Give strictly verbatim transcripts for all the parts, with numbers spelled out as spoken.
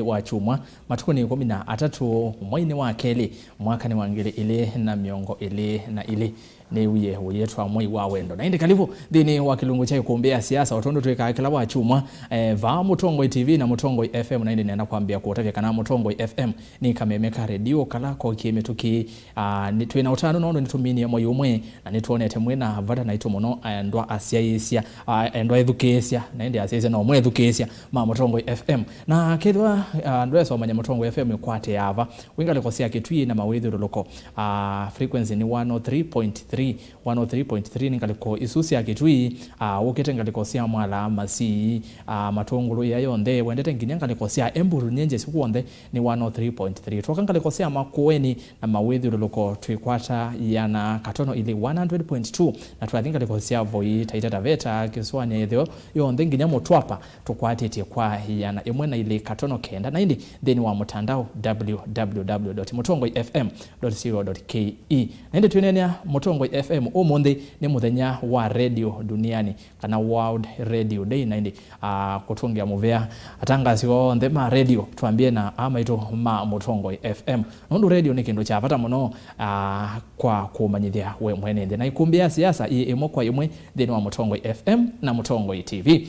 wa kyumwa, matukũ nĩ ĩkũmi na atatũ, mweinĩ wa kelĩ, mwakanĩ wa ngili ilĩ na mĩongo ĩlĩ na ilĩ. Nĩwie ũyĩtwa mwei wa wendo. Na ĩndĩ kalivu nthĩnĩ wa kĩlungu kya ĩkũmbĩ ya siasa, o tondũ twĩkaa kĩla wa kyumwa, eh, vaa Mũtongoi T V na Mũtongoi F M, na ĩndĩ nenda kwambĩa kũtavya kana Mũtongoi F M nĩ kameme ka redio kala kokie mĩtũkĩ. Ah, nĩ, twĩ na ũtanu nũndũ nĩtũminie mwei ũmwe, na nĩtwonete mwĩ na vata naitũ mũno, ah, endwa asyaĩĩsya, ah, endwa ethukĩĩsya, na ĩndĩ asyaĩĩsya no mwethukĩĩsya ma Mũtongoi F M. Na kethĩwa, ah, ndwesa ũmanya Mũtongoi F M ĩkwatĩaa va, wĩ ngalĩko sya Kĩtui na mawĩthyũlũlũko, ah, frequency nĩ one oh three point three, one oh three point three nĩ ngalĩko isu sya Kĩtui, ah, ũkĩte ngalĩko sya Mwala, Masii, ah, Matũngũlũ ĩya yonthe, wendete nginya ngalĩko sya Embu, Runyenjes, kw'onthe nĩ one oh three point three. Twoka ngalĩko sya Makueni na mawĩthyũlũlũko twĩkwata ĩana katono ilĩ, one hundred point two, na twathi ngalĩko sya Voi, Taita Taveta, Kĩsũanĩ ya Ĩtheo yonthe nginya Mũtwapa tũkwatĩtye kwa ĩana ĩmwe na ilĩ katono kenda, na ĩndĩ nthĩnĩ wa mũtandao w w w dot mutongoi f m dot co dot k e. Na ĩndĩ twĩneenea Mũtongoi F M ũmũnthĩ nĩ mũthenya wa redio duniani, kana World Radio Day, na ĩndĩ, ah, kũtũngĩa mũvea atangasi onthe ma redio, twambie na aa maitũ ma Mũtongoi F M, nũndũ redio nĩ kĩndũ kya vata mũno, ah, kwa kũmanyĩthya we mwene nthĩ. Na ĩkũmbĩ ya siasa ĩ ĩmwe kwa ĩmwe nthĩnĩ wa Mũtongoi F M na Mũtongoi T V.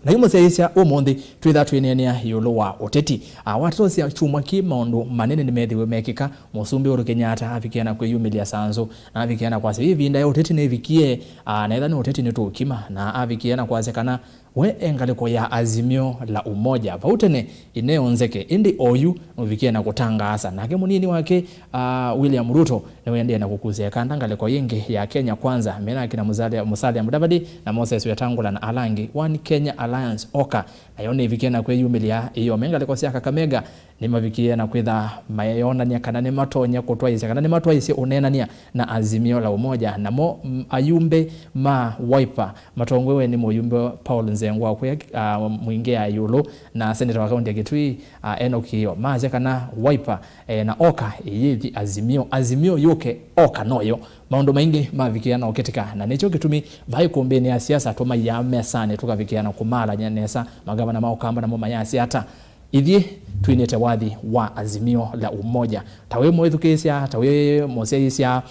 Na yu mũsyaĩĩsya ũmũnthĩ twĩtha twĩneenea ĩũlũ wa ũteti. Ah, watosya kyumwa kĩ, maũndũ manene nĩmethiwe mekĩka. Mũsumbĩ Uhuru Kenyatta avikĩa na kwĩyumĩlya sanzũ, na avikĩa na kwasya ĩvinda ya ũteti nĩvikie, ah, na ethwa nĩ ũteti nĩtũũkima, na avikĩa na kwasya kana we e ngalĩko ya Azimio la Umoja. Vau tene ĩneonzeke, ĩndĩ oyu nũvikie na kũtangaasa. Nake mũnini wake, ah, William Ruto nĩwendee na kũkusya ĩkanda ngalĩko yĩngĩ ya Kenya Kwanza, menake na Musalia, Musalia Mudavadi na Moses Wetangula na ala angĩ. One Kenya Alliance, oka, nayo nĩvikie na kwĩyumĩlya ĩyo me ngalĩko sya Kakamega. Nĩmavikie na kwĩtha mayonany'a kana nĩmatonya kũtwaĩĩsya kana nĩmatwaĩĩsye ũneenany'a na Azimio la Umoja. Namo, mm, ayumbe ma Wiper matongoewe nĩ mũyumbe Paul Nzengwa wa kũya, ah, Mwingĩ ya ĩũlũ na seneta wa kaunti ya Kitui, ah, Enock Kĩĩo, maasya kana Wiper, eh, na oka ĩyĩthi Azimio, Azimio yũke, oka noyo. Maũndũ maingĩ mavikĩa na ũkĩtĩka, na nĩkyo kĩtumi vai kũmbĩnĩ ya siasa tũmaiaa mesanĩ tũkavikĩa na kũmaalany'a nesa. Magavana ma Ũkamba namo mayasya ata? Ithyĩ twinĩte wathi wa Azimio la Umoja. Ta wĩ mwĩthukĩĩsya, ta wĩ mũsyaĩĩsya,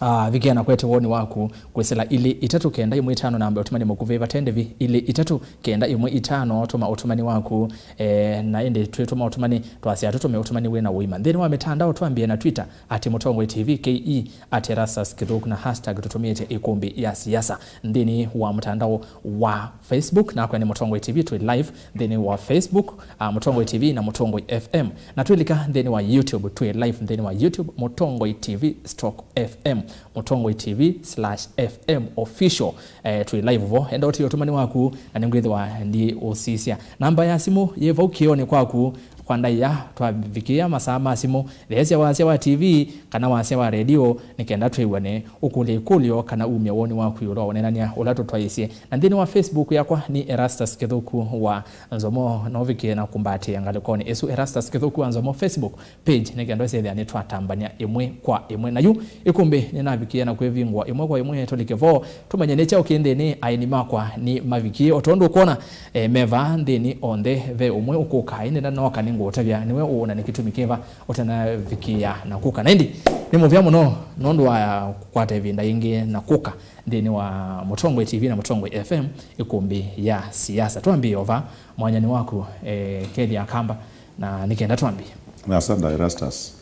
ah, vikĩa na kwete woni waku kwĩsĩla ilĩ itatũ kenda ĩmwe itano namba ya ũtũmani mũkuvĩ vate ndĩvi, ilĩ itatũ kenda ĩmwe itano. Tũma ũtũmani waku, eh, na ĩndĩ twĩtũma ũtũmani twasya tũtũme ũtũmani wĩ na ũima. Nthĩnĩ wa mĩtandao twambie na Twitter, at Mũtongoi T V K E, at Erastus Kĩthũku na hashtag tũtũmĩĩte ĩkũmbĩ ya siasa. Nthĩnĩ wa mũtandao wa Facebook, nakwa nĩ Mũtongoi T V, twĩ live nthĩnĩ wa Facebook, ah, Mũtongoi T V na Mũtongoi F M. Na twĩlika nthĩnĩ wa YouTube, twĩ live nthĩnĩ wa YouTube, Mũtongoi T V stroke F M, Mũtongoi T V slash F M official. Eh, twĩ live vo. Enda ũtie ũtũmani waku, na nĩngwĩthĩwa ndiũsisya. Namba ya simũ yĩ vau kĩonĩ kwaku. Kwa ndaĩa, twavikĩa masaa ma simũ, theesya wasya wa T V kana wasya wa redio, nĩ kenda twĩw'ane, ũkũlye ĩkũlyo kana umye woni waku ĩũlũ wa ũneenany'a ũla tũtwaĩĩsye. Na nthĩnĩ wa Facebook yakwa nĩ Erastus Kĩthũku wa Nzomo, no ũvikĩe na kũmbatĩĩa ngalĩkonĩ ĩsu, Erastus Kĩthũku wa Nzomo Facebook page, nĩ kenda ũsethĩa nĩtwatambany'a ĩmwe kwa ĩmwe. Na yu ĩkũmbĩ nĩnavikĩe na kwĩvingũa ĩmwe kwa ĩmwe, tũlike vo. Tũmanye nĩ kyaũ kĩ nthĩnĩ, aeni makwa nĩmavikie. O tondũ ũkwona, eh, me vaa nthĩnĩ onthe, ve ũmwe ũkũka, ĩndĩ ndanooka nĩngũũtavya nĩwe ũũ na nĩ kĩtumi kĩva ũtanavikĩa na kũka. Na ĩndĩ nĩ mũvea mũno nũndũ wa kũkwata ĩvinda yĩngĩ na kũka nthĩnĩ wa Mũtongoi T V na Mũtongoi F M, ĩkũmbĩ ya siasa. Twambĩĩe o vaa, mwanyanĩ waku, eh, Kethi Akamba, na nĩ kenda twambĩĩe. Nĩ asanda Erastus.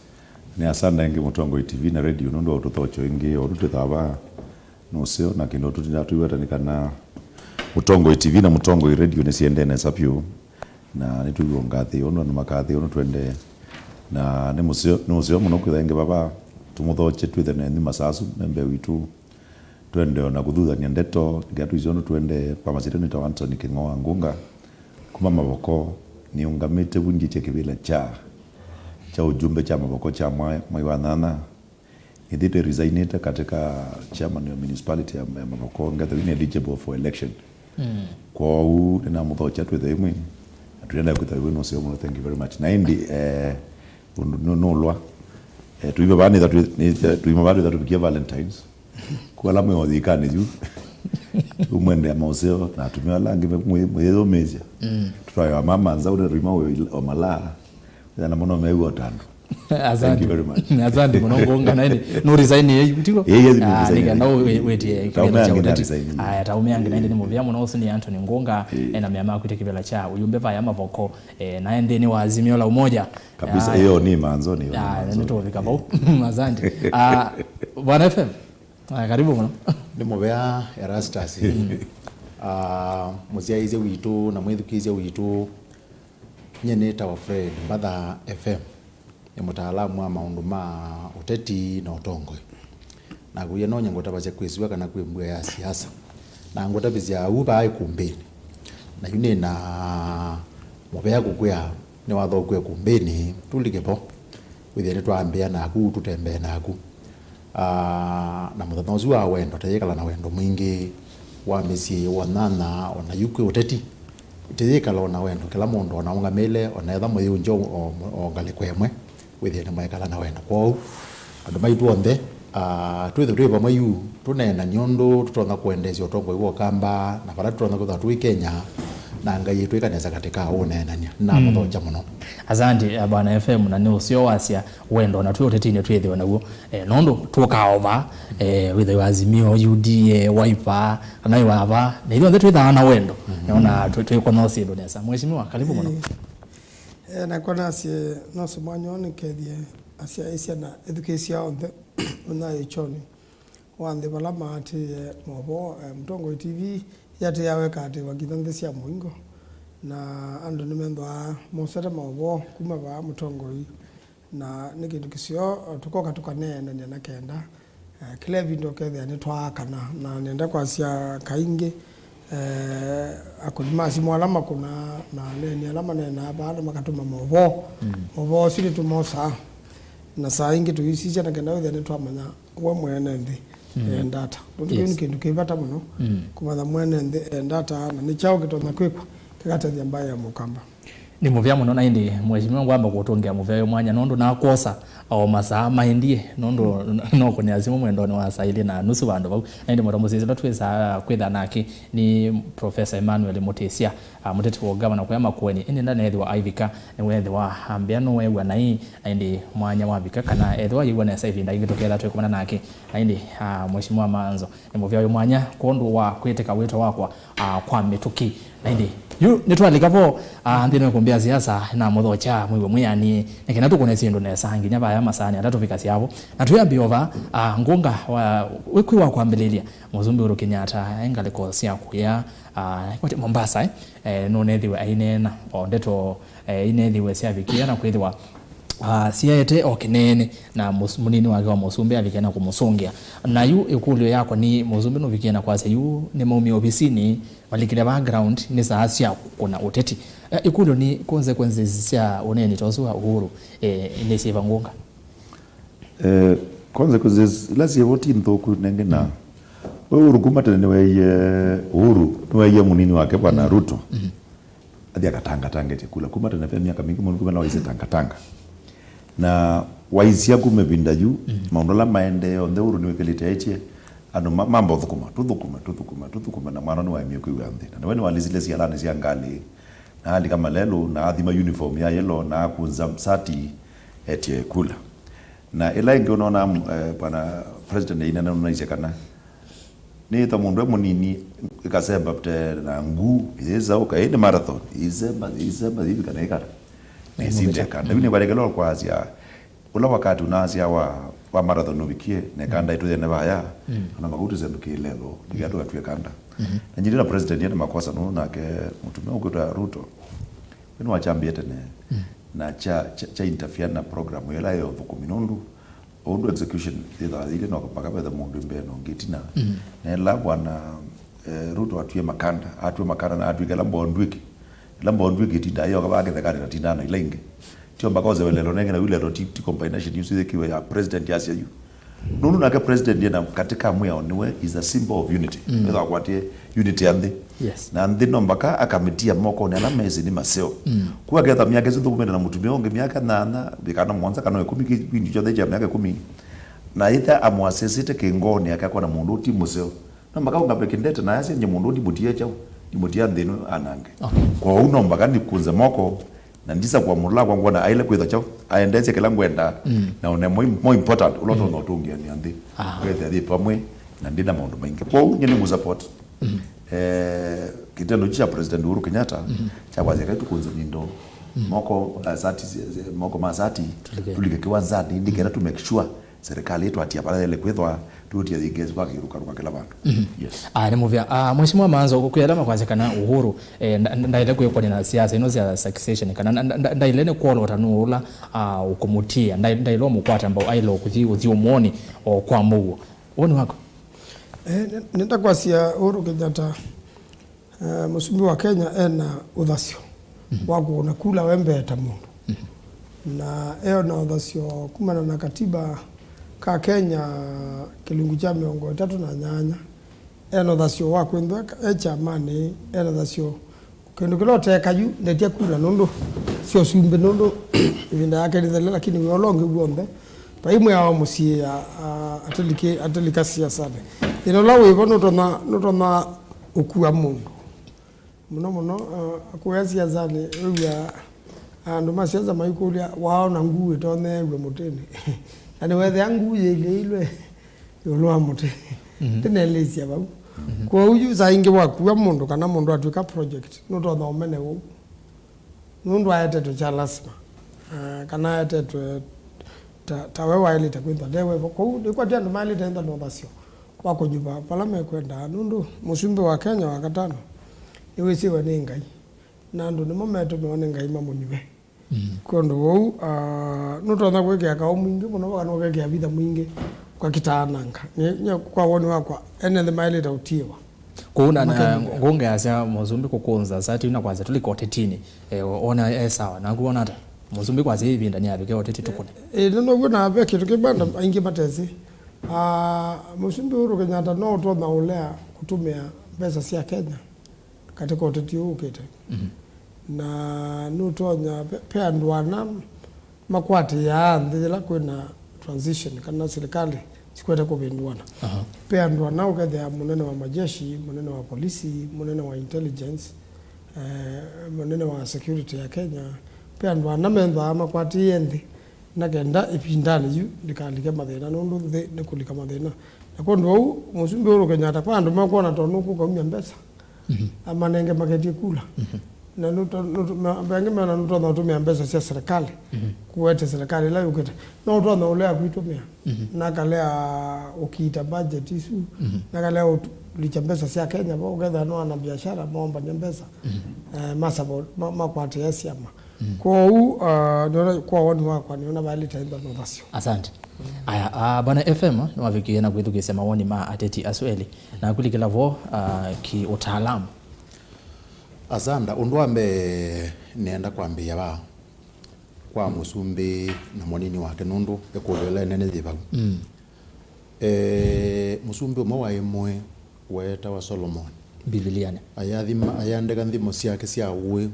Nĩ asanda ĩngĩ Mũtongoi T V na radio nũndũ wa ũtũthokyo ĩngĩ, o ũndũ twĩthaa vaa nũseo, na kĩndũ tũtindaa tũiweta nĩ kana Mũtongoi T V na Mũtongoi radio nĩsiendee nesa vyũ, na nĩtwĩw'a ngathĩ ũndũ andũ makathĩ ũndũ twendee. Na nĩ mũseo, nĩ ũseo mũno kwĩtha ĩngĩ vava tũmũthokye twĩthe nenyu masaa asu me mbee witũ, twendee na kũthuthany'a ndeto, nginya tũisye ũndũ twendee. Kwa masyĩtwa nĩtawa Anthony Kĩng'oa Ngunga kuma Mavoko, nĩũngamĩte vu ndyĩtye kĩvĩla kya, kya ũjumbe kya Mavoko kya mwa-, mwai wa nyanya. Nĩthĩtwe resignĩte katika chairman wa municipality ya, ya Mavoko, ngethĩwa nĩ eligible for election. Mm. Kwoou nĩnamũthokya twĩthe ĩmwe, na tũendaa kwĩtha ĩmwe nũseo mũno. Thank you very much. Na ĩndĩ, eh, ũndũ nũ-, nũlwa, eh, tũima vaa nĩtha twĩ-, nĩtha, tũima vaa twĩtha tũvikie Valentines. Kwa ala mwĩ o thikanĩ yu. Umwendea maũseo na atumĩa ala angĩ mwĩyũmĩĩsya. Tũtwaĩwa mama nzaũ nĩ rima wa malaa. Yana mũno meua ũtando. Thank you very much. Asante mũno Ngũnga, na ĩndĩ no resign yu, tiko? Ĩĩ, ĩĩ, nĩ resign. Nĩkenda wĩtie kĩvĩla kya ũteti. Aya, taumĩange na ĩndĩ nĩ mũvea mũno. Ũsu nĩ Anthony Ngũnga, ena mea ma kwĩtya kĩvĩla kya ũyũmbe vaya Mavoko, eh, na nthĩnĩ wa Azimio la Umoja. Kabisa, hiyo ni manzo, ni manzo. Nĩtũvika vau. Asante. Ah, Bwana F M, ah, karibu mũno. Nĩ mũvea Erastus. Ah, mũsyaĩĩsya witũ na mwĩthukĩĩsya witũ, nyie nĩtawa Fred Mbatha F M. Nĩ mũtaalamu wa maũndũ ma ũteti na ũtongoi. Na kũya no nyie ngũtavasya kwĩsiwa kana kwĩ mbua ya siasa. Na ngũtavĩsya u vaa ikumbĩnĩ. Na yu nĩ na mũvea kũkwĩa nĩwathokwe ikumbĩnĩ, tũlike vo. Wĩthĩe nĩtwaambĩa naku, tũtembee naku. Ah, na mũthenya ũsu wa wendo, teyĩkala na wendo mwingĩ wa mĩsyĩ, wa nyanya, o na yu kwĩ ũteti. Teyĩkala o na wendo, kĩla mũndũ o na ũngamĩle, o na etha mũyĩunja o, o, o ngalĩko ĩmwe, wĩthĩe nĩmwekala na wendo. Kwoou, andũ maitũ onthe, ah, twĩthwe twĩ vamwe yu, tũneenany'e ũndũ tũtonya kũendeesya ũtongoi wa Ũkamba, na vala tũtonya kwĩthwa twĩ Kenya, na Ngai ĩtwĩka nesa katĩ ka ũneenany'a. Namũthokya mũno. Asante, eh, Bwana F M, na nĩ ũseo wasya wendo na twĩ ũtetinĩ twĩthĩwe naw'o. Eh, nũndũ tũkaova, eh, wĩthĩwa Azimio, U D A, Wiper, kana ĩwava, na ithyonthe twĩthaa na wendo. Nĩona twĩ- twĩkonya syĩndũ nesa. Mheshimiwa, karibu mũno. Eh, nakwa nasye nose mwanya ũũ nĩkethie asyaĩĩsya na ethukĩĩsya onthe ũnyaĩĩkyonĩ wa nthĩ vala maatĩĩe maũvoo, eh, Mũtongoi T V yatĩĩawa ĩkaatĩĩwa nginya nthĩ sya mũingo, na andũ nĩmethĩawa mosete maũvoo kuma vaa Mũtongoi, na nĩ kĩndũ kĩseo, eh, tũkoka tũkaneenany'a na kenda, eh, kĩla ĩvinda ũkethĩa nĩtwaakana. Na nenda kwasya kaingĩ, eh, akũni ma simũ ala makũnaa na aneeni ala maneenaa vaa na makatũma maũvoo, maũvoo asu nĩtũmosaa, na saa ingĩ tũyĩsisya na kenda wĩthĩa nĩtwamanya we mwene nthĩ enda ata. Nũndũ kĩu nĩ kĩndũ kĩ vata mũno, kũmanya mwene nthĩ enda ata, na nĩ kyaũ kĩtonya kwĩkwa kĩkatethya mbaĩ ya Mũkamba. Nĩ mũvea mũno, na ĩndĩ Mheshimiwa ngwamba kũtũngĩa mũvea ũyũ mwanya, nũndũ nakwosa o masaa maendie, nũndũ no kũnĩa simũ mwendonĩ wa saa ilĩ na nusu vandũ vau. Na ĩndĩ mũtambo sisi ũla twĩsaa kwĩtha nake nĩ Professor Emmanuel Mũtĩsya, ah, mũteti wa ũgavana kũya Makueni, ĩndĩ ndaneethĩwa aivika, nĩweethĩwa ambĩa nũweew'a naĩ, na ĩndĩ mwanya wavika, kana ethĩwa yĩw'a nesa ĩvinda ĩngĩ tũkeetha twĩkomana nake. Na ĩndĩ, ah, Mheshimiwa Manzo, nĩ mũvea ũyũ mwanya kwondũ wa kwĩtĩka wĩto wakwa, ah, kwa mĩtũkĩ. Na ĩndĩ, yu nĩtwalika vo, ah, nthĩnĩ wa ĩkũmbĩ ya siasa, namũthokya mwĩw'e mwĩanĩe, nĩ kana tũkũne syĩndũ nesa, nginya vaya masaani atatũvikasya vo. Na twĩambĩa o vaa, ah, Ngũnga, wa, wĩ kwĩ wa kwambĩlĩlya, Mũsumbĩ Uhuru Kenyatta e ngalĩko sya kũya, ah, kwate Mombasa, eh, eh, nũneethiwe aineena o ndeto, eh, ineethiwe syavikĩa na kwĩthĩwa, ah, syaete o kĩneene na mũs-, mũnini wake wa mũsumbĩ avikĩa na kũmũsũngĩa. Na yu ĩkũlyo yakwa nĩ, mũsumbĩ nũvikĩe na kwasya yu nĩmaumie ovisinĩ, malikile vaa ground, nĩ saa sya kũna ũteti. Eh, ĩkũlyo nĩ, consequences sya ũneeni ta ũsu wa Uhuru, eh, nĩ syĩva Ngũnga? Eh, consequences ila syĩvo ti nthũku nengĩ na we Uhuru kuma tene nĩweeie, Uhuru nĩweeie mũnini wake Bwana Ruto athi akatangatangĩte kula. Kuma tene ve myaka mingĩ mũno kuma na waisye tangatanga. Na waisya kuma ĩvinda yu, maũndũ ala maendee onthe Uhuru nĩwĩkĩlĩte aĩtye andũ ma- mamba ũthũkũma, tũthũkũme, tũthũkũme, tũthũkũme, na mwana nĩwaemie kwĩw'a nthĩ. Na nĩwe nĩwalisile sialanĩ sya ngalĩ, na alika malelũ, na athima uniform ya yellow, na akunza sati etye kula. Na ĩla ĩngĩ ũnona, eh, bwana president ainena nũnaisye kana nĩ ta mũndũ e mũnini, ĩkasemba te na nguu, ĩyĩsaũka, ĩĩ nĩ marathon, ĩisemba, ĩisemba, ĩivika na ĩkata. Na ĩsindeka. Na yu nĩvalekela kwasya, ũla wakati ũnasya wa, wa marathon ũvikie, na ĩkanda ĩtũyene vaya, ona makau tũsembũkĩe lelo, nĩkĩa tũgatw'e kanda. Na nyie ndĩ na president ena makosa nũndũ nake mũtumĩa ũkwĩtwa Ruto, we nĩwakyambĩe tene, na kya, kya, kya interfere na program ĩla ya ũthũkũmi nũndũ ũndũ execution yĩthaa yĩilye no mpaka vethe mũndũ mbee na ũngĩ ĩtina. Na ĩla bwana, eh, Ruto atwie makanda, atwie makanda na atw'ĩka ĩla mbondw'ĩki. Ĩla mbondw'ĩki ĩtindaa yoka vaa kĩthekanĩ na tindaa na ila ingĩ. Tio mpaka ose welelo nenge na yu lelo ti, ti combination yu syĩthĩkiwe ya president yasya yu. Nũndũ nake president ena katika mwĩao nĩwe is a symbol of unity. Wĩtha akwatie unity ya nthĩ. Yes. Na nthĩ no mpaka akamitia mokonĩ ala mesĩ nĩ maseo. Kuwa ketha myaka ĩsu thũkũmĩte na mũtumĩa ũngĩ myaka nyanya, kana mũonza, kana ĩkũmi, kĩvindu kyonthe kya myaka ĩkũmi. Na ĩtha amwasĩsĩte kĩngoonĩ yake akona mũndũ ũti mũseo. No mpaka ũngave kĩndete na yasya nye mũndũ ndimũtia kyaũ, ndimũtia nthĩ ĩno anange. Okay. Kwoou no mpaka nĩkũnze moko, na ndisa kwa mũndũ lakwa ngwona aile kwĩtha kyaũ, aendesye kĩla ngwenda, mm, na one more, more important, ũla, mm, ũtonya ũtũngĩanĩa nthĩ. Ah. Wethe athi pamwe, na ndina maũndũ maingĩ. Kwoou nye nĩmũsupport. Mm. Eh, kitendo kya President Uhuru Kenyatta, mm, kya kwasya kai tũkũnze mindo, mm, moko, eh, sati, moko ma sati, tulike, tulike kiwanzani, nĩkenda, mm, to make sure serikali ĩtwatia vala yaĩle kwĩthwa, tũtie thingesi kwa kĩrukaruka kĩla vandũ. Mhm. Yes. Ah, nĩ mũvea. Ah, Mheshimiwa Manzo, kwĩ ala makwasya kana Uhuru, eh, nda-, nda-, ndaĩle kwĩkwania na siasa ino sya succession, kana nda-, nda-, ndaĩle nĩ kwolota nũũ ũla, ah, ũkũmũtia, nda-, ndaĩle ũmũkwata mbau, aĩle kũthi, ũthi ũmwoni o kwa mũuo. Woni waku? Eh, nĩ-, nĩndakwasya Uhuru Kenyatta, Eh, mũsumbĩ wa Kenya ena ũthasyo, mhm, wa kũũna kula we mbee ta mũndũ. Mhm. Na ena ũthasyo kumana na katiba ka Kenya kĩlungu kya mĩongo ĩtatũ na nyanya. Ena ũthasyo wa kwĩthwa e kyamanĩ, ena ũthasyo kĩndũ kĩla ũteka yu, ndetya kula nũndũ syo ũsumbĩ, nũndũ ĩvinda yake nĩthele, lakini wĩa ũla ũngĩ w'onthe, vai mwĩao mũsyĩ, a, a, atĩlika siasanĩ. Thĩna ũla wĩvo nũtonya, nũtonya ũkua mũndũ. Mũno mũno, uh, kũya siasanĩ, wĩw'a andũ ma siasa maikũlya, waona nguu ĩtonya ĩw'e mũtĩnĩ. Na nĩwethĩa nguu yĩilĩilwe ĩũlũ wa mũtĩ. Mhm. Ndĩnelĩsya vau. Mhm. Kwoou yu saa ingĩ wakua mũndũ kana mũndũ atw'ĩka project, nũtonya ũmene ũu. Nũndũ aetetwe kya lasima. Uh, kana aetetwe ta, ta we waĩlĩte kwĩthwa ndewevo. Kwoou nĩkwatĩ andũ maĩlĩte ĩthwa na ũthasyo wa kũnyuva vala mekwendaa, nũndũ mũsumbĩ wa Kenya wa katano nĩwĩsĩwe nĩ Ngai, na andũ nĩmo metũmĩwa nĩ Ngai mamũnyuve. Mm. Kwondũ wou, ah, nũtonya kwĩkĩa kaũ mwingĩ mũno, kana ũkekĩa vitha mwingĩ, ũkakĩtaananga. Nĩ, nĩ kwa woni wakwa, ene nthĩ maĩlĩte ũtiĩwa. Kũu na, na makĩlĩkĩa. Ngũngeasya mũsumbĩ kũkũnza sati na kwasya tũlika ũtetinĩ, eh, ona e sawa. Naku wona ata? Mũsumbĩ kwasya ĩvinda nĩyavike ũteti tũkũne. Eh, eh, nĩ noguo na ve kĩndũ kĩmwe andũ aingĩ matesĩ. Ah, Mũsumbĩ Uhuru Kenyatta no ũtonya ũlea kũtũmĩa mbesa sya Kenya katika ũteti ũũ ũkĩte. Mhm. Na nũtonya ve, ve andũ ana makwatĩaa nthĩ yĩla kwĩna transition kana silikalĩ sikwete kũvĩndũana. Aha. Ve andũ ana ũkethĩa mũnene wa majeshi, mũnene wa polisi, mũnene wa intelligence, eh, mũnene wa security ya Kenya, ve andũ ana methwaa makwatĩĩe nthĩ na kenda ĩvindanĩ yu ndĩkalike mathĩna, nũndũ nthĩ nĩkũlika mathĩna. Na kwondũ wau, Mũsumbĩ Uhuru Kenyatta, kwa andũ makwona tondũ nũkũkaumya mbesa, mhm, amanenge maketye kula. Mhm. Na nũto-, nũto-, ma-, vangĩ mena nũtonya ũtũmĩa mbesa sya serikali, mhm, kũete serikali ĩla yũkĩte. No ũtonya ũlea kwitũmĩa, mhm, na kalea ũkiita budget isu, mhm, na kalea ũlikya mbesa sya Kenya vo, ũkethĩa no ana biashara maombany'a mbesa, mhm, eh, ma support, ma-, makwatĩĩa syama. Mm. Kwoou, uh, nĩona, kwa woni wakwa, nĩona vaĩlĩte ĩthwa na ũthasyo. Asante. Mm. Aya, uh, Bwana F M nĩwavikĩie na kwĩthukĩĩsya mawoni ma ateti asu elĩ na kũlikĩla vo, uh, kĩ ũtaalamu. Asanda, ũndũ wa mbee nĩenda kwambĩĩa va kwa mũsumbĩ na mũnini wake, nũndũ ĩkũlyo ĩla ĩnene yĩ vau. Mm. Eh, mũsumbĩ ũmwe waĩ mũĩ weetawa Solomon. Mbivilianĩ. Ayathima, ayandĩka nthimo syake sya ũĩ,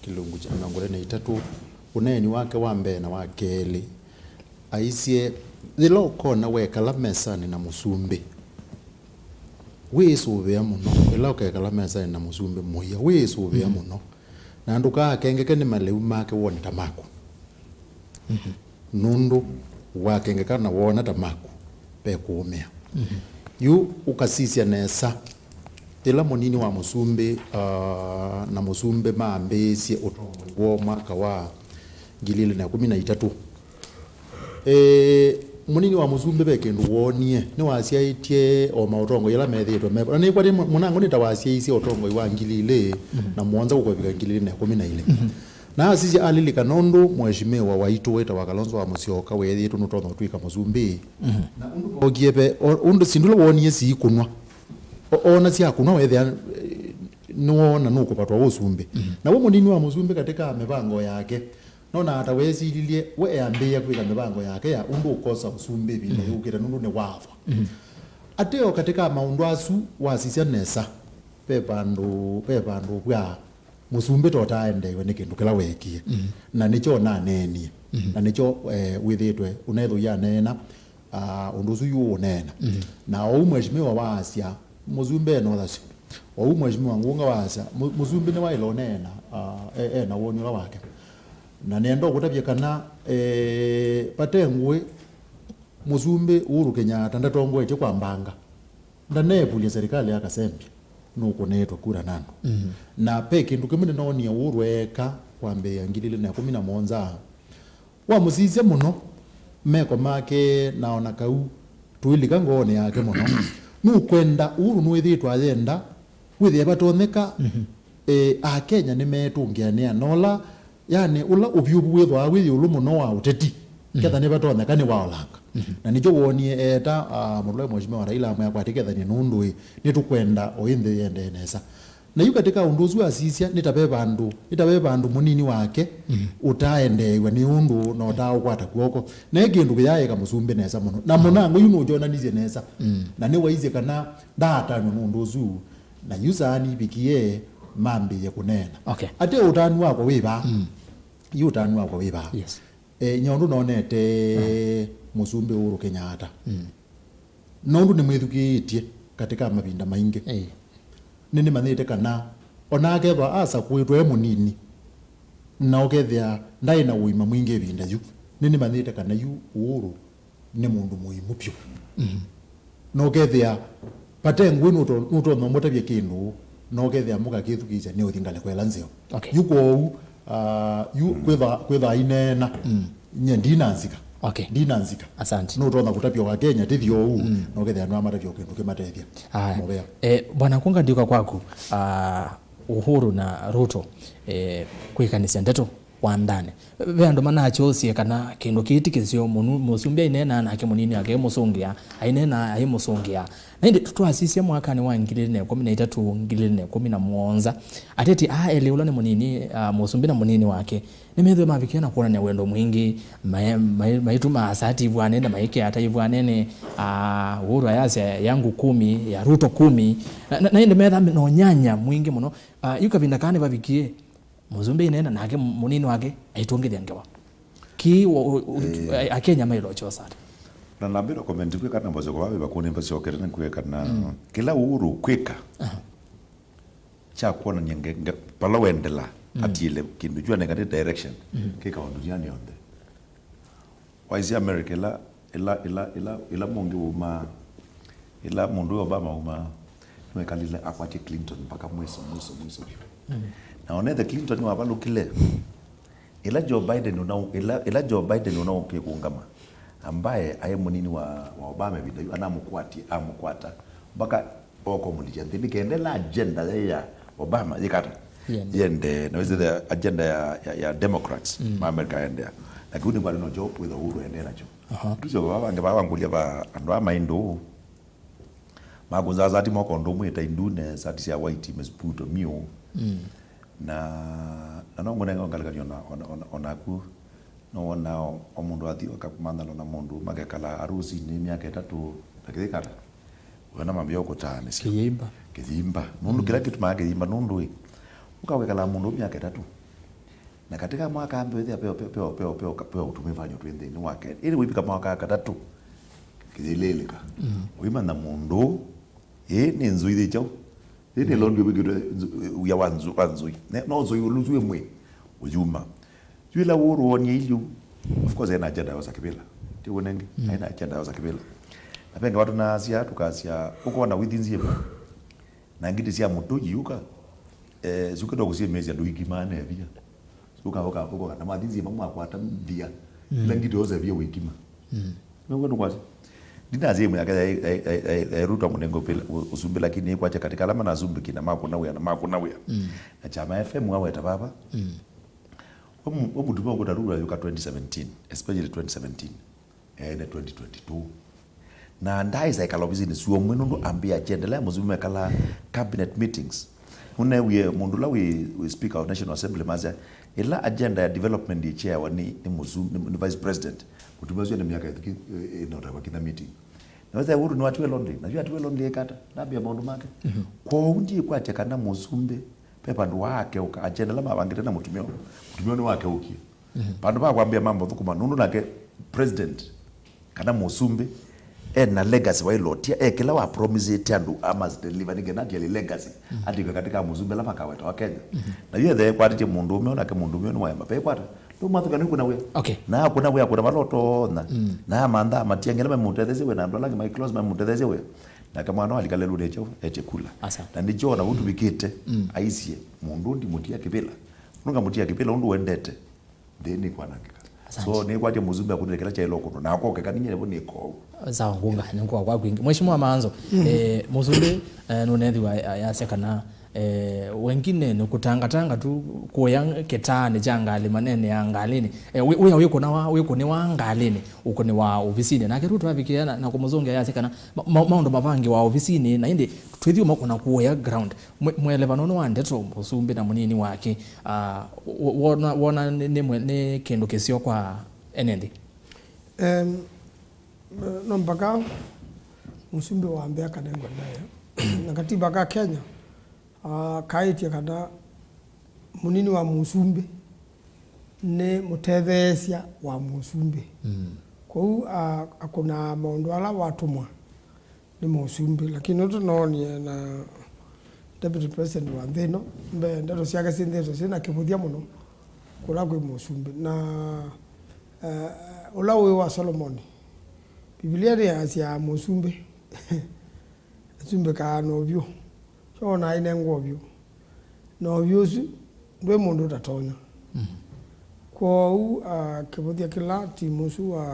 kĩlungu kya mĩongo ĩlĩ na itatũ, ũneeni wake wa mbee na wa kelĩ. Aisye, yĩla ũkona wekala mesanĩ na mũsumbĩ, wĩĩsũvĩa mũno. Yĩla ũkekala mesanĩ na mũsumbĩ mũia, wĩĩsũvĩa, mm, mũno, na ndũkaakengeke nĩ malĩu make wone ta maku. Mhm. Nũndũ wakengeka na woona ta maku, ve kũũmĩa. Mhm. Yu ũkasisya nesa, yĩla mũnini wa mũsumbĩ, ah, na mũsumbĩ mambĩĩsye ũtongoi woo mwaka wa ngili ilĩ na ĩkũmi na itatũ, eh, mũnini wa mũsumbĩ ve kĩndũ woonie, nĩwasyaĩtye o maũtongoi ala methĩĩtwe mevo. Na nĩkwatĩ mũ-, mũnango nĩ ta wasyaisye ũtongoi wa ngili ilĩ na mũonza kũkovika ngili ilĩ na ĩkũmi na ilĩ. Mhm. Na asisya alilikana ũndũ Mheshimiwa waitũ wĩtawa Kalonzo wa Musyoka weethĩĩtwe nũtonya ũtw'ĩka mũsumbĩ. Mhm. Na ũndũ vookie ve, o-, ũndũ syĩndũ ila woonie siikũnwa. O-, ona syakũnwa weethĩa, eh, nĩwoona nũkũvatwa ũsumbĩ. Mhm. Na we mũnini wa mũsumbĩ katika mĩvango yake, nona ata wesililye, we eambĩĩa kwĩka mĩvango yake ya ũndũ ũkosa ũsumbĩ ĩvinda, mhm, yũkĩte nũndũ nĩwavwa. Mhm. Ateo katika maũndũ asu wasisya nesa, ve vandũ, ve vandũ vwa mũsumbĩ ta ũtaaendeew'e nĩ kĩndũ kĩla weekie. Mhm. Na nĩkyo ũnaneenie. Mhm. Na nĩkyo, eh, wĩthĩĩtwe ũnethũia aneena, ah, ũndũ ũsu yu ũũneena. Mhm. Na ou mheshimiwa waasya, Mũsumbĩ ena ũthasyo. Ou Mheshimiwa Ngũnga waasya, mu-, mũsumbĩ nĩwaĩle ũneena, ah, e-, ena woni ũla wake. Na nĩenda ũkũtavya kana, eh, vate ngũĩ mũsumbĩ Uhuru Kenyatta ndatongoetye kwa mbanga. Ndaneevulya serikali ya Kasembya, nũkũnĩĩtwe kura na andũ. Mhm. Na ve kĩndũ kĩmwe nĩnoonie Uhuru eeka kwambĩĩa ngili ilĩ na ĩkũmi na mũonza. Wamũsisya mũno, meko make na ona kau tũilika ngoonĩ yake mũno. Nũkwenda, Uhuru nũĩthĩĩtwe ayenda, wĩthĩe vatonyeka, mhm, eh, Akenya nĩmeetũngĩanĩa na ũla, yani, ũla ũvyũvu wĩthwaa wĩ ĩũlũ mũno wa ũteti, mhm, ketha nĩvatonyeka nĩwaolanga. Mhm. Na nĩkyo woonie eeta, ah, mũtũlai Mheshimiwa Raila amwĩa kwatĩ kethanie nũndũ ĩ, nĩtũkwenda o ĩ nthĩ yĩendee nesa. Na yu katĩ ka ũndũ ũsu asisya, nĩ ta ve vandũ, nĩ ta ve vandũ mũnini wake, mm, ũtaaendeew'a nĩ ũndũ na ũtaaũkwata kw'oko. Na ĩ kĩndũ kĩyaaĩka mũsumbĩ nesa mũno. Na mũnango yu nũkyonanisye nesa. Mm. Na nĩwaisye kana ndaatanw'a nĩ ũndũ ũsu. Na yu saa nivikie mambĩĩe kũneena. Okay. Ate ũtanu wakwa wĩ vaa. Mm. Yu ũtanu wakwa wĩ vaa. Yes. E, nyie ũndũ nonete, mm, mũsumbĩ Uhuru Kenyatta. Mm. Nũndũ nĩmwĩthukĩĩtye katĩ ka mavinda maingĩ. Ĩĩ. Nĩnĩmanyĩte kana ona akethwa asakũĩtwe e mũnini, na ũkethĩa ndaĩ na ũima mwingĩ ĩvinda yu, nĩnĩmanyĩte kana yu Uhuru nĩ mũndũ mũimu vyũ. Mhm. Na ũkethĩa vate ngũĩ nũto-, nũtonya ũmũtavya kĩndũ, na ũkethĩa mũkakĩthukĩĩsya nĩ ũthi ngalĩko ĩla nzeo. Okay. Yu kwoou, ah, yu kwĩtha-, kwĩthaa ineena, mm, nye ndinanzika. Okay. Ndinanzika. Asante. Nũtonya kũtavya wa Kenya tĩthi oou, mm, na ũkethĩa nĩwamatavya kĩndũ kĩmatethya. Aya. Mũvea. Eh, Bwana Kunga, ndiũka kwaku, ah, Uhuru na Ruto, eh, kwĩkanĩsya ndeto wanthane. Ve andũ manakyũsie kana kĩndũ kĩĩ ti kĩseo. Mũnu-, mũsumbĩ aineenaa nake mũnini wake aimũsũngĩa, aineenaa aimũsũngĩa. Na ĩndĩ twasisya mwakanĩ wa ngili ilĩ na ĩkũmi na itatũ, ngili ilĩ na ĩkũmi na mũonza, ateti aa elĩ, ũla nĩ mũnini, ah, mũsumbĩ na mũnini wake, nĩmethĩwe mavikie na kwonany'a wendo mwingĩ, mae-, mae-, maitumaa sati ivw'ane na maikĩa ata ivw'anene, ah, Uhuru ayasya, "Yangu kumi, ya Ruto kumi." Na, na, na ĩndĩ metha na ũnyanya mwingĩ mũno. Ah, yu kavinda kaa nĩvavikie, mũsumbĩ aineena nake mũnini wake aitũngĩthya ngewa. Kĩĩ wa-, u-, u-, eh, a-, Akenya maĩle ũkyosa ata? Na nambĩte comment kwĩ kana mboze kwa wĩ vakuni mbasokere nĩ kwĩ kana, mm, kĩla Uhuru kwĩka, aha, kya kwonany'a nge-, nge-, vala wendela, mm, atiĩle kĩndũ kyoneka nĩ direction, mm, kĩka ũndũ yani yonthe. Waisye America ĩla, ĩla, ĩla, ĩla, ĩla mũngĩ wumaa, ĩla mũndũ ũyũ Obama wumaa, nĩwekalile akwatye Clinton mpaka mwiso, mwiso, mwiso vyũ. Mm. Na onethe Clinton wavalũkile, ĩla Joe Biden ũna, ĩla, ĩla Joe Biden ũnaũkie kũngama, ambaye aĩ mũnini wa, wa Obama ĩvinda yu, anamũkwatie, amũkwata mpaka okomũlikya nthĩ nĩ kenda ĩla agenda yaĩ ya Obama yĩkata. Yende. Yende, na wĩsĩ the agenda ya, ya, ya Democrats, mm, ma America yendea. Na kĩu nĩ ngwani nokyo wĩtha Uhuru endee nakyo. Aha. Tusyo vava vange vava ngũlya va andũ aa maĩ ndũũ. Makũnzaa sati moko ũndũ ũmwe ta indune, sati sya white, mĩsputo mĩũ. Mm. Na, na no ngũnenga ngalĩkanyo na, ona, ona, onaku. Nowona o, o mũndũ athi akamantha na mũndũ, makekala harusinĩ myaka ĩtatũ, na kĩyĩkata. Wona mambia ũkũtaanĩsya. Kĩyĩmba. Kĩyĩmba. Nũndũ, mm, kĩla kĩtumaa kĩyĩmba, nũndũ ĩ, ũkawĩkala mũndũ myaka ĩtatũ. Na katika mwaka mbethĩa peo, peo, peo, peo, peo, peo ũtumĩvanyo twĩ nthĩnĩ wake. Ĩndĩ wĩvika mwaka wa katatũ, kĩyĩlĩlĩka. Mm. Ũimanya mũndũ, ĩ, nĩ nzũi yĩ kyaũ? Ĩ, nĩ, mm, londu wĩkĩtwe nzu-, wia wa nzu-, wa nzũi. Ne-, no nzũi ũlusu ĩmwe, ũyuma. Yu ĩla Uhuru wonie ilyu, of course, ena agenda yosa kĩvĩla. Ti w'o nengĩ, mm, ena agenda yosa kĩvĩla. Na venga watu nasya, tukasya, ũkona wĩthi nzima. Na ngiti sya mũtũ iuka, eh, syũkĩte kũsyĩmĩĩsya ndũikimaa ne via. Ũka, ũka, ũka, na mathi nzima mwakwata via. Mm. Ila ngiti yosa via wĩkima. Mm. Nĩw'o nĩkwasya. Ndinasya ĩmwe yake ya, ya, ya, ya, ya Ruto mũnengo pĩla, ũ-, ũsumbĩ, lakini ĩkwatya katika ala manasumbĩkie na makũna wĩa, na makũna wĩa. Mm. Na Kyama F M waweta vava. Mm. We mu-, we mũtumĩa ũkũta Ruto ayũka twenty seventeen, especially twenty seventeen, eh, na twenty twenty-two. Na ndaĩsa ĩkala ovisinĩ syũmwe nũndũ ambĩa agenda ĩla mũsumbĩ mekala cabinet meetings. Nũneewie mũndũ ũla wĩ, wĩ speaker of National Assembly masya, ĩla agenda ya development ĩkyeawa nĩ, nĩ mũsu-, nĩ, nĩ vice president, mũtumĩa ũsu nĩ myaka ĩthukĩ, ĩ-, ĩnotawa kinya meeting. Na wesa Uhuru nĩwatiwe lonely, na yu atiwe lonely ĩkata, ndambĩa maũndũ make. Mhm. Kwoou ndiĩkwatya kana mũsumbĩ ve vandũ waakeũka agenda ĩla mavangĩte na mũtumĩa ũũ. Mũtumĩa ũũ nĩwakeũkie. Mhm. Vandũ va kwambĩa mambo thũkũma, nũndũ nake president kana mũsumbĩ ena legacy wailotia, e kĩla wa promisĩte andũ, I must deliver, nĩ kenda atiele legacy. Atĩke katĩ ka mũsumbĩ ala makaweta wa Kenya. Na yu ethe kwatĩtye mũndũ ũme, onake mũndũ ũme nĩ waema. Pekwata. Ndũmathuka nĩ kuna wĩa. Okay. Na kuna wĩa, kuna vala ũtonya. Na amantha, matia ngela memũtetheesye wĩa, na andũ ala angĩ mai close memũtetheesye wĩa. Nake mwana alikale lũnĩ ekyo, ekye kula. Asa. Na nĩkyo ona ũtũvikĩte, aisye, mũndũ ndimũtia kĩvĩla. Nũnga mũtia kĩvĩla ũndũ wendete. Nthĩ nĩkwanangĩka. Asante. So, nĩkwatya mũsumbĩ akũnĩle kĩla kyaĩle ũkũnwa, na akoke kaninyie nĩvo nĩkou. Sawa, ngunga, nĩngũa kwa kwingĩ. Mheshimiwa Maanzo, eh, mũsumbĩ, eh, nũnethĩwa, eh, ayasya kana, eh, wengine nĩ kũtangatanga tu kũya kĩtaanĩ kya ngalĩ, manene ya ngalĩnĩ. Eh, wĩ-, wĩa wĩkũnawa, wĩkũnĩwa ngalĩnĩ, ũkũnĩwa ovisinĩ. Nake Ruto avikĩa na, na kũmũzũngĩa ayasya kana ma-, ma-, maũndũ mavangiwa ovisinĩ, na ĩndĩ twĩthiũma kũna kũya ground. Mwe-, mwelevano ũnũ wa ndeto, mũsumbĩ na mũnini wake, ah, wo-, wona, wona nĩ, nĩ mwe-, nĩ kĩndũ kĩseo kwa ene nthĩ? Em, no mpaka mũsumbĩ wa mbee akanengwe ndaĩa. Na katiba ka Kenya, ah, kaĩtye kana mũnini wa mũsumbĩ nĩ mũtetheesya wa mũsumbĩ. Kwoou, ah, akũnaa maũndũ ala watũmwa nĩ mũsumbĩ, lakini nũndũ noonie na Deputy President wa nthĩ ĩno, mbee ndeto syake syĩ nthĩto syĩ na kĩvũthya mũno kũla kwĩ mũsumbĩ. Na, eh, ũla ũĩ wa Solomoni, Biblia nĩyasya mũsumbĩ asumbĩkaa na ũvyũ, kyo ona ainengwa ũvyũ. Na ũvyũ ũsu ndwĩ mũndũ ũtatonya. Kwoou, ah, kĩvũthya kĩla timu ũsu wa,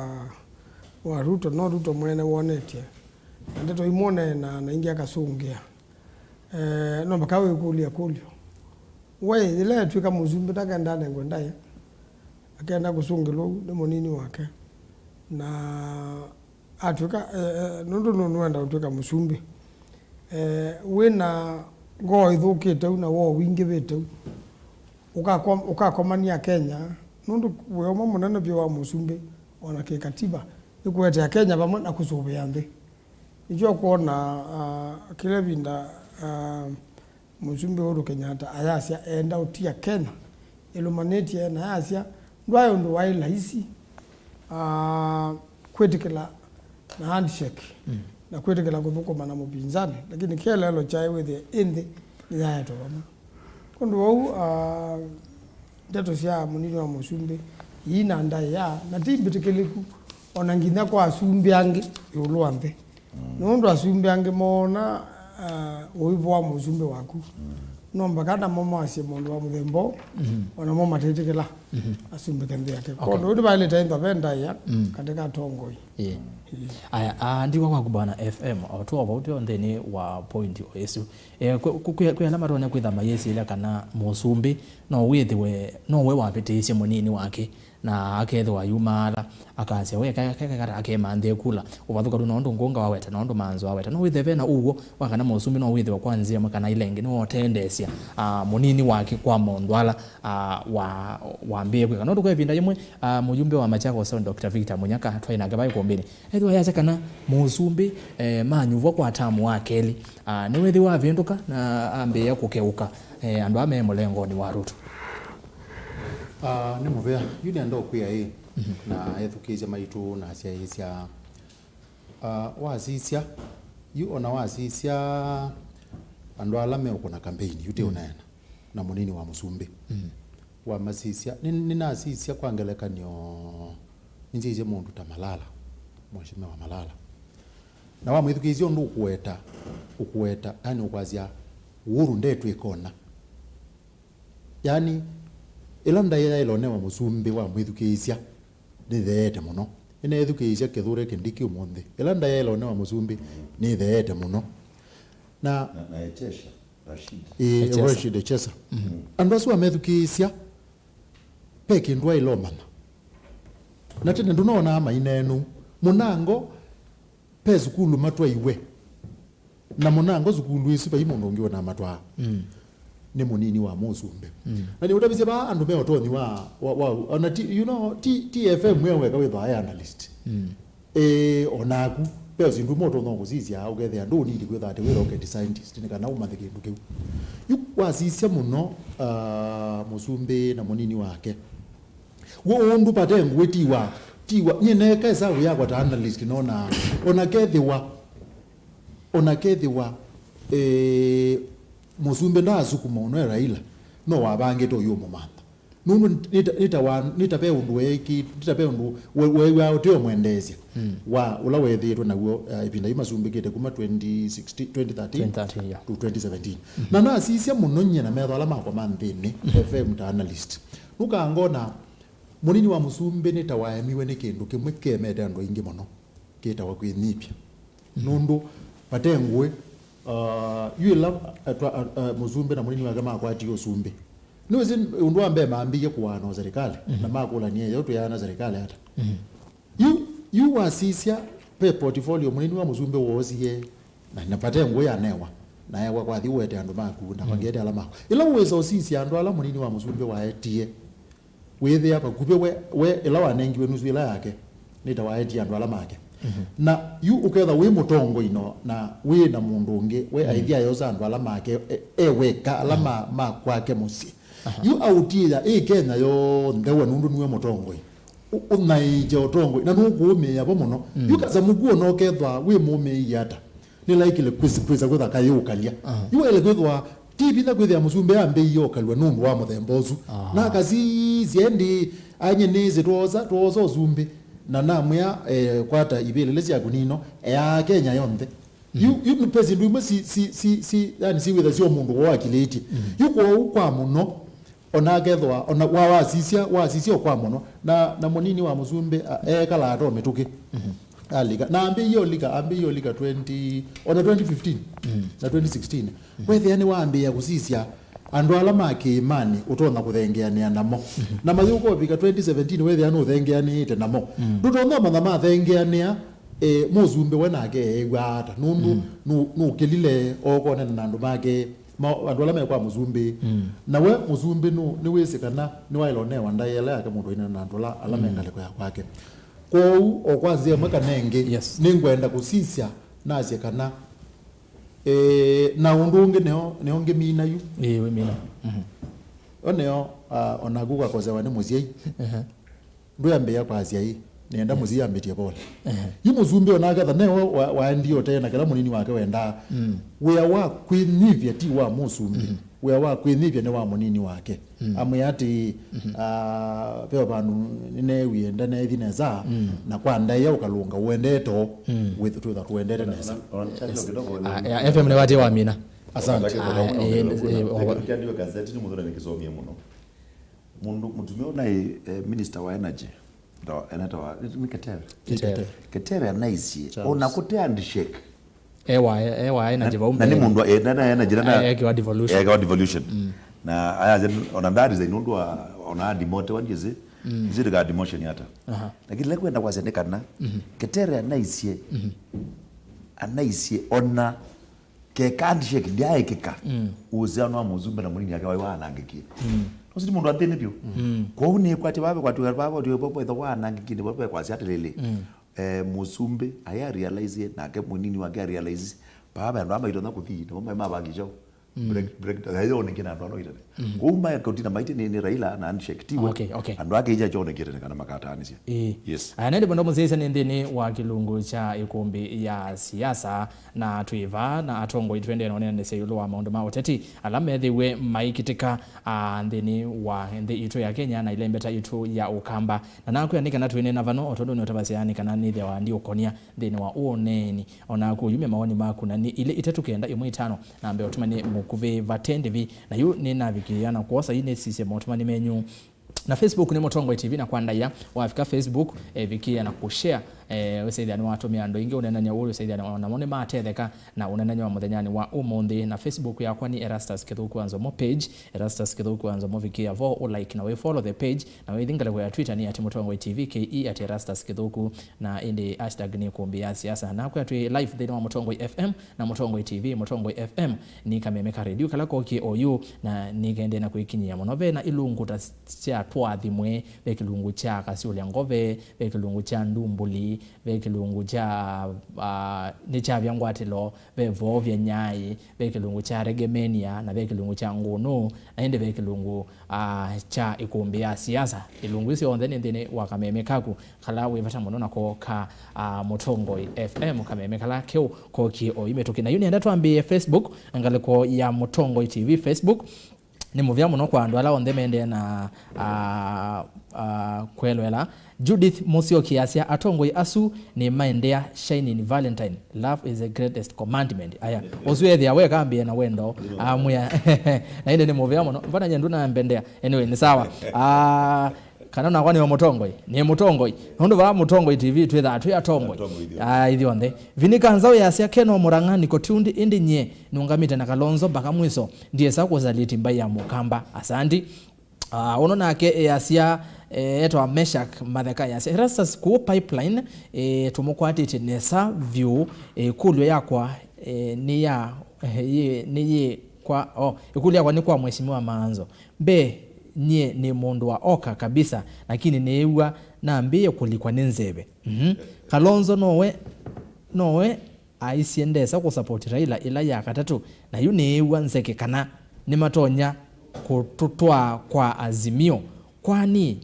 wa Ruto, no Ruto mwene wonetye. Na ndeto imwe ũneenaa na ingĩ akasũngĩa. Eh, no mpaka wĩkũlye kũlyo. We, yĩla etw'ĩka mũsumbĩ, ndakenda anengwe ndaĩa. Akenda kũsũngĩlwa ũu nĩ mũnini wake. Na atw'ĩka, eh, eh, nũndũ nũ-, nũenda ũtw'ĩka mũsumbĩ. Eh, wĩna ngoo ĩthũkĩte ũu na woo wingĩvĩte ũu, ũkakwa-, ũkakomania Kenya, nũndũ wĩa ũmwe mũnene vyũ wa mũsumbĩ, ona kĩkatiba, nĩ kũetea Kenya vamwe na kũsũvĩa nthĩ. Nĩkyo kwona, ah, kĩla ĩvinda, ah, Mũsumbĩ Uhuru Kenyatta ayasya eenda ũtia Kenya ĩlũmanĩtye, na ayasya ndwaĩ ũndũ waĩ laisi, ah, kwĩtĩkĩla na handshake na kwĩtĩkĩla kũthũkũma na mũpinzani, lakini kĩeleelo kyaĩ wĩthĩe ĩ nthĩ nĩyaetwe vamwe. Kwondũ wau, ah, ndeto sya mũnini wa mũsumbĩ ii na ndaĩa, na ti mbĩtĩkĩlĩku ona nginya kwa asumbĩ angĩ ĩũlũ wa nthĩ. Nũndũ asumbĩ angĩ moona, ah, ũivo wa mũsumbĩ waku, no mpaka namo moasye mũndũ wa mũthemba ũũ, ona mo matĩtĩkĩla asumbĩke nthĩ yake. Okay. Kwondũ ũu nĩvaĩlĩte ĩthwa ve ndaĩa katĩ ka atongoi. Ĩĩ. Aya, ah, ndiwa kwaku Bwana F M, o tũ o vau twĩ o nthĩnĩ wa point o ĩsu. Eh, kwĩ, kwĩ, kwĩ, kwĩ ala matonya kwĩtha mayĩsĩla kana mũsumbĩ no wĩthĩwe, no we wavĩtĩĩsye mũnini wake, na akethĩwa yumaala, akasya, we, ka-, ka-, ka-, ka-, akemanthĩe kula. Ũvathũkanu na ũndũ Ngũnga waweta, na ũndũ Manzo waweta. No wĩthĩe ve na ũw'o wa kana mũsumbĩ no wĩthĩwe kwa nzĩa ĩmwe kana ila ingĩ, nĩwootendeesya, ah, mũnini wake kwa maũndũ ala, ah, wa, wambĩĩe kwĩka. No tũkwĩ ĩvinda yĩmwe, ah, mũyumbe wa Machakos South, Doctor Victor Munyaka, twaĩ nake vai kũmbĩnĩ. Ethĩwa yasya kana mũsumbĩ, eh, manyuvwa kwa tamu wa kelĩ, ah, nĩwĩthĩwa avĩndũka na ambĩĩa kũkeũka, eh, andũ aa me mũlengonĩ wa Ruto. Ah, nĩ mũvea. Yu nĩenda ũkwĩa ĩ, na ethukĩĩsya maitũ na asyaĩĩsya, ah, wasisya, yu ona wasisya andũ ala meũkũna kampeni, yu tĩ ũneena na mũnini wa mũsumbĩ. Wamasisya, nĩ, nĩnasisya kwa ngelekany'o, nĩnzĩisye mũndũ ta Malala, Mheshimiwa Malala. Na wamwĩthukĩĩsya ũndũ ũkũweta, ũkũweta, yani ũkwasya, Uhuru ndetw'ĩka ũna. Yani, ĩla ndaĩa yaĩle ũnewa mũsumbĩ wamwĩthukĩĩsya, nĩtheete mũno. Nĩneethukĩĩsya Kithure Kindiki ũmũnthĩ. Ĩla ndaĩa yaĩle ũnewa mũsumbĩ, nĩtheete mũno. Na, na, na Echesha. Rashid. Ĩĩ, Echesa. Rashid Echesa. Andũ asu amethukĩĩsya, ve kĩndũ aĩle ũmanya. Na tene ndũnonaa maineenũ. Mũnango, ve sukulu matwaiwe. Na mũnango sukulu ĩsu vai mũndũ ũngĩ ũnamatwaa. Nĩ mũnini wa mũsumbĩ. Na nĩũtavisye vaa andũ me ũtonyi wa, wa, wa, ona ti, you know, ti, ti F M ĩyo weka wĩthwa aĩ analyst. Ĩĩ, o naku, ve syĩndũ imwe ũtonya kũsisya, ũkethĩa ndũnindi kwĩtha atĩ wĩ rocket scientist, nĩ kana ũmanthe kĩndũ kĩu. Yu wasisya mũno, ah, mũsumbĩ na mũnini wake. W'o ũndũ vate ngũĩ ti wa, Tiwa, nyie neeka ĩsavu yakwa ta analyst, nona, ona kethĩwa, ona kethĩwa, eh, mũsumbĩ ndaasukuma ũno e Raila, no wavangĩte ũyũmũmantha. Nũndũ nĩta, nĩta wa, nĩta ve ũndũ weeki, nĩta ve ũndũ we-, weew'aa ũteũmwendeesya wa ũla weethĩĩtwe naw'o, eh, ĩvinda yu masumbĩkĩte kuma twenty sixteen, twenty thirteen Twenty thirteen, yeah. to twenty seventeen. Na nasisya mũno nyie na metho ala makwa ma nthĩnĩ, F M ta analyst. Nũkangona mũnini wa mũsumbĩ nĩ ta waemiwe nĩ kĩndũ kĩmwe kĩemete andũ aingĩ mũno, kĩtawa kwĩnyivya. Nũndũ vate ngũĩ, uh, yu ĩla atwa-, uh, uh, mũsumbĩ na mũnini wake makwatie ũsumbĩ, nĩwĩsĩ ũndũ wa mbee mambĩie kũaana o serikali, na makũlanie yo twĩaana serikali ata. Yu, yu wasisya ve portfolio mũnini wa mũsumbĩ woosie, na, na vate ngũĩ yanewa, na ewa kwathi ũete andũ maku, na vangĩete ala maku. Ĩla wĩsa ũsisya andũ ala mũnini wa mũsumbĩ waetie, wĩthĩa vakuvĩ we, we ĩla wanengiwe nusu ĩla yake, nĩta waetie andũ ala make. Na yu ũketha wĩ mũtongoi no, na wĩ na mũndũ ũngĩ, we aithi ayosa andũ ala make, e, e weka, ala ma, ma kwake mũsyĩ. Yu aũtiĩa ĩ Kenya yonthe we nũndũ nĩwe mũtongoi. Ũ-, ũnaĩĩkya ũtongoi, na nũkũũmĩĩa vo mũno. Yu kasamuku ona ũkethwa wĩ mũmĩĩi ata, nĩlaĩkĩle kwĩs-, kwĩsa kwĩtha kayĩũkalya. Yu waĩle kwĩthwa ti vinya kwĩthĩa mũsumbĩ ambĩie ũkalw'a nũndũ wa mũthemba ũsu. Na akasisya ĩndĩ, anye nĩsĩ twoosa, twoosa ũsumbĩ, na namwĩa, eh, kwata ivĩlĩle syaku nino, eaa Kenya yonthe. Yu, yu nĩ ve syĩndũ imwe si, si, si, si, yani siwĩtha syo mũndũ woo akilĩtye. Yu kwoou kwa mũno, ona akethwa, ona wa, wasisya, wasisya o kwa mũno, na, na mũnini wa mũsumbĩ, a, eekalaa to mĩtũkĩ. Alika. Na ambĩie ũlika, ambĩie ũlika twenty, ona twenty fifteen, na twenty sixteen. Wethĩa nĩwambĩĩa kũsisya andũ ala ma kĩĩmanĩ ũtonya kũthengeanĩa namo. Na mayũka ũvika twenty seventeen, wethĩa nũthengeanĩĩte namo. Ndũtonya manya mathengeanĩa, eh, mũsumbĩ we nake eew'aa ata, nũndũ nũ-, nũkĩlile okonene na andũ make, ma-, andũ ala me kwa mũsumbĩ. Na we mũsumbĩ nũ-, nĩwĩsĩ kana nĩwaĩle ũnewa ndaĩa ĩla yake mũndũ ainena na andũ ala, ala me ngalĩko ya kwake. Kwoou, o kwa nzĩa ĩmwe kana ĩngĩ, Yes. nĩngwenda kũsisya nasye kana, eh, na ũndũ ũngĩ nĩo, nĩo ngĩmina yu. Ĩĩ, wĩmina. Yo nĩo, ah, onaku ũkakosewa nĩ mũsyai. Ndwĩambĩĩa kwasya ĩ, nĩenda mũsyai ambĩtye pole. Yu mũsumbĩ onake tha newe wa-, waendie ũtee na kĩla mũnini wake wendaa. Wĩa wa kwĩnyivya ti wa mũsumbĩ. Wĩa wa kwĩnyivya nĩ wa mũnini wake. Amwĩa atĩ, ah, ve vandũ nĩneewie ndaneethi nesa, na kwa ndaĩa ũkalũnga ũendete o, wĩth-, twĩtha tũendete nesa. Ah, ya, F M nĩwatie wamina. Asante. Ah, eh, eh, eh, Kĩandĩko gazetini mũthenya nĩkĩsomie mũno. Mũndũ mũtumĩa ũnaĩ, eh, minister wa energy. Ndo, enetawa, nĩ Ketere. Ketere. Ketere anaisye, Charles. Ona kũte handshake. Ewa, ewa, ena Na, jivaume. Na nĩ mũndũ, eh, na, na, ena jira na, Ekewa devolution. Ekewa devolution. Na aya, ona ndari za inũndũ wa, ona demote wa ndizi. Nziri ka demotion hata. Aha. Lakini leo kwenda kwa sene kana. Ketere anaisye. Anaisye, ona Keka handshake ndyaĩkĩka, ũhusiano wa mũsumbĩ na mũnini wake waĩ waanangĩkie. Ũsu nĩ mũndũ wa nthĩnĩ vyũ. Kwoou nĩkwatĩ vave kwatw'a vave kwatw'a vave kwetha waanangĩkie, nĩvo vekwasya atĩlĩlĩ, eh, mũsumbĩ aĩ arealize nake mũnini wake arealize vave andũ aa maitonya kũthi nĩvo maĩ mavangĩkya break, break, yoneke na andũ ala oitane. Kwoou maĩ kũtina maitĩ nĩ, nĩ Raila na handshake tiwe. Okay, okay. Andũ ake ija kyonekete nĩ kana makataanĩsya. Ĩĩ. Yes. Aya nende mũndũ mũsyaĩsya nĩ nthĩnĩ wa kĩlungu kya ĩkũmbĩ ya siasa. Na twĩ vaa na atongoi tũendee na ũneenanĩsya ĩũlũ wa maũndũ ma ũteti ala methĩwe maikĩtĩka, a, nthĩnĩ wa nthĩ itũ ya Kenya na ilembeta itũ ya Ũkamba. Na nakwĩa nĩ kana twĩneena vano, o tondũ nĩũtavasya nĩ kana nĩthĩawa ndiũkonia nthĩnĩ wa ũũ ũneeni. O naku ũyumya maoni maku na nĩ ilĩ itatũ kenda ĩmwe itano na mbee ũtũmani mũkuvĩ vate ndĩvi. Na yu nĩnavikĩĩa na kwosa yu nĩsisye maũtũmani menyu. Na Facebook nĩ Mũtongoi T V, na kwa ndaĩa wafika Facebook, eh, vikĩĩa na kũshare, eh, ũsethĩa nĩwatũmĩa andũ aingĩ ũneenany'a ũũ, ũsethĩa nĩ, namo nĩmatetheka na ũneenany'a wa mũthenyanĩ wa ũmũnthĩ. Na Facebook yakwa nĩ Erastus Kĩthũku wa Nzomo page, Erastus Kĩthũku wa Nzomo, vikĩĩa vo, ũ like na wĩ follow the page, na wĩthi ngalĩko ya Twitter nĩ at Mũtongoi T V K E, at Erastus Kĩthũku, na ĩndĩ hashtag nĩ kũmbĩ ya siasa. Nakwĩa twĩ live nthĩnĩ wa Mũtongoi F M, na Mũtongoi T V, Mũtongoi F M, nĩ kameme ka redio kala kokie oyu, na nĩkendee na kwĩkinyĩa mũno. Ve na ilungu ta sya twathimwe, ve kĩlungu kya kasyũlya ngove, ve kĩlungu kya ndumbuli, ve kĩlungu kya, ah, nĩ kyavya ngwatĩlo, ve voovya nyai, ve kĩlungu kya regemenia, na ve kĩlungu kya ngũnũ, na ĩndĩ ve kĩlungu, ah, kya ĩkũmbĩ ya siasa. Ilungu isu yonthe nĩ nthĩnĩ wa kameme kaku kala wĩ vata mũno nako ka, ah, Mũtongoi F M, kameme kala keũ kokie o yu mĩtũkĩ. Na yu nĩenda twambĩĩe Facebook, ngalĩko ya Mũtongoi T V Facebook. Nĩ mũvea mũno kwa andũ ala onthe mendee na, ah, ah, kwelwela. Judith Musyoki asya, "Atongoi asu nĩ maendea, shining Valentine. Love is the greatest commandment." Aya, ũsu ethĩa we kambĩe na wendo, amwĩa. Na ĩndĩ nĩ mũvea mũno. Mbona nye ndũnambendea? Anyway, nĩ sawa. Ah, kana nakwa nĩwe mũtongoi? Nĩ mũtongoi. Nũndũ vaa Mũtongoi T V twĩthaa twĩ atongoi. Atongoi, ndio. Ah, ithyonthe. Vinika Nzau yasya, "Keno Murang'a niko tuned, ĩndĩ nyie nũngamĩte na Kalonzo mpaka mwiso. Ndiesa kũsaliti mbai ya Mũkamba." Asanti. Ah, ũno nake easya, eh, etwa Meshak Matheka yasya, "Erastus kũũ Pipeline, eh, tũmũkwatĩtye nesa vyũ, eh, ĩkũlyo yakwa, eh, nĩ ya, eh, yĩ, nĩ yĩ kwa, oh, ĩkũlyo yakwa nĩ kwa Mheshimiwa Maanzo. Mbee, nyie nĩ mũndũ wa Oka kabisa, lakini nĩĩw'a nambĩĩe kũlikwa nĩ nzeve." Mhm. Kalonzo nowe, nowe aisye ndesa kũsapoti Raila ĩla ya katatũ, na yu nĩĩw'a nzeke kana nĩmatonya kũtũtwaa kwa Azimio. Kwani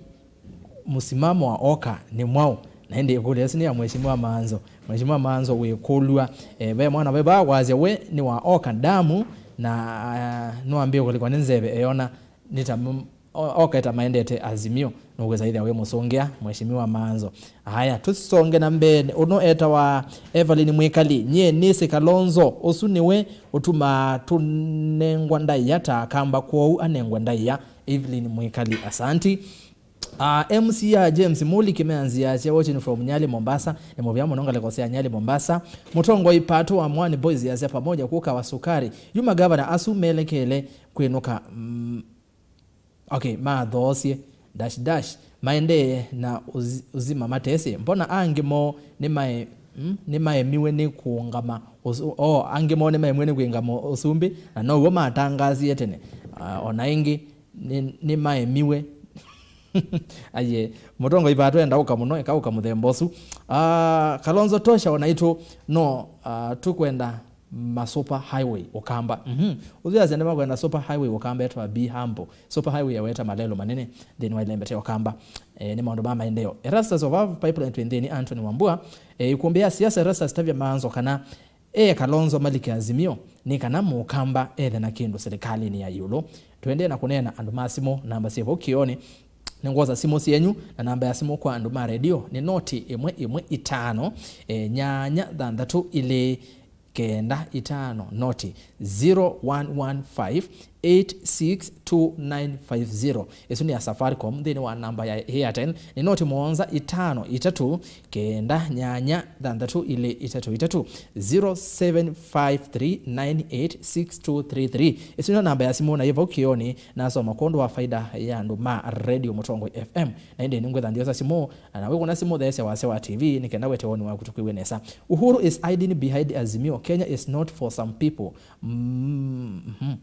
mũsimamo wa Oka nĩ mwaũ? Na ĩndĩ ĩkũlyo ĩsu nĩ ya Mheshimiwa Maanzo. Mheshimiwa Maanzo wĩkũlw'a, eh, ve mwana ve vaa wasya we nĩ wa Oka damu, na, ah, nĩwambĩĩe kũlikwa nĩ nzeve eyona nĩ ta m-, o-, Oka eta maendete Azimio, nũkwĩsa ĩthĩa wĩ mũsũngĩa, Mheshimiwa Maanzo. Aya, tũsonge na mbee. Ũno etawa Evelyn Mwikali. "Nyie nĩsĩ Kalonzo, ũsu nĩwe ũtumaa tũnengwa ndaĩa ta Akamba, kwoou anengwe ndaĩa." Evelyn Mwikali, asanti. Ah, M C A James Muli Kimeanzi yasya, "Watching from Nyali, Mombasa." Nĩ mũvea mũno ngalĩko sya Nyali, Mombasa. Mũtongoi Pato wa Mwani Boys yasya, "Pamoja kuka wa sukari." Yu magavana asu melekele kwĩnũka, mm, okay, mathoosye dash dash, maendee na ũzi-, ũzima matesĩ. Mbona angĩ moo nĩ mae-, mm, nĩ maemiwe nĩ kũũngama ũsu-, oh, angĩ moo nĩ maemiwe nĩ kwĩngama ũsumbĩ, na now'o matangasie tene. Ah, ona ĩngĩ, nĩ, nĩ maemiwe. Aye, mũtongoi Pato enda ũka mũno, eka ũka mũthemba ũsu. Ah, Kalonzo tosha, onaitũ no, ah, tũkwenda ma super highway Ũkamba. Mhm. Ũthiasya nĩmakwenda super highway Ũkamba etwa Be Humble. Super highway yaweta malelo manene nthĩnĩ wa ilembete Ũkamba. Eh, nĩ maũndũ ma maendeeo. Erastus of Pipeline twĩ nthĩnĩ, Anthony Wambua. Eh, ĩkũmbĩ ya siasa Erastus tavya Maanzo kana e Kalonzo malike Azimio, nĩ kana Mũkamba ethe na kĩndũ silikalĩnĩ ya ĩũlũ. Tũendee na kũneena andũ ma simũ, namba syĩ vau kĩoonĩ. Nĩngwosa simũ syenyu, na namba ya simũ kwa andũ ma redio nĩ noti ĩmwe ĩmwe itano, eh, nyanya thanthatũ ilĩ kenda itano, noti zero one one five eight six two nine five zero. Ĩsu nĩ ya Safaricom nthĩnĩ wa namba ya Airtel, nĩ noti mũonza itano itatũ kenda nyanya thanthatũ ilĩ itatũ itatũ, zero seven five three nine eight six two three three. Ĩsu nĩyo namba ya simũ na yĩ vau kĩoonĩ, nasoma kwondũ wa faida ya andũ ma redio Mũtongoi F M. Na ĩndĩ nĩngwĩtha ndiosa simũ, na wĩkũna simũ theesya wasya wa T V nĩ kenda wete woni waku tũkwĩw'e nesa. "Uhuru is hiding behind Azimio. Kenya is not for some people." Mm, mhm.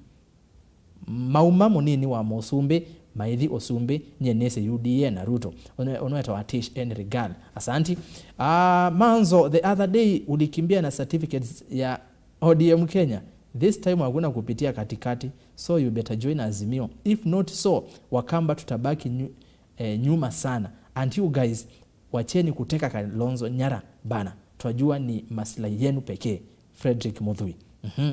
Mauma mũnini wa mũsumbĩ, maithi ũsumbĩ, nyie nĩsĩ U D A na Ruto. Ũnwe-, ũnwetawa Tish Henry Gal. Asanti. Ah, Manzo, the other day ulikimbia na certificates ya O D M Kenya. This time hakuna kupitia katikati. So you better join Azimio. If not so, Wakamba tutabaki nyu-, eh, nyuma sana. And you guys, wacheni kuteka Kalonzo nyara bana. Twajua ni maslahi yenu pekee. Frederick Muthui. Mhm.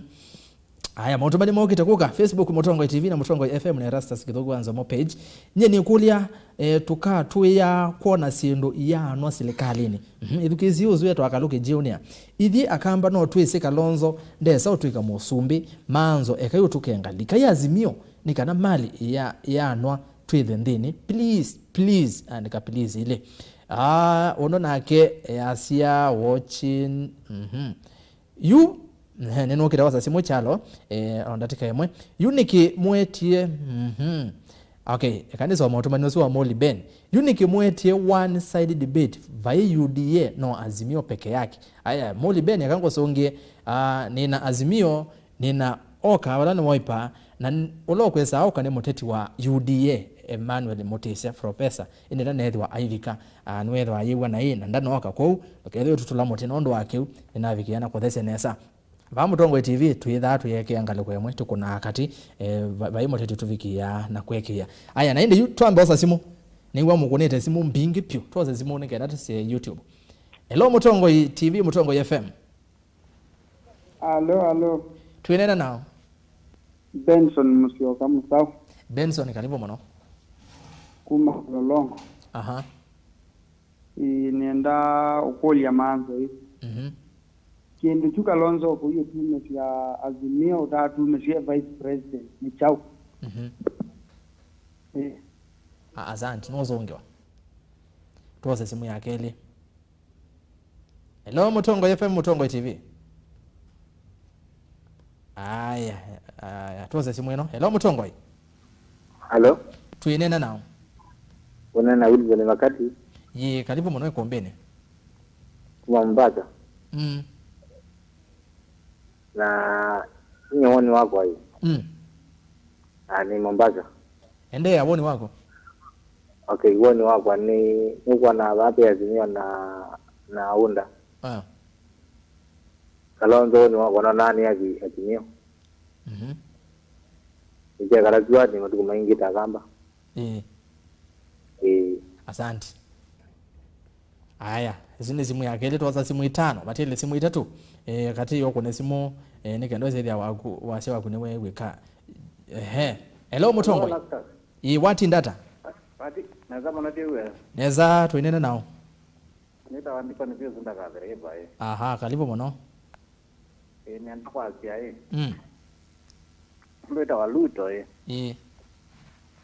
Aya, maũndũ manĩ mokĩte kũka. Facebook, Mũtongoi T V na Mũtongoi F M na Erastus Gĩthũngũ wa Nzomo page. Nyie nĩkũlya, eh, tũkatwĩa kwona syĩndũ iyaanwa silikalĩnĩ. Mhm, ithukĩĩsye ũsu etwa Kalũkĩ Junior. Ithyĩ Akamba no twĩsĩ Kalonzo ndesa ũtw'ĩka mũsumbĩ, Manzo ekai ũtũkenga. Likai Azimio nĩ kana mali iya-, iyaanwa twĩthe nthĩnĩ. Please, please, andĩka please ilĩ. Ah, ũno nake easya watching. Mhm. Yu, ehe, nĩnũkĩte wasa simũ kyalo, eh, o ndatĩka ĩmwe. Yu nĩkĩ mwetie, mhm. Okay, eka nĩsoma ũtũmani ũsu wa Moli Ben. Yu nĩkĩ mwetie one side debate, vai U D A no Azimio peke yake. Aya, Moli Ben, eka ngũsũngĩe, ah, nĩna Azimio, nĩna Oka, ũla nĩ Wiper, na n-, ũla ũkwĩsaa Oka nĩ mũteti wa U D A. Emmanuel Mutisya, professor, ĩndĩ ndanethĩwa aivika. Ah, nĩwethĩwa ayĩw'a naĩ na ndanooka kwoou, ndũkethĩwe ũtũtũla mũtĩ nũndũ wa kĩu, nĩnavikĩa na kũthesya nesa. Vaa Mũtongoi T V, twĩthaa tũyekĩa ngalĩko ĩmwe, tũkũnaa katĩ, eh, va-, vai mũteti ũtũvikĩaa na kũekĩĩa. Aya, na ĩndĩ yu twambe osa simũ. Nĩw'a mũkũnĩte simũ mbingĩ pyũ. Twose simũ nĩ kenda tũsye YouTube. Hello, Mũtongoi T V, Mũtongoi F M. Alo, alo. Twĩneena nao? Benson Musyoka, Mũsaũ. Benson, karibu mũno. Kuma Lolongo. Aha. Ĩĩ, nĩenda ũkũlya manzo ĩ. Mhm. Kĩndũ kyu Kalonzo ũkũi ũtumĩsya Azimio ũtatumĩsye vice president nĩ kyaũ? Mhm. Ĩĩ. A-, asante, nũzũngĩwa. Twose simũ ya kelĩ. Hello, Mũtongoi F M, Mũtongoi T V. Aya, aya, twose simũ ĩno. Hello, Mũtongoi. Hello. Twĩneena nao? Ũneena Wilson Makati. Yĩ, karibu mũno ĩkũmbĩnĩ. Kuma Mombasa. Mm. Na nye woni wakwa ĩ. Mm. Ah, nĩ Mombasa. Endeea woni wako. Okay, woni wakwa nĩ, nĩkwona vaa ve Azimio na, na UDA. Ah. Kalonzo woni wakwa nonaa nĩ Azi-, Azimio. Mhm. Nĩkyekala kyuanĩ matukũ maingĩ takamba. Ĩĩ. Ĩĩ. Asante. Aya, ĩsu nĩ simũ ya kelĩ, twosa simũ itano, vatĩle simũ itatũ. Eh, katĩ yo kũne simũ, eh, nĩ kenda ũsethĩa waku, wasya waku nĩwe wĩka. Ehe. Hello, Mũtongoi. Hello, Lastus. Ĩĩ, watinda ata? Wati, nesa mũno tiwe. Nesa, twĩnene nao. Nĩtawa Ndipani Pius ndakathĩre ĩvaĩ. Aha, karibu mũno. Ĩĩ, nĩenda kwasya ĩ. Mm. Ũndũ wĩtawa Ruto ĩ. Ĩĩ.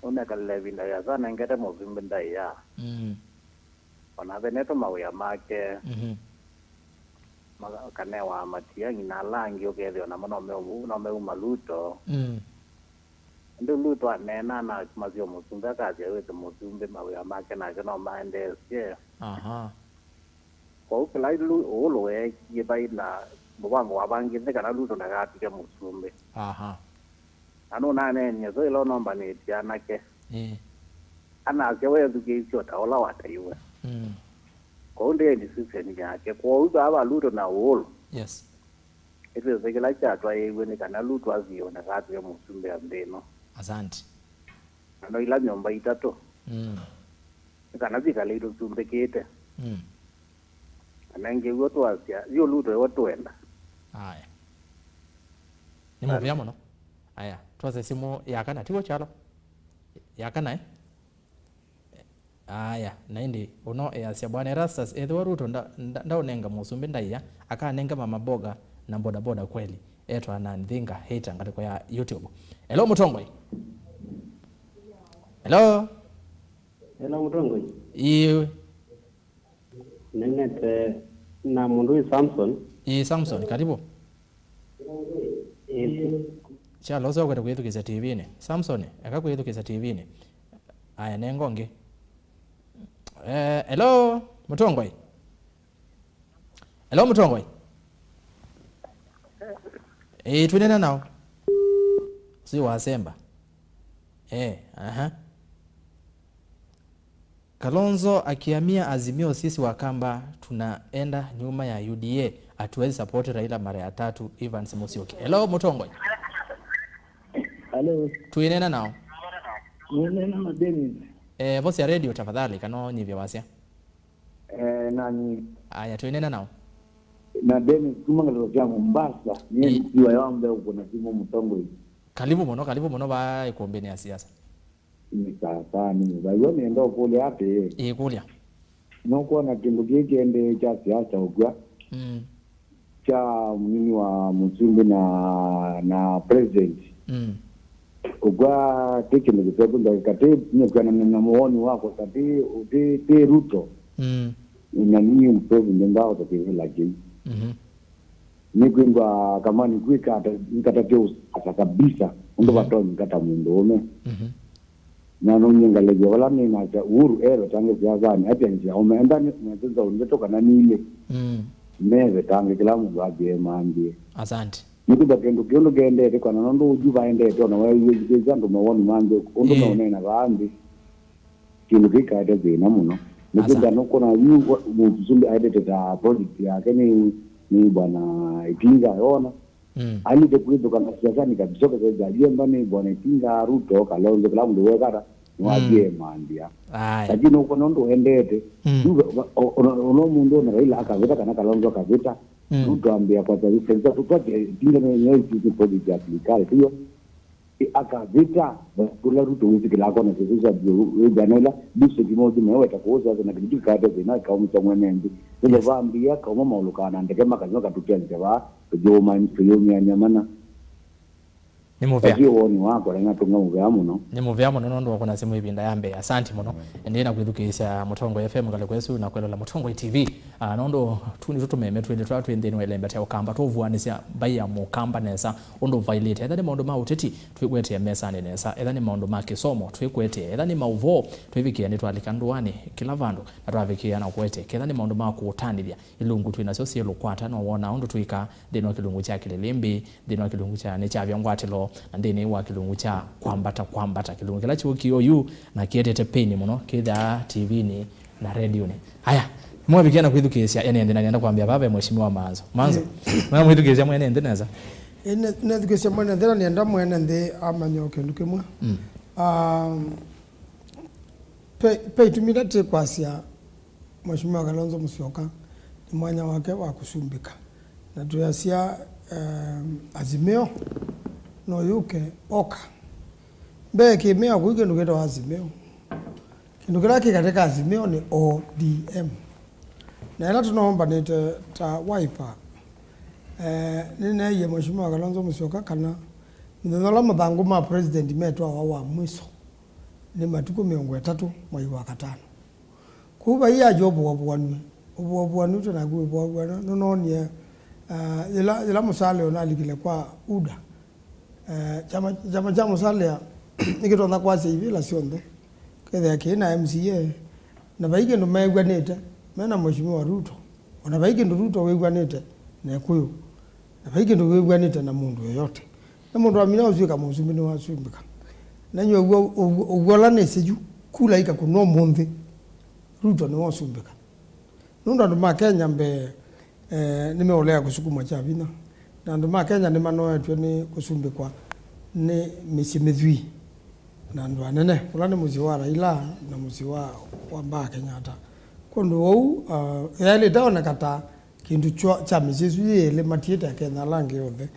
Ũnekalile ĩvinda yĩasa anengete mũsumbĩ ndaĩa. Mm. Ona avenetwe mawĩa make. Mhm. Maka-, akanewa Matiang'i na ala angĩ ũkethĩwa namo no meu-, no meuma Ruto. Mm. Ĩndĩ Ruto aneena na masio mũsumbĩ akasya wĩsĩ mũsumbĩ mawĩa make nake no maendeesye. Aha. Kwoou kĩla Lu-, Uhuru weekie vai na mũvango wavangĩte nĩ kana Ruto ndakatw'ĩke mũsumbĩ. Aha. Na nũnaneenie so ĩla ũnombanĩtye anake. Ĩĩ. Anasya wethukĩĩsye o ta ũla wataiwe. Mm. Kwoou ndĩe decision yake. Kwoou vaa va Ruto na Uhuru. Yes. Nĩtwĩsĩ kĩla kyatwaĩiw'e nĩ kana Ruto asiĩwe ndakatw'ĩke mũsumbĩ wa nthĩ ĩno. Asante. Na no ila nyũmba itatũ. Mm. Nĩ kana syĩkale itũsumbĩkĩte. Mm. Kana ĩngĩ w'o twasya, yu Ruto ĩwe twenda. Aya. Nĩ mũvea mũno. Aya, twose simũ ya kana, tiw'o kyalo? Ya kana, eh? Aya, na ĩndĩ ũno easya, Bwana Erastus, ethĩwa Ruto nda-, nda-, ndaũnenga mũsumbĩ ndaĩa, akanenga mama boga na bodaboda kweli. Etwa Nanthinga, hater ngalĩko ya YouTube. Hello, Mũtongoi. Hello. Hello, Mũtongoi. Ĩĩ. Nenete na mũndũ wĩ Samson. Ĩĩ, Samson, karibu. Ĩĩ. Kyalo, ũseo kwenda kwĩthukĩĩsya T V-nĩ. Samson, eka kwĩthukĩĩsya T V-nĩ. Aya, nenga ũngĩ. Eh, hello, Mũtongoi. Hello, Mũtongoi. Eh, twĩnena nao. Si wasemba. Eh, aha. Kalonzo akihamia Azimio, sisi Wakamba tunaenda nyuma ya U D A, hatuwezi support Raila mara ya tatu. Evans Musyoki. Hello, Mũtongoi. Hello. Twĩnena nao. Nĩnena na Dennis. Eh, vosi ya radio tafadhali, kana ũnyivye wasya. Eh, nani? Aya, twĩnena nao. Na Dennis kuma ngalĩko sya Mombasa, niĩ Ĩ- nĩsiwa yambe ũkũna simũ Mũtongoi. Karibu mũno, karibu mũno vaa ĩkũmbĩnĩ ya siasa. Nĩ sawa sawa, nĩ mũvaiwa nĩenda ũkũlya atĩĩ. Ĩĩ, kũlya. Nũkwona kĩndũ kĩĩ kĩendee kya siasa ũkw'a? Mm. Kya mũnini wa mũsumbĩ na, na president. Mm. Ũkw'a ti kĩndũ kĩsevu ndakĩka ti nĩkwĩanana na mawoni wakwa ta ti, ti, ti Ruto. Mm. Na niĩ president ndahota kwĩvĩla kĩu. Mhm. Nĩkwĩngwa kamani kwĩka ata, nĩkatatĩ ũsasa kabisa, ũndũ Mhm. vatonyi kata mũndũ ũme. Mhm. Na nũnyie ngalĩkyo vala nĩnasya Uhuru evetangĩsya athani atĩ nzĩa ũmenda nĩ, nĩtũthaũ ndeto kana nilĩ. Mm. Mevetangĩ kĩla mũndũ athie mambie. Asante. Nĩkwĩthwa kĩndũ kĩu nĩkĩendete kwana nũndũ ũju vaendete ona weew'ĩthukĩĩsya andũ mawoni mangĩ ũndũ Ĩĩ. meũneena vaa nthĩ. Kĩndũ kĩkaete thĩna mũno. Nĩkĩo ndanũkona yu mũsumbĩ aendete ta project yake nĩ, nĩ bwana Itinga yona. Mm. Alĩte kwĩthũka na siasani kabisa, ũkethĩa yemba nĩ bwana Itinga, Ruto, Kalonzo, kĩla mũndũ wekata nĩwathie mandia. Aye. Lakini ũkona ũndũ endete. Mm. Yu va-, va-, o-, ona, ona mũndũ ona Raila akavĩta kana Kalonzo akavĩta. Mm. Ruto ambĩa kwa sasa, sasa tupate Itinga nĩ, nĩ, nĩ project ya serikali, sio? Akavĩta, ũla Ruto wĩsĩkĩlaa kona sese sya vyũ, wĩthana ĩla district mothe meweta kũũ sasa na kĩndũ kĩkaete thĩna kaũmĩsya mwene nthĩ. Ĩla vambĩĩa kauma maũlũkaa na ndeke makanywa katũkya nzeva, tũyũma-, tũyũmĩany'a mana. Nĩ mũvea. Ũsu woni wakwa, na tũnga mũvea mũno. Nĩ mũvea mũno nũndũ wa kũna simũ ĩvinda ya mbee. Asanti mũno. Endee na kwĩthukĩĩsya Mũtongoi F M ngalĩko ĩsu na kwĩlola Mũtongoi T V. Ah, nũndũ tu nĩtũ tũmeme twĩlĩ twa twĩ nthĩnĩ wa ĩlembe ya Ũkamba, tũvuanĩsya mbai ya Mũkamba nesa ũndũ vailĩte. Etha nĩ maũndũ ma ũteti, twĩkwetee mesanĩ nesa. Etha nĩ maũndũ ma kĩsomo, twĩkwetee. Etha nĩ maũvoo, twĩvikĩe nĩtwalika ndũanĩ kĩla vandũ na twavikĩĩa na kũete. Ketha nĩ maũndũ ma kũũtanĩthya, ilungu twĩ nasyo syĩ lũkwata, no wona ũndũ twĩkaa nthĩnĩ wa kĩlungu kya Kĩlĩlĩmbĩ, nthĩnĩ wa kĩlungu kya nĩ kyavya ngwatĩlo, na nthĩnĩ wa kĩlungu kya kwambata kwambata, kĩlungu kĩla kyũkie oyu na kĩetete pain mũno kĩthaa T V-nĩ na redionĩ. Aya, mwavikia na kwĩthukĩĩsya ene nthĩ, na nĩenda kwambĩa vava e Mheshimiwa Manzo. Manzo, mm, mwĩthukĩĩsya mwene nthĩ nesa? Ĩ, ne-, nethukĩĩsya mwene nthĩ, na nĩenda mwene nthĩ amanya o kĩndũ kĩmwe. Mm. Um, pe, pe itumi ila tĩkwasya Mheshimiwa Kalonzo Musyoka nĩ mwanya wake wa kũsumbĩka. Na twĩasya, um, Azimio no yũke oka. Mbee kĩmea kũi kĩndũ kĩtawa Azimio. Kĩndũ kĩla kĩ katĩ ka Azimio nĩ O D M. Na ĩla tũnoombanĩte ta Wiper, eh, nĩneeie Mheshimiwa Kalonzo Musyoka kana mũthenya ũla mathangũ ma president metwawa wa mwiso nĩ matukũ mĩongo ĩtatũ mwai wa katano. Kũu vai aja ũvuavuanw'e, ũvuavuanĩtwe naku wĩvuavuana, nũnoonie, ah, yĩla, yĩla Musalia ũnalikile kwa UDA. Eh, kyama, kyama kya Musalia nĩkĩtonya kwasya ivĩla syonthe, kethĩa kĩĩ na M C A, na vai kĩndũ mew'anĩte me na Mheshimiwa Ruto, ona vai kĩndũ Ruto wĩw'anĩte na Ĩkũyũ, na vai kĩndũ wĩw'anĩte na mũndũ yoyote. Na mũndũ amina ũswĩka mũsumbĩ nĩwasumbĩka. Na nyie ũw'o, ũw'o, ũw'o ũla nĩsĩ yu, kula ikakũnwa ũmũnthĩ, Ruto nĩwosumbĩka. Nũndũ andũ ma Kenya mbee, eh, nĩmeũlea kũsukumwa kya vinya, na andũ ma Kenya nĩmanoetw'e nĩ kũsumbĩkwa nĩ mĩsyĩ mĩthwii na andũ anene, ũla nĩ mũsyĩ wa Raila na mũsyĩ wa, wa Mbaa Kenyatta. Kwondũ ũu, ah, yaĩlĩte oneka ta kĩndũ kyo, kya mĩsyĩ ĩsu yĩ ĩlĩ matiĩte Akenya ala angĩ onthe.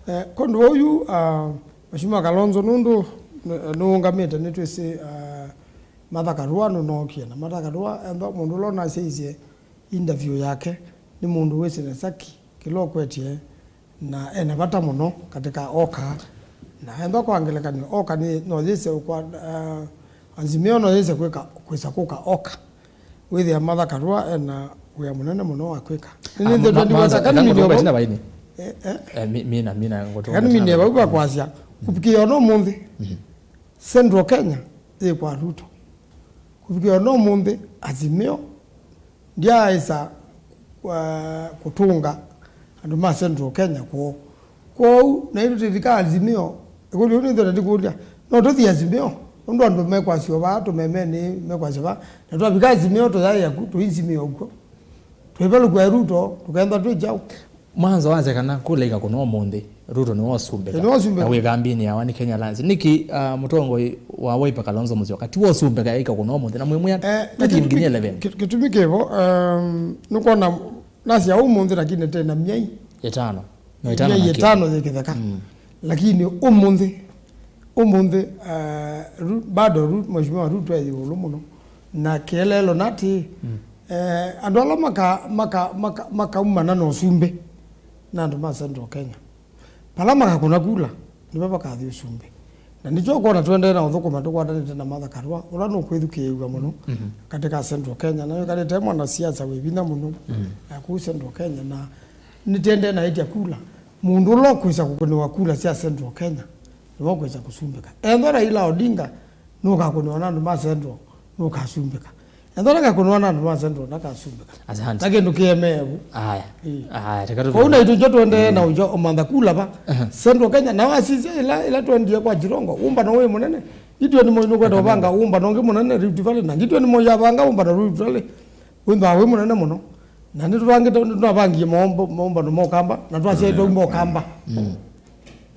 Eh, kwondũ ũu yu, ah, Mheshimiwa Kalonzo nũndũ nĩ-, nĩũngamĩte nĩtwĩsĩ, ah, Martha Karua nũnookie, na Martha Karua ethwa mũndũ ũla ũnasyaisye interview yake nĩ mũndũ wĩsĩ nesa ki-, kĩla ũkwetye, na ena vata mũno katika oka. Na ethwa kwa ngelekany'o, oka nĩ, no yĩse kwa, uh, Azimio no yĩse kwĩka, kwĩsa kũka oka. Wĩthĩa Martha Karua ena wĩa mũnene mũno wa kwĩka. Nĩ, ah, nĩ, ma-, nĩ, ma-, nĩ, Manzo, kani eka ngũtũnge minie vau. China vaini. Eh, eh. Eh, mi-, mina, mina ngũtũnge. Kani minie vau kwa kwasya, kũvikĩa no mũnthĩ. Mhm. Central Kenya yĩ kwa Ruto. Kũvikĩa no mũnthĩ, Azimio ndyaaĩsa, uh, kũtũnga andũ ma Central Kenya kwoo. Kwoou, naitũ tĩthika Azimio, ĩkũlyo yĩu nĩthĩwa ndĩkũlya, no tũthi Azimio? Nũndũ andũ mekwasya vaa, tũmemenĩ mekwasya vaa, na twavika Azimio tũyaĩa ku, tũisimĩa ũkw'o. Twĩvalũkw'a Ruto, tũkethwa twĩ kyaũ? Mwanzo wasya kana kula ikakũnwa ũmũnthĩ, Ruto nĩwe ũsumbĩka. Nĩwe ũsumbĩka. Na wĩ kambinĩ ya One Kenya Alliance. Nĩkĩ, ah, mũtongoi wa Wiper Kalonzo Musyoka tiwe ũsumbĩka ikakũnwa ũmũnthĩ? Na mwĩmwĩa, eh, na kĩtumi, nginya eleven. Kĩ-, kĩtumi kĩvo, um, nũkwona nasya ũmũnthĩ lakini tena myei. Ĩtano. No, ĩtano myei na kĩndũ. Ĩtano yĩ kĩtheka. Mm. Lakini ũmũnthĩ, ũmũnthĩ, eh, Ru-, bado Ru-, Mheshimiwa Ruto e ĩũlũ mũno. Na kĩeleelo na atĩ, mm, eh, andũ ala maka-, maka-, maka-, makaumana na ũsumbĩ na andũ ma Central Kenya. Vala makakũna kula, nĩvo vakathi ũsumbĩ. Na nĩkyo ũkwona tũendee na ũthũkũma tũkwatanĩte na Martha Karua, ũla nũkwĩthukĩĩw'a mũno, mhm, katika Central Kenya. Na wĩkalĩte mwanasiasa wĩ vinya mũno, mhm, eh, kũu Central Kenya. Na nĩtendee na ĩtya kula. Mũndũ ũla ũkwĩsa kũkũnĩwa kula sya Central Kenya, nĩwe ũkwĩsa kũsumbĩka. Ethwa Raila Odinga nũkakũnĩwa na andũ ma Central, nũkasumbĩka. Ethwa ndakakũnĩwa na andũ ma Central, ndakasumbĩka. Asante. Na kĩndũ kĩemee vu. Aya. Ĩĩ. Aya, teka tũthiĩ. Kwoou naitũ njo tũendee na ũnjo ũmantha kula va. Aha. Central Kenya, na wasisya ĩla, ĩla twendie kwa Jirongo, ũmbano wĩ mũnene. Gideon Moi nũkwenda ũvanga ũmbano ũngĩ mũnene Rift Valley, na Gideon Moi avanga ũmbano Rift Valley, wĩthĩawa wĩ mũnene mũno. Na nĩtũvangĩte, nĩtũnavangie maũmba-, maũmbano ma Ũkamba, na twasyaĩtwe auma Ũkamba.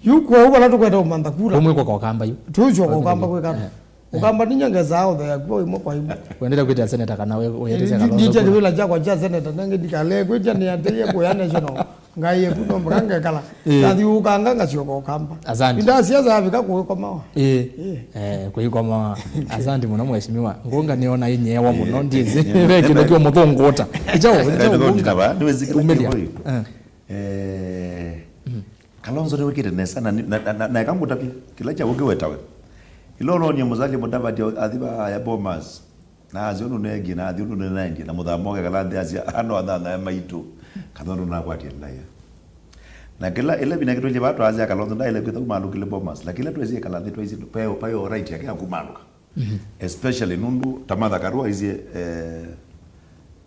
Yu kwoou vala tũkwenda ũmantha kula. Ũmwe kwa Ũkamba yu. Tũsyoka Ũkamba kwĩkana. Ũkamba ninya ngesaa ũthea kuo ĩmwe kwa ĩmwe. Wendete kwĩtĩa seneta kana we-, wĩtĩsya Kalonzo? Nditie kĩvĩla kyakwa kya seneta, nange ndikale kwĩtya nĩ atĩie kũya national. Ngai yeku no mpaka ngekala. Ĩĩ. Ndathiũũkanga ngasyoka Ũkamba. Asante. Inda siasa yavika kũĩkomawa. Ĩĩ. Ĩĩ. Eh, kũĩkomawa. Asante mũno mheshimiwa. Ngũnga nĩona ĩnyewa mũno, ndiĩsĩ. Ve kĩndũ kĩũmũthũngũta. Ĩkyaũ, ĩkyaũ ngũnga. Umĩlya. Eh. Eh. Kalonzo nĩwĩkĩte nesa na, na, na, na, na eka ngũtavye kĩla kya ũkĩ wetawe. Ĩla ũnonie Musalia Mudavadi athi vaya Bomas, na asyo nũnengie, na athi ũndũ nĩnaendie, na mũthama ũkekala nthĩ asya, ano athanthae maitũ, kana ũndũ nakwatie ndaĩa. Na kĩla, ĩla vina kĩtwĩlye vaa twasya Kalonzo ndaĩle kwĩtha umalũkile Bomas, lakini ĩla twesĩ ekala nthĩ twaisye, paĩ, paĩ o right yake ya kumalũka. Especially nũndũ ta Martha Karua aisye, eh,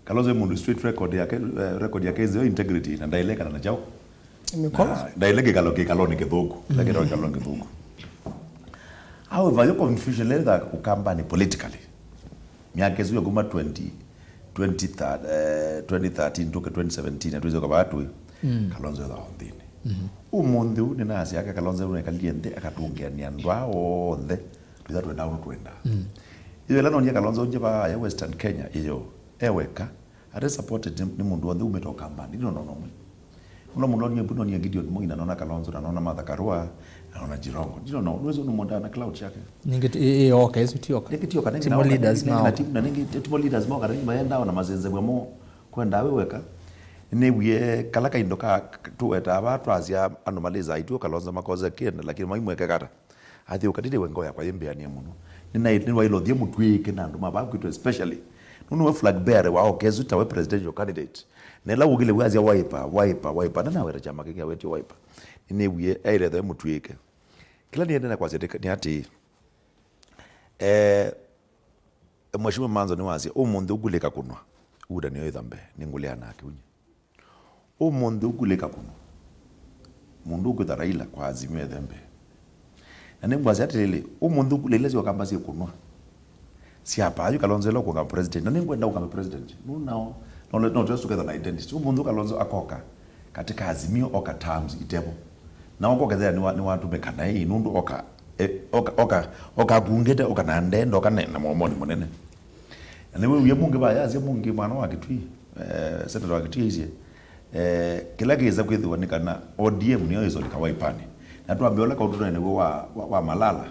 Kalonzo e mũndũ straight record yake, eh, record yake is your integrity, na ndailekana na kyaũ. Mĩkolo. Na ndaile kĩkalo, kĩkalonĩ kĩthũku. Ĩla kĩtao kĩkalonĩ kĩthũku. However, yo confusion ĩla yĩthaa Ũkambanĩ politically, myaka ĩsu ya kuma twenty, twenty, eh, twenty thirteen tũke twenty seventeen, na twĩsyoka vaa twĩ, Kalonzo ethaa o nthĩnĩ. Ũmũnthĩ ũũ nĩnasya ake Kalonzo nĩkalie nthĩ akatũngĩanĩa andũ aa onthe. Twĩtha twenda ũndũ twenda. Ĩyo ĩla nonie Kalonzo nje vaa ya Western Kenya, ĩyo, e weka, ate supported nĩ, nĩ mũndũ wonthe umĩte Ũkambanĩ, ndinona ona ũmwe. Ũla mũndũ nonie, nonie Gideon Moi, na nona Kalonzo, na nona Martha Karua, na nona Jirongo. Ndinona, nĩwĩsĩ ũndũ mũndũ ana clout yake. Ningĩ ti, ĩ, ĩ, oka, ĩsu ti oka. Ningĩ ti oka, nĩngĩ timo na oka, leaders nĩngĩ mao. Na timu, na nĩngĩ, timo leaders moka, nĩngĩ maendawa na masenze mwamo, kwenda we weka. Nĩwie kala kaindo ka, tũwetaa vaa twasya andũ malĩsa aitũ Kalonzo makoze kĩenda, lakini maimweke kata. Athiũka ndĩlĩwe ngoo yakwa yĩmbĩanĩe mũno. Nĩnaĩ-, nĩwaĩlothie mũtw'ĩĩke na andũ ma vaa kwitũ especially. Nũndũ we flag bearer wa okesu tawe presidential candidate. Na ĩla wũkile wĩasya Wiper, Wiper, Wiper. Ndanaweta kyama kĩngĩ awetye Wiper. Nĩnĩwie aĩletha e mũtw'ĩĩke. Kĩla nĩendee na kwasya nĩ atĩĩ, eh, Mheshimiwa Manzo nĩwasya, ũmũnthĩ ũkulĩka kũnwa. Uda nĩyo ĩtha mbee, nĩngũlea nake unye. Ũmũnthĩ ũkulĩka kũnwa. Mũndũ ũkwĩtha Raila kwa Azimio ethe mbee. Na nĩngwasya atĩlĩlĩ, ũmũnthĩ ũkulĩla syoka mbasi kũnwa. Sya paa yu Kalonzo ĩla ũkũngama president. Na nĩngwenda ũkame president. Nũnao, no, no, no, tũketha na identity. Ũmũnthĩ Kalonzo akoka katika Azimio oka terms itevo. Na oka ũkethĩa nĩwa-, nĩwatũmĩka naĩ, nũndũ oka, e, oka, oka, oka akungĩte, oka na ndee, ndoka na, na mũomonĩ mũnene. Na nĩwĩwie mũngĩ vayasya mũngĩ mwana wa Kitui, eh, seneta wa Kitui aisye, eh, kĩla kĩsa kwĩthĩwa nĩ kana O D M nĩyo ĩsolika Waipanĩ. Na twambe ũla kaũndũ tũnaĩ nĩw'o wa, wa, wa Malala,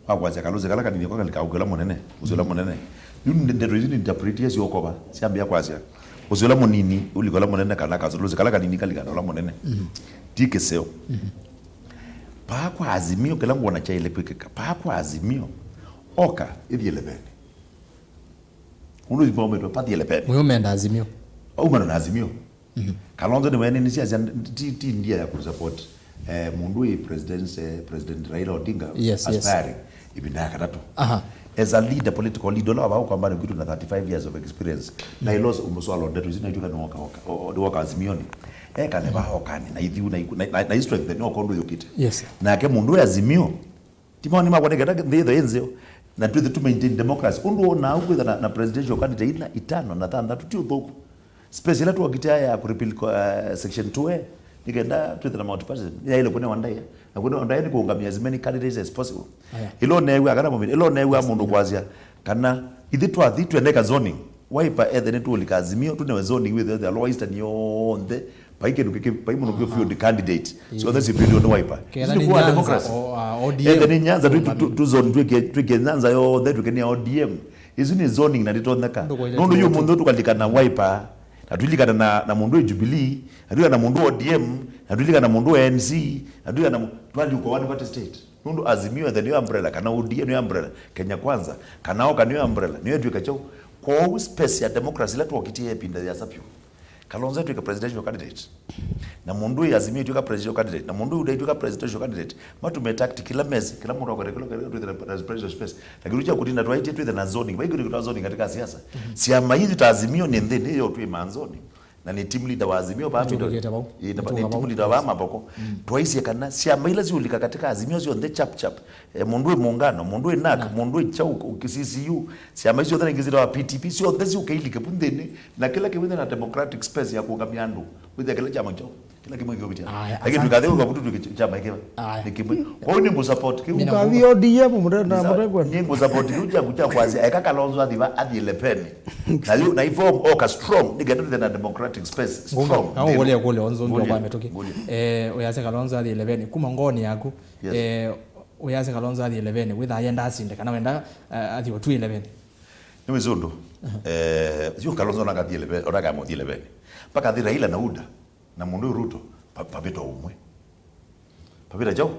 wa kwasya Kalonzo kala kanini ko kalika ũkĩ ũla mũnene, ũsĩ ũla mũnene. Yu nde-, ndeto isu nĩinterpretie syokova, syambĩa kwasya, ũsĩ ũla mũnini ũlika ũla mũnene kana Kalonzo kala kanini kalika na ũla mũnene. Ti kĩseo. Paa kwa Azimio, kĩla ngwona kyaĩle kwĩkĩka, paa kwa Azimio, oka, ĩthiĩ levenĩ. Ũndũ ũsu maũmĩtwe pathi elevenĩ. Mwe menda Azimio. Aumana na Azimio. Kalonzo nĩwene nĩsyasya ti, ti ndia ya kusupport, eh, mũndũ wĩ president, eh, President Raila Odinga. Yes, yes. Aspiring ĩvinda ya katatũ. Aha. As a leader, political leader, ũla wavaa Ũkambanĩ kwitũ na thirty-five years of experience. Na ilos ũmũswalo ndeto isu naitwĩka nĩwoka, oka, o-, o-, nĩwoka Azimioni. Ekale vaa okani na ithiu na iku-, na, na, na strength nĩwoka ũndũ yũkĩte. Yes. Nake mũndũ wĩ Azimio, ti mawoni makwa nĩ kenda nthĩ ĩtho ĩ nzeo, na twĩthe tu maintain democracy. Ũndũ wonaa kwĩtha na, na presidential candidate ina itano na thanthatũ ti ũthũku. Space ĩla twokite ya kũ repeal, uh, section two A, nĩ kenda twĩthe na multiparty, yaĩle kũnewa ndaĩa. Na kũnewa ndaĩa nĩ kũũngamia as many candidates as possible. Aya. Ĩla ũneew'a kana mũmini, ĩla ũneew'a mũndũ kwasya kana ithe twathi twendeka zoning, Wiper ethe nĩtũũlika Azimio, tũnewe zoning wĩthe, ethe Lower Eastern yonthe, vai kĩndũ kĩkĩ, vai mũndũ kĩũ field candidate. Syonthe syĩtwĩtwe nĩ Wiper. Isu nĩ kwa democracy. Ethe nĩ Nyanza, tu, tu, tu, tu zone, twĩke, twĩke Nyanza yonthe, twĩke nĩ O D M. Isu nĩ zoning na nditonyeka. Nũndũ yu mũndũ tũkalikana Wiper, na tũilikana na, na mũndũ wĩ Jubilee, na tũilikana na mũndũ O D M, na tũilikana na mũndũ wa N C, na tũilikana na mũ-, twaliũka one party state. Nũndũ Azimio ethe nĩyo umbrella, kana O D M nĩyo umbrella, Kenya Kwanza, kana oka nĩyo umbrella, nĩyo ĩtw'ĩka kyaũ. Kwoou space ya democracy ĩla twokitie ya ĩvinda yĩasa vyũ. Kalonzo etw'ĩka presidential candidate. Na mũndũ wĩ Azimio etw'ĩka presidential candidate. Na mũndũ ũyũ ndaitw'ĩka presidential candidate. Matũmĩe tactic ĩla mesĩ, kĩla mũndũ akwenda kĩla kĩla twĩthe na presidential space. Lakini ũkya kũtinda twaĩtye twĩthe na zoning. Vai kĩndũ kĩtwa zoning katika siasa. Syama ithi ta Azimio nĩ nthĩ, nĩ yo twĩ ma zoning. Na nĩ team leader wa Azimio vaa middle. Nĩtũkĩte vau. Ĩĩ, na nĩ team leader wa Mavoko. Twaisye kana syama ila siũlika katika Azimio syonthe chap chap. Eh, mũndũ wĩ Muungano, mũndũ wĩ NARC, mũndũ wĩ chau, CCU, syama isu syonthe na ingĩ syĩtawa PTP, syonthe siũke ilike vu nthĩnĩ, na kĩla kĩwĩthe na democratic space ya kũũngamya andũ. Wĩthĩa kĩla kyama kyao, kĩla kĩmwe kĩũvĩtya. Aya, lakini asante. Twĩkathe ũka vutu twĩke kyama ĩkĩva. Aya. Nĩ kĩmwe. Kwa hiyo nĩ ngũ support kĩu. Mina Ũkathi ngũ- ODM mũte- na Nisa- mũtegwa. Nĩ ngũ support kĩu kyaku kya kwasya, eka Kalonzo athi va, athi lepeni. Na yu, na iform oka strong, nĩ kenda twĩthe na democratic space. Ngũma, strong. Na ũkũlĩa kũlĩa onzo ndio Ngũlĩa, kwa mĩtũkĩ. Ngũlĩa. Eh, ũyase Kalonzo athi lepeni. Kuma ngoni yaku. Yes. Eh, ũyase Kalonzo athi lepeni. Wĩtha yenda asinde, kana wenda, eh, athi otu lepeni. Nĩ wĩsĩ ũndũ. Eh, yu Kalonzo nakathi lepeni, onakamuthi lepeni. Mpaka athi Raila na UDA. Na mũndũ ũyũ Ruto, pa- pavĩta ũmwe. Pavĩta kyaũ?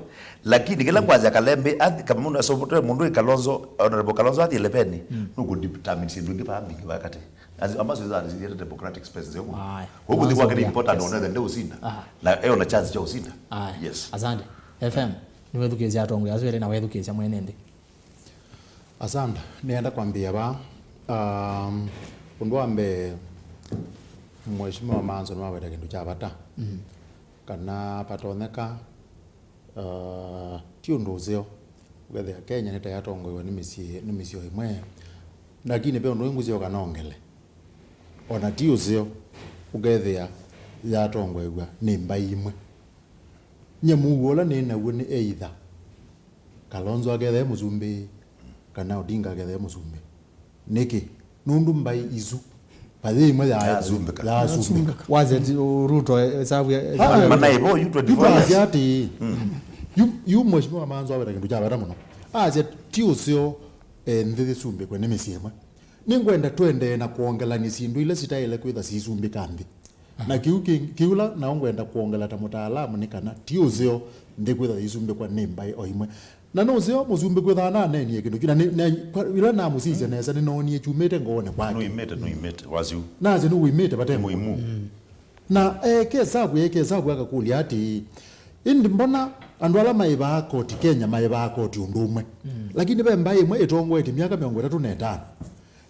Lakini kĩla ngwasya Kalembe, athi- kama mũndũ asovote mũndũ ĩ Kalonzo, Honorable Kalonzo athi lepeni, nũkũ determine syĩndũ ingĩ vaa mbingĩ vaa katĩ. As- ambazo zitharĩsĩthĩte democratic space nzeo. Aya. Kwa hivyo Kalonzo kwake nĩ pia, important yes. Onethe ndeũsinda. Aha. Na eo na chance cha ũsinda. Aya. Yes. Asante. F M, nĩwethukĩĩsya atongoi asu elĩ na wethukĩĩsya mwene nthĩ. Asante. Nĩenda kwambĩĩa vaa. Um, ũndũ wa mbee, Mheshimiwa Manzo nĩwaweta kĩndũ kya vata. Mm. Kana vatonyeka, uh, ti ũndũ ũseo. Ũkethĩa Kenya nĩ ta yatongoiwa nĩ mĩsyĩ, nĩ mĩsyo ĩmwe. Lakini ve ũndũ ũngĩ ngũsyoka nongele. Ona ti ũseo. Ũkethĩa yatongoew'a nĩ mbaĩ imwe. Nyie mũuo ũla nĩ naw'o nĩ either Kalonzo akethĩa e mũsumbĩ, kana Odinga akethĩa e mũsumbĩ. Nĩkĩ? Nũndũ mbaĩ isu, mbaĩ ĩmwe ya- Yasumbĩka. Yasumbĩka. Wasya ti Ruto, eh, savu ya- Ah, mana ĩvo, yu twenty-four years. Twasya atĩĩ, yu, yu Mheshimiwa Manzo aweta kĩndũ kya vata mũno. Asya ti ũseo, eh, nthĩ yĩsumbĩkwe nĩ mĩsyĩ ĩmwe. Nĩngwenda tũendee na kwongelany'a syĩndũ ila sitaĩle kwĩtha siisumbĩka nthĩ. Na kĩu kĩ-, kĩu la nao ngwenda kwongela ta mũtaalamu nĩ kana ti ũseo nthĩ kwĩtha yĩsumbĩkwa nĩ mbaĩ o imwe. Na nĩ ũseo mũsumbĩ kwĩthaa naneenie kĩndũ kĩu, na nĩ, na, kwa, ĩla namũsisya nesa, nĩnoonie kyumĩte ngoonĩ kwake. Nũimĩte, nũimĩte, wasyu. Nasya nĩwĩmĩte vate mũimũ. Na eke hesavu, eke hesavu akakũlya atĩĩ, ĩndĩ mbona andũ ala maĩvaa koti Kenya maĩvaa koti ũndũ ũmwe? Lakini ve mbaĩ ĩmwe ĩtongoetye myaka mĩongo ĩtatũ na ĩtano,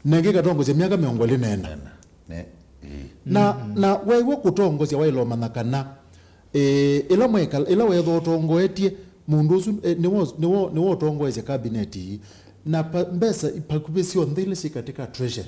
na ĩngĩ ĩkatongosya myaka mĩongo ĩlĩ na ĩna. Ĩna. Ne, ĩĩ. Na, na weew'a kũtongosya waĩle ũmanya kana, eh, ĩla mweka, ĩla weethwa ũtongoetye mũndũ ũsu, eh, nĩwe, nĩwe, nĩwe ũtongoesye cabinet ii, na pa, mbesa i-, pakuvĩ syonthe ila syĩ katika treasury,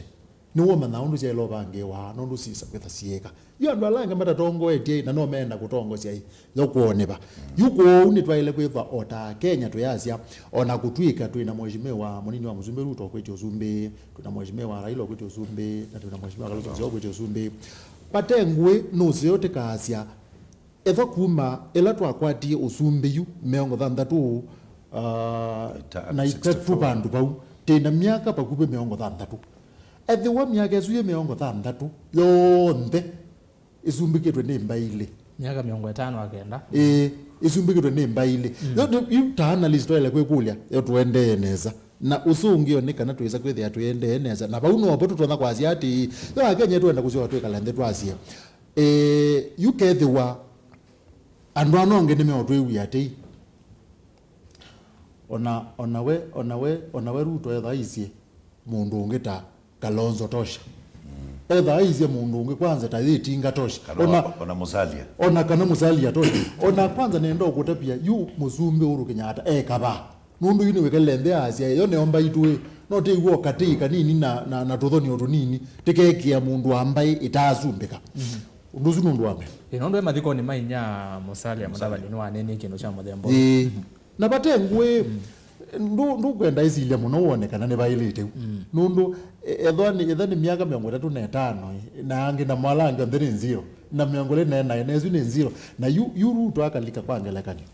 nĩwe ũmanyaa ũndũ syaĩle ũvangĩĩwa, na ũndũ sisa kwĩtha syĩka. Yu andũ ala angĩ matatongoetye na no meenda kũtongosya ĩ, yo kwoneva. Yu kwoou nĩtwaĩle kwĩthwa o ta Akenya twĩyasya, o na kũtw'ĩka twĩ na Mheshimiwa mũnini wa Mũsumbĩ Ruto ũkwĩtye ũsumbĩ, twĩ na Mheshimiwa Raila ũkwĩtye ũsumbĩ, na twĩ na Mheshimiwa Kalonzo Musyoka ũkwĩtye ũsumbĩ. Vate ngũĩ nũseo tĩkaasya, ethwa kuma ĩla twakwatie ũsumbĩ yu mĩongo thanthatũ, ah, na itatũ vandũ vau, tĩ na myaka vakuvĩ mĩongo thanthatũ. Ethĩwa myaka ĩsu yĩ mĩongo thanthatũ yonthe ĩsumbĩkĩtwe nĩ mbaĩ ilĩ. Myaka mĩongo ĩtano na kenda. Ĩĩ, ĩsumbĩkĩtwe nĩ mbaĩ ilĩ. Mm. Yo, yu ta analyst twaĩle kwĩkũlya, yo tũendee nesa. Na ũsũngĩo nĩ kana twĩsa kwĩthĩa tũendee nesa. Na vau novo tũtonya kwasya atĩĩ, yo Akenya twenda kũsyoka twĩkala nthĩ twasye, ĩĩ, yu kethĩwa andũ ana angĩ nĩmeũtwĩw'ĩa atĩĩ, ona, ona we, ona we, ona we Ruto ethwa aisye mũndũ ũngĩ ta Kalonzo tosha. Etha aisye mũndũ ũngĩ kwanza ta yĩ Tinga tosha. Kana ona, ona Musalia. Ona kana Musalia tosha. Ona kwanza nenda ũkũtavya yu mũsumbĩ Uhuru Kenyatta e kavaa. Nũndũ yu nĩwĩkalile nthĩ asya yo nĩyo mbaitũ ĩ. No tĩw'o katĩĩ kanini na, na, na tũthonio tũnini. Tĩkekĩa mũndũ wa mbaĩ ĩtaasumbĩka. Ũndũ ũsu nũndũ wa mbee. Ĩ, nũndũ e mathikonĩ ma inya Musalia Mudavadi nĩwanenie kĩndũ kya mũthemba ũyũ. Ĩĩ. Na vate ngũĩ, ndũ-, ndũkwenda ĩsilya mũno wone kana nĩvaĩlĩte u. Nũndũ, e-, ethwa nĩ, etha nĩ myaka mĩongo ĩtatũ na ĩtano, ĩ, na angĩ namo ala angĩ onthe nĩ nzero, na mĩongo ĩlĩ na ĩna, na ĩsu nĩ nzero. Na yu, yu Ruto akalika kwa ngelekany'o.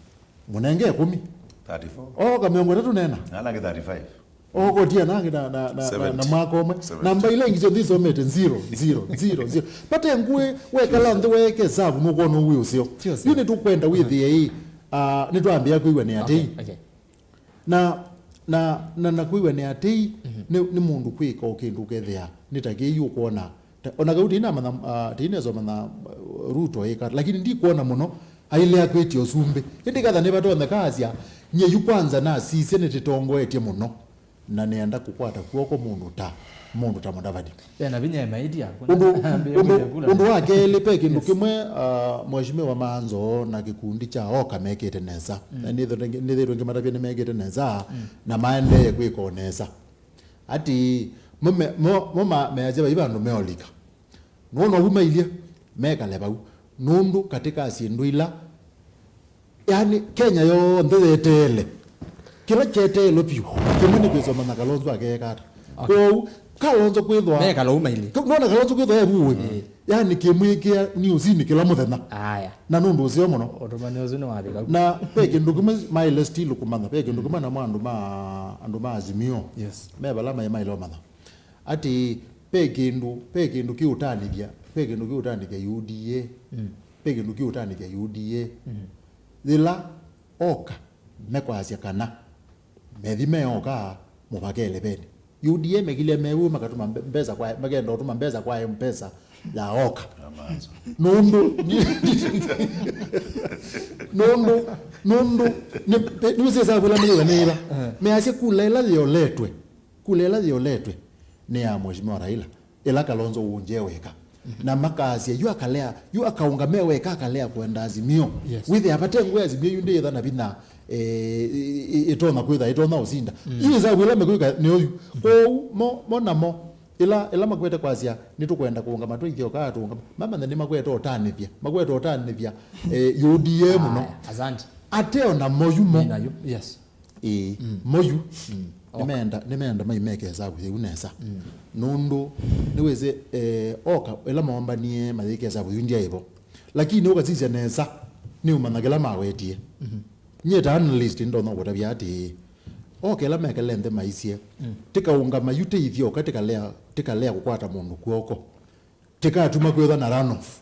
Mũnenge ĩkũmi. Thirty-four. Ooka mĩongo ĩtatũ na ĩna. Na ala angĩ thirty-five. Okotia nangĩ na, na, na, na, na mwaka ũmwe. Seventy. Namba ila ingĩ syonthe isomete zero, zero, zero, zero. Vate ngũĩ, wekala nthĩ weeke hesavu nũkwona wĩ ũseo. Ti ũseo. Yu nĩtũkwenda wĩthĩe ĩ, ah, nĩtwambĩa kwĩw'a nĩ atei. Okay, okay. Na, na, na, na kwĩw'a nĩ atei, nĩ, nĩ mũndũ kwĩka o kĩndũ ũkethĩa nĩ ta kĩĩ yu ũkwona. Ta, ona kau tĩinamanya, ah, tĩinesa ũmanya, ah, Ruto ĩka, lakini ndikwona mũno ailea kwĩtya ũsumbĩ. Ĩndĩ katha nĩvatonyeka asya, nyie yu kwanza nasisye nĩtĩtongoetye mũno. Na nĩenda kũkwata kw'oko mũndũ ta, mũndũ ta Mudavadi. Ena vinya emaĩtia. Ũndũ, ũndũ, ũndũ wa kelĩ, ve kĩndũ kĩmwe, uh, Mheshimiwa Maanzo na kĩkundi kya oka mekĩte nesa. Mm. Na nĩthĩtwe ngĩmatavya nĩmekĩte nesa, mm, na maendee kwĩka o nesa. Ati, mo me-, mo, mo ma-, measya vai vandũ meolika. Nũndũ vu mailye, mekale vau. Nũndũ katĩ ka syĩndũ ila, yani, Kenya yonthe yeteele. Kĩla kyeteelwe vyũ, kĩmwe nĩ kwĩsomanya Kalonzo akeeka ata. Okay. Kwoou, Kalonzo kwĩthwa mekala uma ili. Nona Kalonzo kwĩthwa evuwe. Eh. Yani, kĩmwĩkĩa nĩ ũsini kĩla mũthenya. Aya. Na nũndũ ũseo mũno. Ũtũmani ũsu nĩ wavika. Na ve kĩndũ kĩmwe maĩle still kũmanya, ve kĩndũ kĩmwe namo andũ ma, andũ ma Azimio. Yes. Me vala maĩ maĩle ũmanya. Ati, ve kĩndũ, ve kĩndũ kĩũtanĩthya, ve kĩndũ kĩũtanĩthya U D A. Mm. Ve kĩndũ kĩũtanĩthya U D A. Mm. Yĩla oka, mekwasya kana methi meoka mũvaka eleveni. U D A mekilye mewu makatuma mbe-, mbesa kwa, makenda ũtuma mbesa kwa M-Pesa ya oka. Nũndũ, nũndũ, nũndũ, nĩ, nĩ, nĩwĩsĩ ĩsavu ĩla meyũganĩĩva. Eh. Measya kula ĩla yĩoletwe, kula ĩla yĩoletwe nĩ ya Mheshimiwa Raila, ĩla Kalonzo wũnjie weka. Mhm. Na makasya, yu akalea, yu akaũngame weka akalea kwenda Azimio. Yes. Wĩthĩa vate ngwe Azimio yu ndĩĩtha na vinya, eh, ĩ-, ĩ-, ĩtonya kwĩtha, ĩtonya ũsinda. Mm. Yu ĩsavu ĩla mekwĩka nĩ oyu. Kwoou, mo, mo namo, ĩla, ĩla makwete kwasya, nĩtũkwenda kũũngama tũithyoka tũũngama. Mamanya nĩmakwete ũtanĩthya, makwete ũtanĩthya, eh, U D A mũno. Aya, asante. Ate o na moyu mo. Ninayo, yes. Ĩĩ, mm, moyu. Mm. Oka. Nĩmeenda, nĩmeenda mai meke ĩsavu yĩu nesa. Mm. Nũndũ, nĩwĩsĩ, eh, oka, ĩla maombanie mayĩke ĩsavu yĩu ndyaĩvo. Lakini ũkasisya nesa, nĩũmanya kĩla mawetie. Mhm. Nyie ta analyst nĩndonya kũtavya atĩĩ, oka ĩla mekele nthĩ maisye, mm, tĩkaũngama yu tĩithyoka tĩkalea, tĩkalea kũkwata mũndũ kw'oko. Tĩkatuma kwĩthwa na runoff.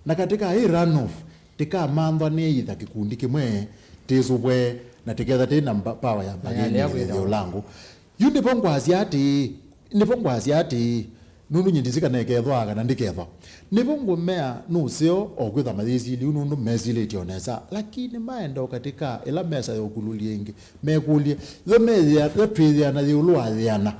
Na katĩ ka ĩ runoff, tĩkamanthwa nĩ either kĩkundi kĩmwe tĩsũvwe na tĩketha tĩ na mba-, power ya mbangĩ nĩ ĩthĩa ũlangũ. Yu nĩvo ngwasya atĩĩ, nĩvo ngwasya atĩĩ, nũndũ nyie ndĩsĩ kana ĩkethwa kana ndĩkethwa. Nĩvo ngũmea nũseo o kwĩtha mayĩsilye ũu nũndũ mesilĩtye o nesa. Lakini maenda o katĩ ka ĩla mesa ya ũkulũlya ĩngĩ, mekũlye, yo meyĩa, yo twĩyĩana yĩũlũ wa yĩana.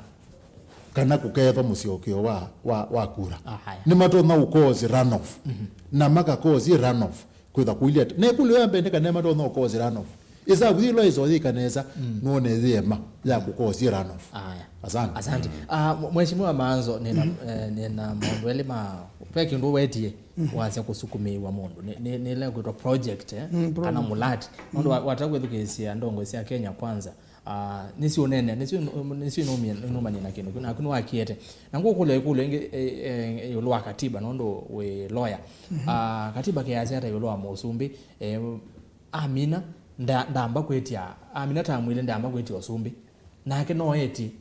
Kana kũkethwa mũsyokeo wa, wa, wa kura. Ahaya. Nĩmatonya ũkosi runoff. Mhm. Na makakosi runoff kwĩtha kũilye ati. Na ĩkũlyo ya mbee nĩ kana nĩmatonya ũkosi runoff. Ĩsavu yĩla ĩso yĩka nesa, mm, nũone yĩema ya kũkosi runoff. Aya. Asante. Asante. Ah, mwe-, Mheshimiwa Maanzo, nĩna, eh, nĩna maũndũ elĩ ma, ve kĩndũ wetie, mhm, wasya kũsukumĩĩwa mũndũ. Nĩ, nĩ, nĩ ĩla kwĩtwa project, eh, mm, kana project, mũlati. Nũndũ wa, wata kwĩthukĩĩsya ndongo sya Kenya Kwanza. Ah, nĩsiũneenea, nĩsio, nĩsio inumie-, inumanie na kĩndũ kĩu, naku nĩwakiete. Na ngũkũlya ĩkũlyo ĩngĩ, eh, eh, ĩũlũ wa katiba, nũndũ wĩ lawyer. Mhm. Ah, katiba kĩyasya ata ĩũlũ wa mũsumbĩ? Eh, amina, nda-, ndamba kwĩtya, amina ta mwĩlĩ ndamba kwĩtya ũsumbĩ. Nake no etie,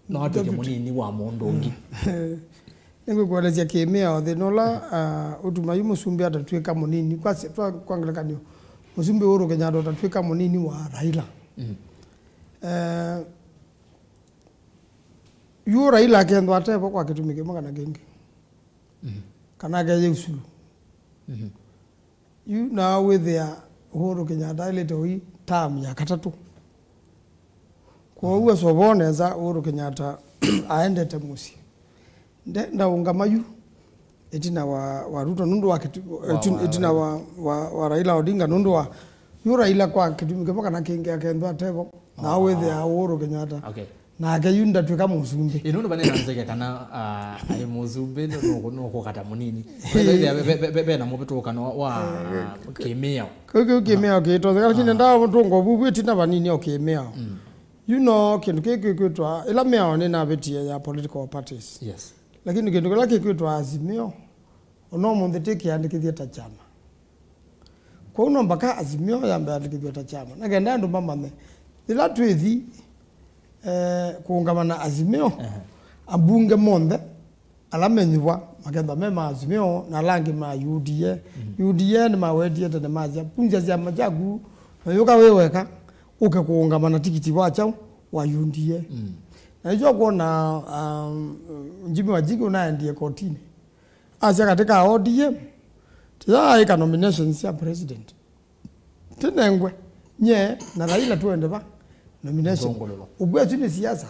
no atw'ĩke mũnini wa mũndũ ũngĩ. Nĩngũkũelesya kĩmĩao thĩna ũla, ah, ũtuma yu mũsumbĩ atatw'ĩka mũnini. Kwa, kwa, kwa ngelekany'o, mũsumbĩ Uhuru Kenyatta ũtatw'ĩka mũnini wa Raila. Mm. Eh, yu Raila akethwa atevo kwa kĩtumi kĩmwe kana kĩngĩ. Mhm. Kana akeye usulu. Mhm. Yu na wĩthĩa Uhuru Kenyatta aĩlĩte ũi term ya katatũ. Kwoou asovoo nesa Uhuru Kenyatta aendete mũsyĩ. Nde-, ndaũngama yu ĩtina wa, wa Ruto nũndũ wa kĩtu-, wa, ĩtin-, wa ĩtina Raila. Wa, wa, wa Raila Odinga nũndũ wa yu Raila kwa kĩtumi kĩmwe kana kĩngĩ akethwa atevo, na wĩthĩa Uhuru Kenyatta. Okay. Nake yu ndatw'ĩka mũsumbĩ. Ĩ, nũndũ vanena nzeke kana, ah, aĩ mũsumbĩ nũ-, nũ-, nũkũkata mũnini. Ve, ve, ve, ve, ve, ve na mũvĩtũkano wa, wa kĩmĩao. Kĩu, kĩu kĩmĩao kĩitonyeka, lakini ndatũnga ũvuvu ĩtina vanini o kĩmĩao. Mm. You know, kĩndũ kĩĩ kĩkwĩtwa, ĩla mĩao nĩnavĩtie ya political parties. Yes. Lakini kĩndũ kĩla kĩkwĩtwa Azimio, ona ũmũnthĩ tĩ kĩandĩkĩthye ta kyama. Kwoou no mpaka Azimio yambe yandĩkĩthw'a ta kyama, na kenda andũ mamanye. Yĩla twĩthi, eh, kũũngama na Azimio, aha, ambunge monthe ala menyĩvwa makethwa me ma Azimio, na ala angĩ ma U D A. Mhm. U D A nĩmawetie tene masya, vunzya kyama kyaku, na yũka wĩ weka, ũke kũũngama na tikiti wa kyaũ? Wa U D A. Mm. Na nĩkyo kwona, um, Jimmy Wanjigi ũnaendie kotinĩ. Asya katĩ ka O D M, tĩyaaĩka nominations sya president. Tĩnengwe, nye na Raila twende va nomination. Ũkw'a ĩsu nĩ siasa.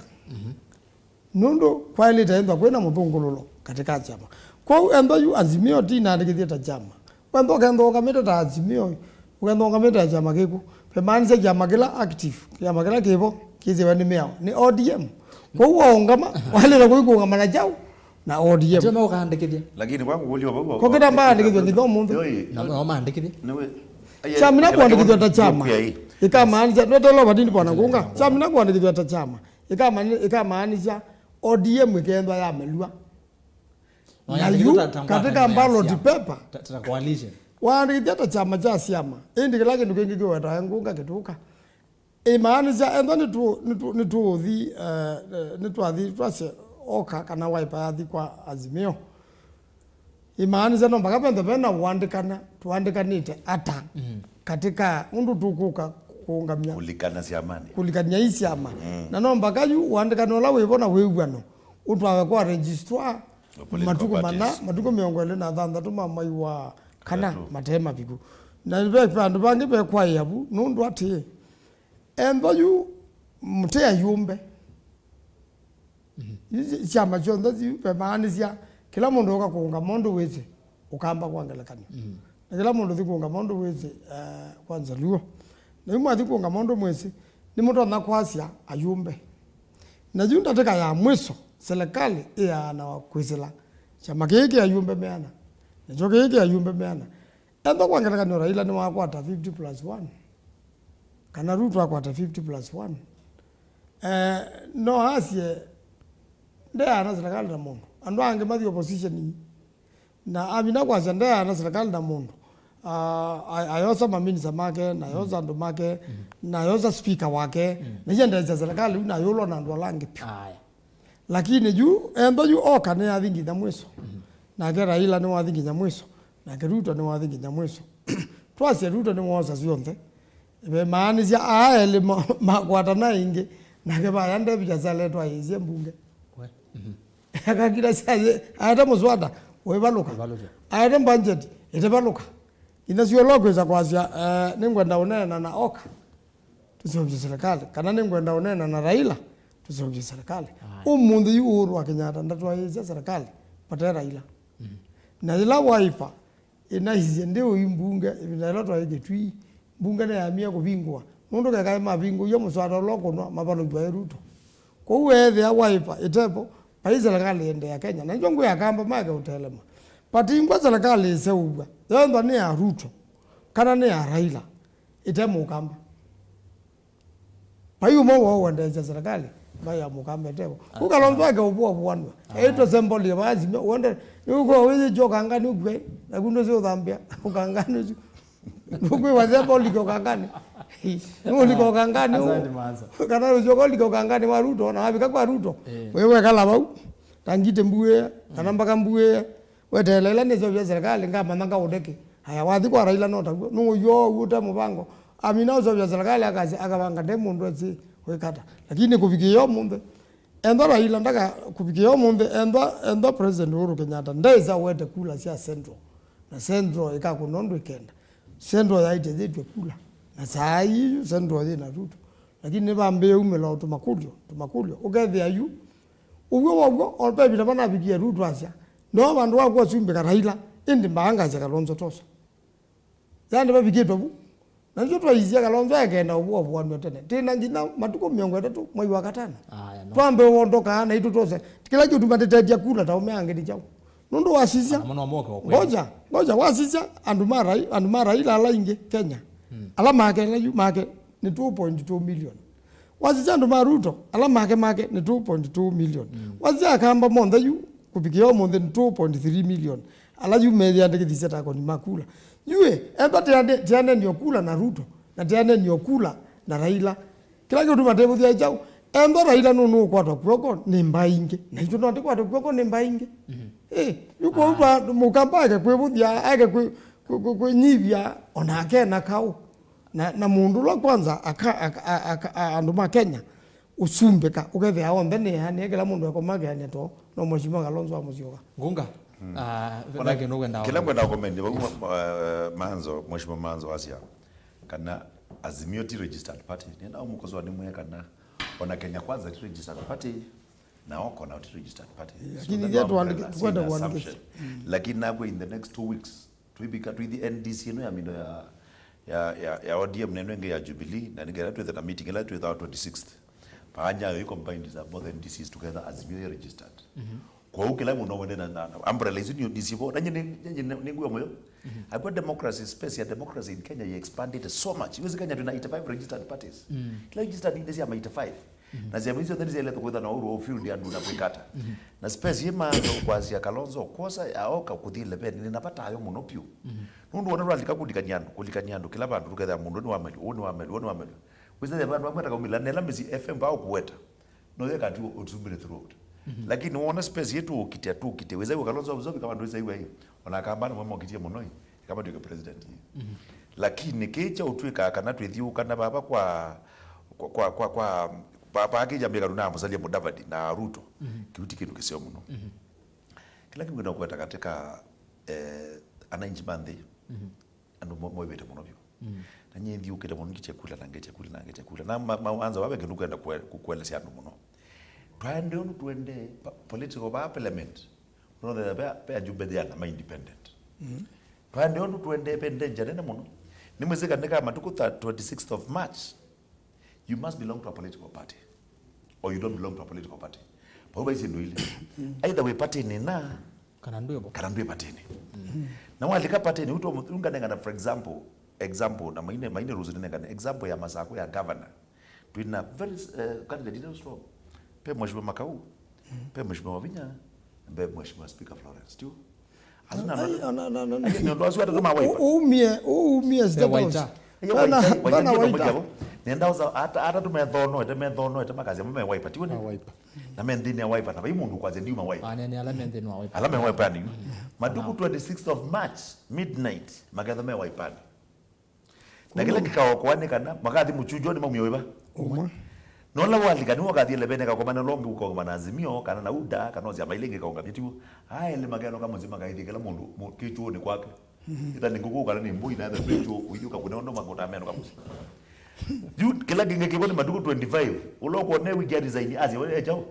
Nũndũ kwaĩlĩte ethwa kwĩna mũthũngũlũlo katĩ ka kyama. Kwoou ethwa yu Azimio ti naandĩkĩthye ta kyama, wethwa ũkethwa ũngamĩte ta Azimio, ũkethwa ũngamĩte ta kyama kĩkũ, vemaanisya kyama kĩla active, kyama kĩla kĩvo kĩsĩwe nĩ mĩao nĩ O D M. Kwoou waũngama, waĩlĩte kũikũngama na kyaũ? Na O D M. Atĩ no ũkaandĩkĩthya. Lakini kwa kũkũlya vau, vau, kokĩta mbaandĩkĩthwa nginya ũmũnthĩ. Yoi. Na no maandĩkĩthye. Nĩwe. Kyamina kũandĩkĩthwa ta kyama. Ĩkamaanisya, nweteela ũvatini bwana Ngunga. Kyamina kũandĩkĩthwa ta kyama. Ĩkamani-, ĩkamaanisya O D M ĩkethwa yamelw'a. Na yu, katika ballot paper, waandĩkĩthya ta kyama kya syama, ĩndĩ kĩla kĩndũ kĩngĩ kĩwetae Ngunga kĩtũka. Ĩmaanisya, ethwa nĩtũ-, nĩtũ-, nĩtũũthi, eh, eh, nĩtwathi twasye Oka kana Wiper yathi kwa Azimio. Ĩmaanisya no mpaka venthe vena ũandĩkana, tũandĩkanĩte ata katika ũndũ tũkũka kũũngamya kũlikana syamanĩ. Kũlikania ii syama. Na no mpaka yu ũandĩkano ũla wĩvo na wĩw'ano ũtwawe kwa registrar matukũ mana, matukũ mĩongo ĩlĩ na thanthatũ ma mwai wa kana mate maviku. Na ve andũ vangĩ vekwaĩa vu nũndũ atĩĩ, ethwa yu mũte ayũmbe. Yu syama syonthe yu vemaanisya kĩla mũndũ ũka kũũngama ũndũ wĩsĩ ũkamba kwa ngelekany'o. Na kĩla mũndũ thi kũũngama ũndũ wĩsĩ, eh, kwa Nzaluo. Na yu mwathi kũũngama ũndũ mwĩsĩ, nĩmũtonya kwasya ayũmbe. Na yu ndatĩka ya mwiso, serikali ĩyaanawa kwĩsĩla kyama kĩĩ kĩ ayũmbe meana, nakyo kĩĩ kĩ ayũmbe meana. Ethwa kwa ngelekany'o Raila nĩwakwata fifty plus one, kana Ruto akwata fifty plus one, eh, no asye ndeana serikali na mũndũ. Andũ angĩ mathi opposition ii. Na amina kwasya ndeana serikali na mũndũ. Ah, a-, ayosa maminisa make, na ayosa andũ make, na ayosa speaker wake, na iye ndeesya serikali yu na ayũlwa na andũ ala angĩ vyũ. Aya. Lakini yu, ethwa yu Oka nĩyathi nginya mwiso. Nake Raila nĩwathi nginya mwiso. Nake Ruto nĩwathi nginya mwiso. Twasye Ruto nĩwoosa syonthe. Vemaanisya aa elĩ ma-, makwatana ĩngĩ. Nake vaya David Asale twaĩsye mbunge. We. Akakila syaye, aete mũswada, ũivalũka. Ũivalũka. Aete budget, ĩtĩvalũka. Ina syolo kwĩsa kwasya, eh, nĩngwenda ũneena na Oka. Tũseũvye serikali. Kana nĩngwenda ũneena na Raila, tũseũvye serikali. Aye. Ũmũnthĩ yu Uhuru wa Kenyatta ndatwaĩĩsya serikali vate Raila. Na yĩla Wiper ĩnaisye ndĩ ũi mbunge, ĩvinda yĩla twaĩ Kĩtui, mbunge nĩyamie kũvingũa. Nũndũ kekaĩ mavingũie mũswada ũla ũkũnwa, mavalũkw'a ĩ Ruto. Kwoou weethĩa Wiper ĩtevo, vai serikali ĩendeea Kenya. Na nĩkyo ngwĩa Akamba make ũtelema. But ingwa serikali ĩseũvw'a, yethwa nĩ ya Ruto, kana nĩ ya Raila, ĩte Mũkamba. Vai ũmwe woo ũendeesya serikali, vai ya Mũkamba ĩtevo. Kũ Kalonzo ake ũvũa vũanwa. Eĩtwe symbolic vaasime, ũende, nĩũkwĩwa wĩyĩkya ũkangani ũkw'e, naku ndũsĩ ũthambĩa, ũkangani ũsu. Ndũkwĩwa symbolic ũkangani. Nũũlika ũkangani ũũ. Asante, Maanza. Kana ũsyoka ũlika ũkangani wa Ruto, na wavika kwa Ruto, eh, wĩwekala vau, ta ngitĩ mbuĩe, kana mbaka mbuĩe, weteela ĩla nĩseũvya serikali, ngamanya ngaũndeke. Aya, wathi kwa Raila no taw'o. Nũũyoo ũu ũte mũvango. Amina ũseũvya serikali akasya, akavanga nde mũndũ esi wĩkata. Lakini kũvikĩĩa ũmũnthĩ, ethwa Raila ndaka, kũvikĩĩa ũmũnthĩ, ethwa, ethwa President Uhuru Kenyatta ndesa ũete kula sya Central. Na Central ĩkakũna ũndũ ĩkenda. Central yaitethĩtw'e kula. Na saa ii yu Central yĩ na Ruto. Lakini nĩvambĩĩe umĩla o tũmakũlyo, tũmakũlyo. Ũkethĩa yu, ũw'o waw'o, o ve ĩvinda vanavikie Ruto asya, no vandũ wa kũasumbĩka Raila, ĩndĩ mbaangasya Kalonzo tosa. Yani vavikĩtwe vu. Na nĩkyo twaisye Kalonzo ekenda ũvũavũanw'a tene. Twĩ na nginya matukũ mĩongo ĩtatũ mwai wa katano. Aya, no. Twambe wondokaa naitũ tose. Kĩla kĩũtuma tĩtetya kula ta ũme angĩ nĩ kyaũ? Nũndũ wasisya. Ana mũno moke wa kweli. Ngoja, ngoja, wasisya andũ ma Rai-, andũ ma Raila ala aingĩ Kenya. Ala make, ala yu make nĩ two point two million. Wasisya andũ ma Ruto, ala make make nĩ two point two million. Wasisya Akamba monthe yu, kũvikĩa ũmũnthĩ nĩ two point three million. Ala yu meyĩandĩkĩthisye ta akoni ma kula. Yu ĩ, ethwa tĩane-, tĩanenio kula na Ruto, na tĩanenio kula na Raila. Kĩla kĩũtuma tĩvũthya kyaũ? Ethwa Raila nũnũũkwatwa kw'oko nĩ mbaĩ ingĩ. Naitũ no tĩkwatwe kw'oko nĩ mbaĩ ingĩ. Ĩ, yu kwoou va Mũkamba ake kwĩvũthya, ake kwĩ-, kwĩ-, kwĩ-, kwĩnyivya, onake ena kaũ. Na, na mũndũ ũla kwanza aka, aka, a-, aka, a-, andũ ma Kenya ũsumbĩka, ũkethĩa onthe nĩ eanĩe, kĩla mũndũ ekoma akeanĩa too, no Mheshimiwa Kalonzo wa Musyoka. Ngunga. Ah, ve-, ona ve kĩndũ ũkwenda kĩla kwenda comment, vau, eh, Manzo, Mheshimiwa Manzo asya kana Azimio ti registered party. Nenda ũmũkosoa nĩ mwĩe kana Ona Kenya Kwanza ti registered party, na Oko nao ti registered party. So Lakini that's ithe an tuandike- umbrella, tukwenda si an kuandikisha. Assumption. Lakini nakwa in the next two weeks, twibika twithi N D C ino ya mindo ya, ya, ya, ya O D M na ino ingi ya Jubilee, na nĩgetha twithe na meeting ila twithawa twenty-sixth. Paanya yo combined za both N D Cs together, Azimio ĩ registered. Kwoou kĩla mũndũ wende na, na, na umbrella isu nĩ, nĩ sivo. Na nyie nĩ, nyie nĩ, nĩ ngwĩa mũyo. Akwa democracy, space ya democracy in Kenya ĩ expanded so much. Iwezi Kenya twina eighty-five registered parties. Kĩla registered nĩ syama eighty-five. Na syama isu ntheri syailete kwĩtha na ũru wa field andũ na kwĩkata. Na space ĩ maanza kwasya Kalonzo kwosa ya Oka kũthi eleven nĩ na vata ayo mũno piũ. Nũndũ wona rwalika kũlikania andũ, kũlikania andũ kĩla vandũ tũkethĩa mũndũ nĩ wa mali, ũũ nĩ wa mali, ũũ nĩ wa mali. Wĩsethĩa vandũ amwe atakaumĩla nela mĩsyĩ F M vaa ũkũweta. No yeka tu ũtumbĩre throughout. Lakini wona space yetu ũkite tu ũkite. Wĩza wĩka Kalonzo absorb kama ndwĩza iwe hii. Ona kamba na mama ũkitie mũno hii. Kama ndio president hii. Lakini kĩcha ũtwĩka kana twĩthiũka na baba kwa kwa kwa kwa, kwa baba akija mega na Musalia Mudavadi na Ruto. Kiuti kindu kisio mũno. Kila kindu kinakwenda katika eh, ananchi ma nthĩ. Andũ mo- moivĩte mũno vyũ. Na nyie thiũkĩte mũno ngĩkye kula na ngĩkye kula na ngĩkye kula na ma- mawanza wawe kĩndũ kwenda kwe- kũkuelesya andũ mũno. Twaende ũndũ tuende pa- political va parliament. Ũnothea pe pe ajumbe thĩana ma independent. Twaende ũndũ tuende pe danger nene mũno. Nĩ mwĩsĩka nĩ ka matukũ tha- twenty-sixth of March. You must belong to a political party or you don't belong to a political party. Pau vai syĩndũ ilĩ. Either wĩ party-inĩ na kana ndwĩvo kana ndwĩ party-inĩ. Na walika party-inĩ, ũtwa mũthunga nengana, for example, example, na maine, maine ruzu nengana example ya Masako ya governor. Twina very uh, candidate ina strong. Pe Mheshimiwa Makau, pe Mheshimiwa Wavinya, pe Mheshimiwa Speaker Florence. Tio? Asu na- Ai, na- na- na- na- na- Asu nĩ andũ asu atatũ ma Wiper. U- umie umie State House. Waita. Aya Bana- Waita, Waita bana ndio Waita. Pamoja hapo. Nenda uza hata hata tumethonoete methonoete makazi amwe me Wiper tiwone. Ma Wiper. Na me nthĩnĩ ya Wiper na vai mũndũ kwaze ndiuma Wiper. Anene ala me nthĩnĩ wa Wiper. Ala me Wiper ni. Matuku twenty-sixth of March midnight maketha me Wiper. Na kĩla kĩkaokoa nĩ kana makathi mũchunjwa nĩ maumia wĩva? Ũmwe. Nola walika nĩwe ũkathi elevene kakomana longi ũkaungama na Azimio kana na UDA kana syama ile ingĩ kaungamia tiwo. Aele makeno kamũsĩ makaithie kĩla mũndũ mu- kĩchuonĩ kwake. Ĩta nĩ ngũkũ kana nĩ mbũi na ĩta nĩ chuo ũithiũka kũne ũndũ makũta meno kamũsĩ. Yu kĩla kĩngĩ kĩvo nĩ matuku twenty-five ũla ũkone wiki ya resign asya we echaũ.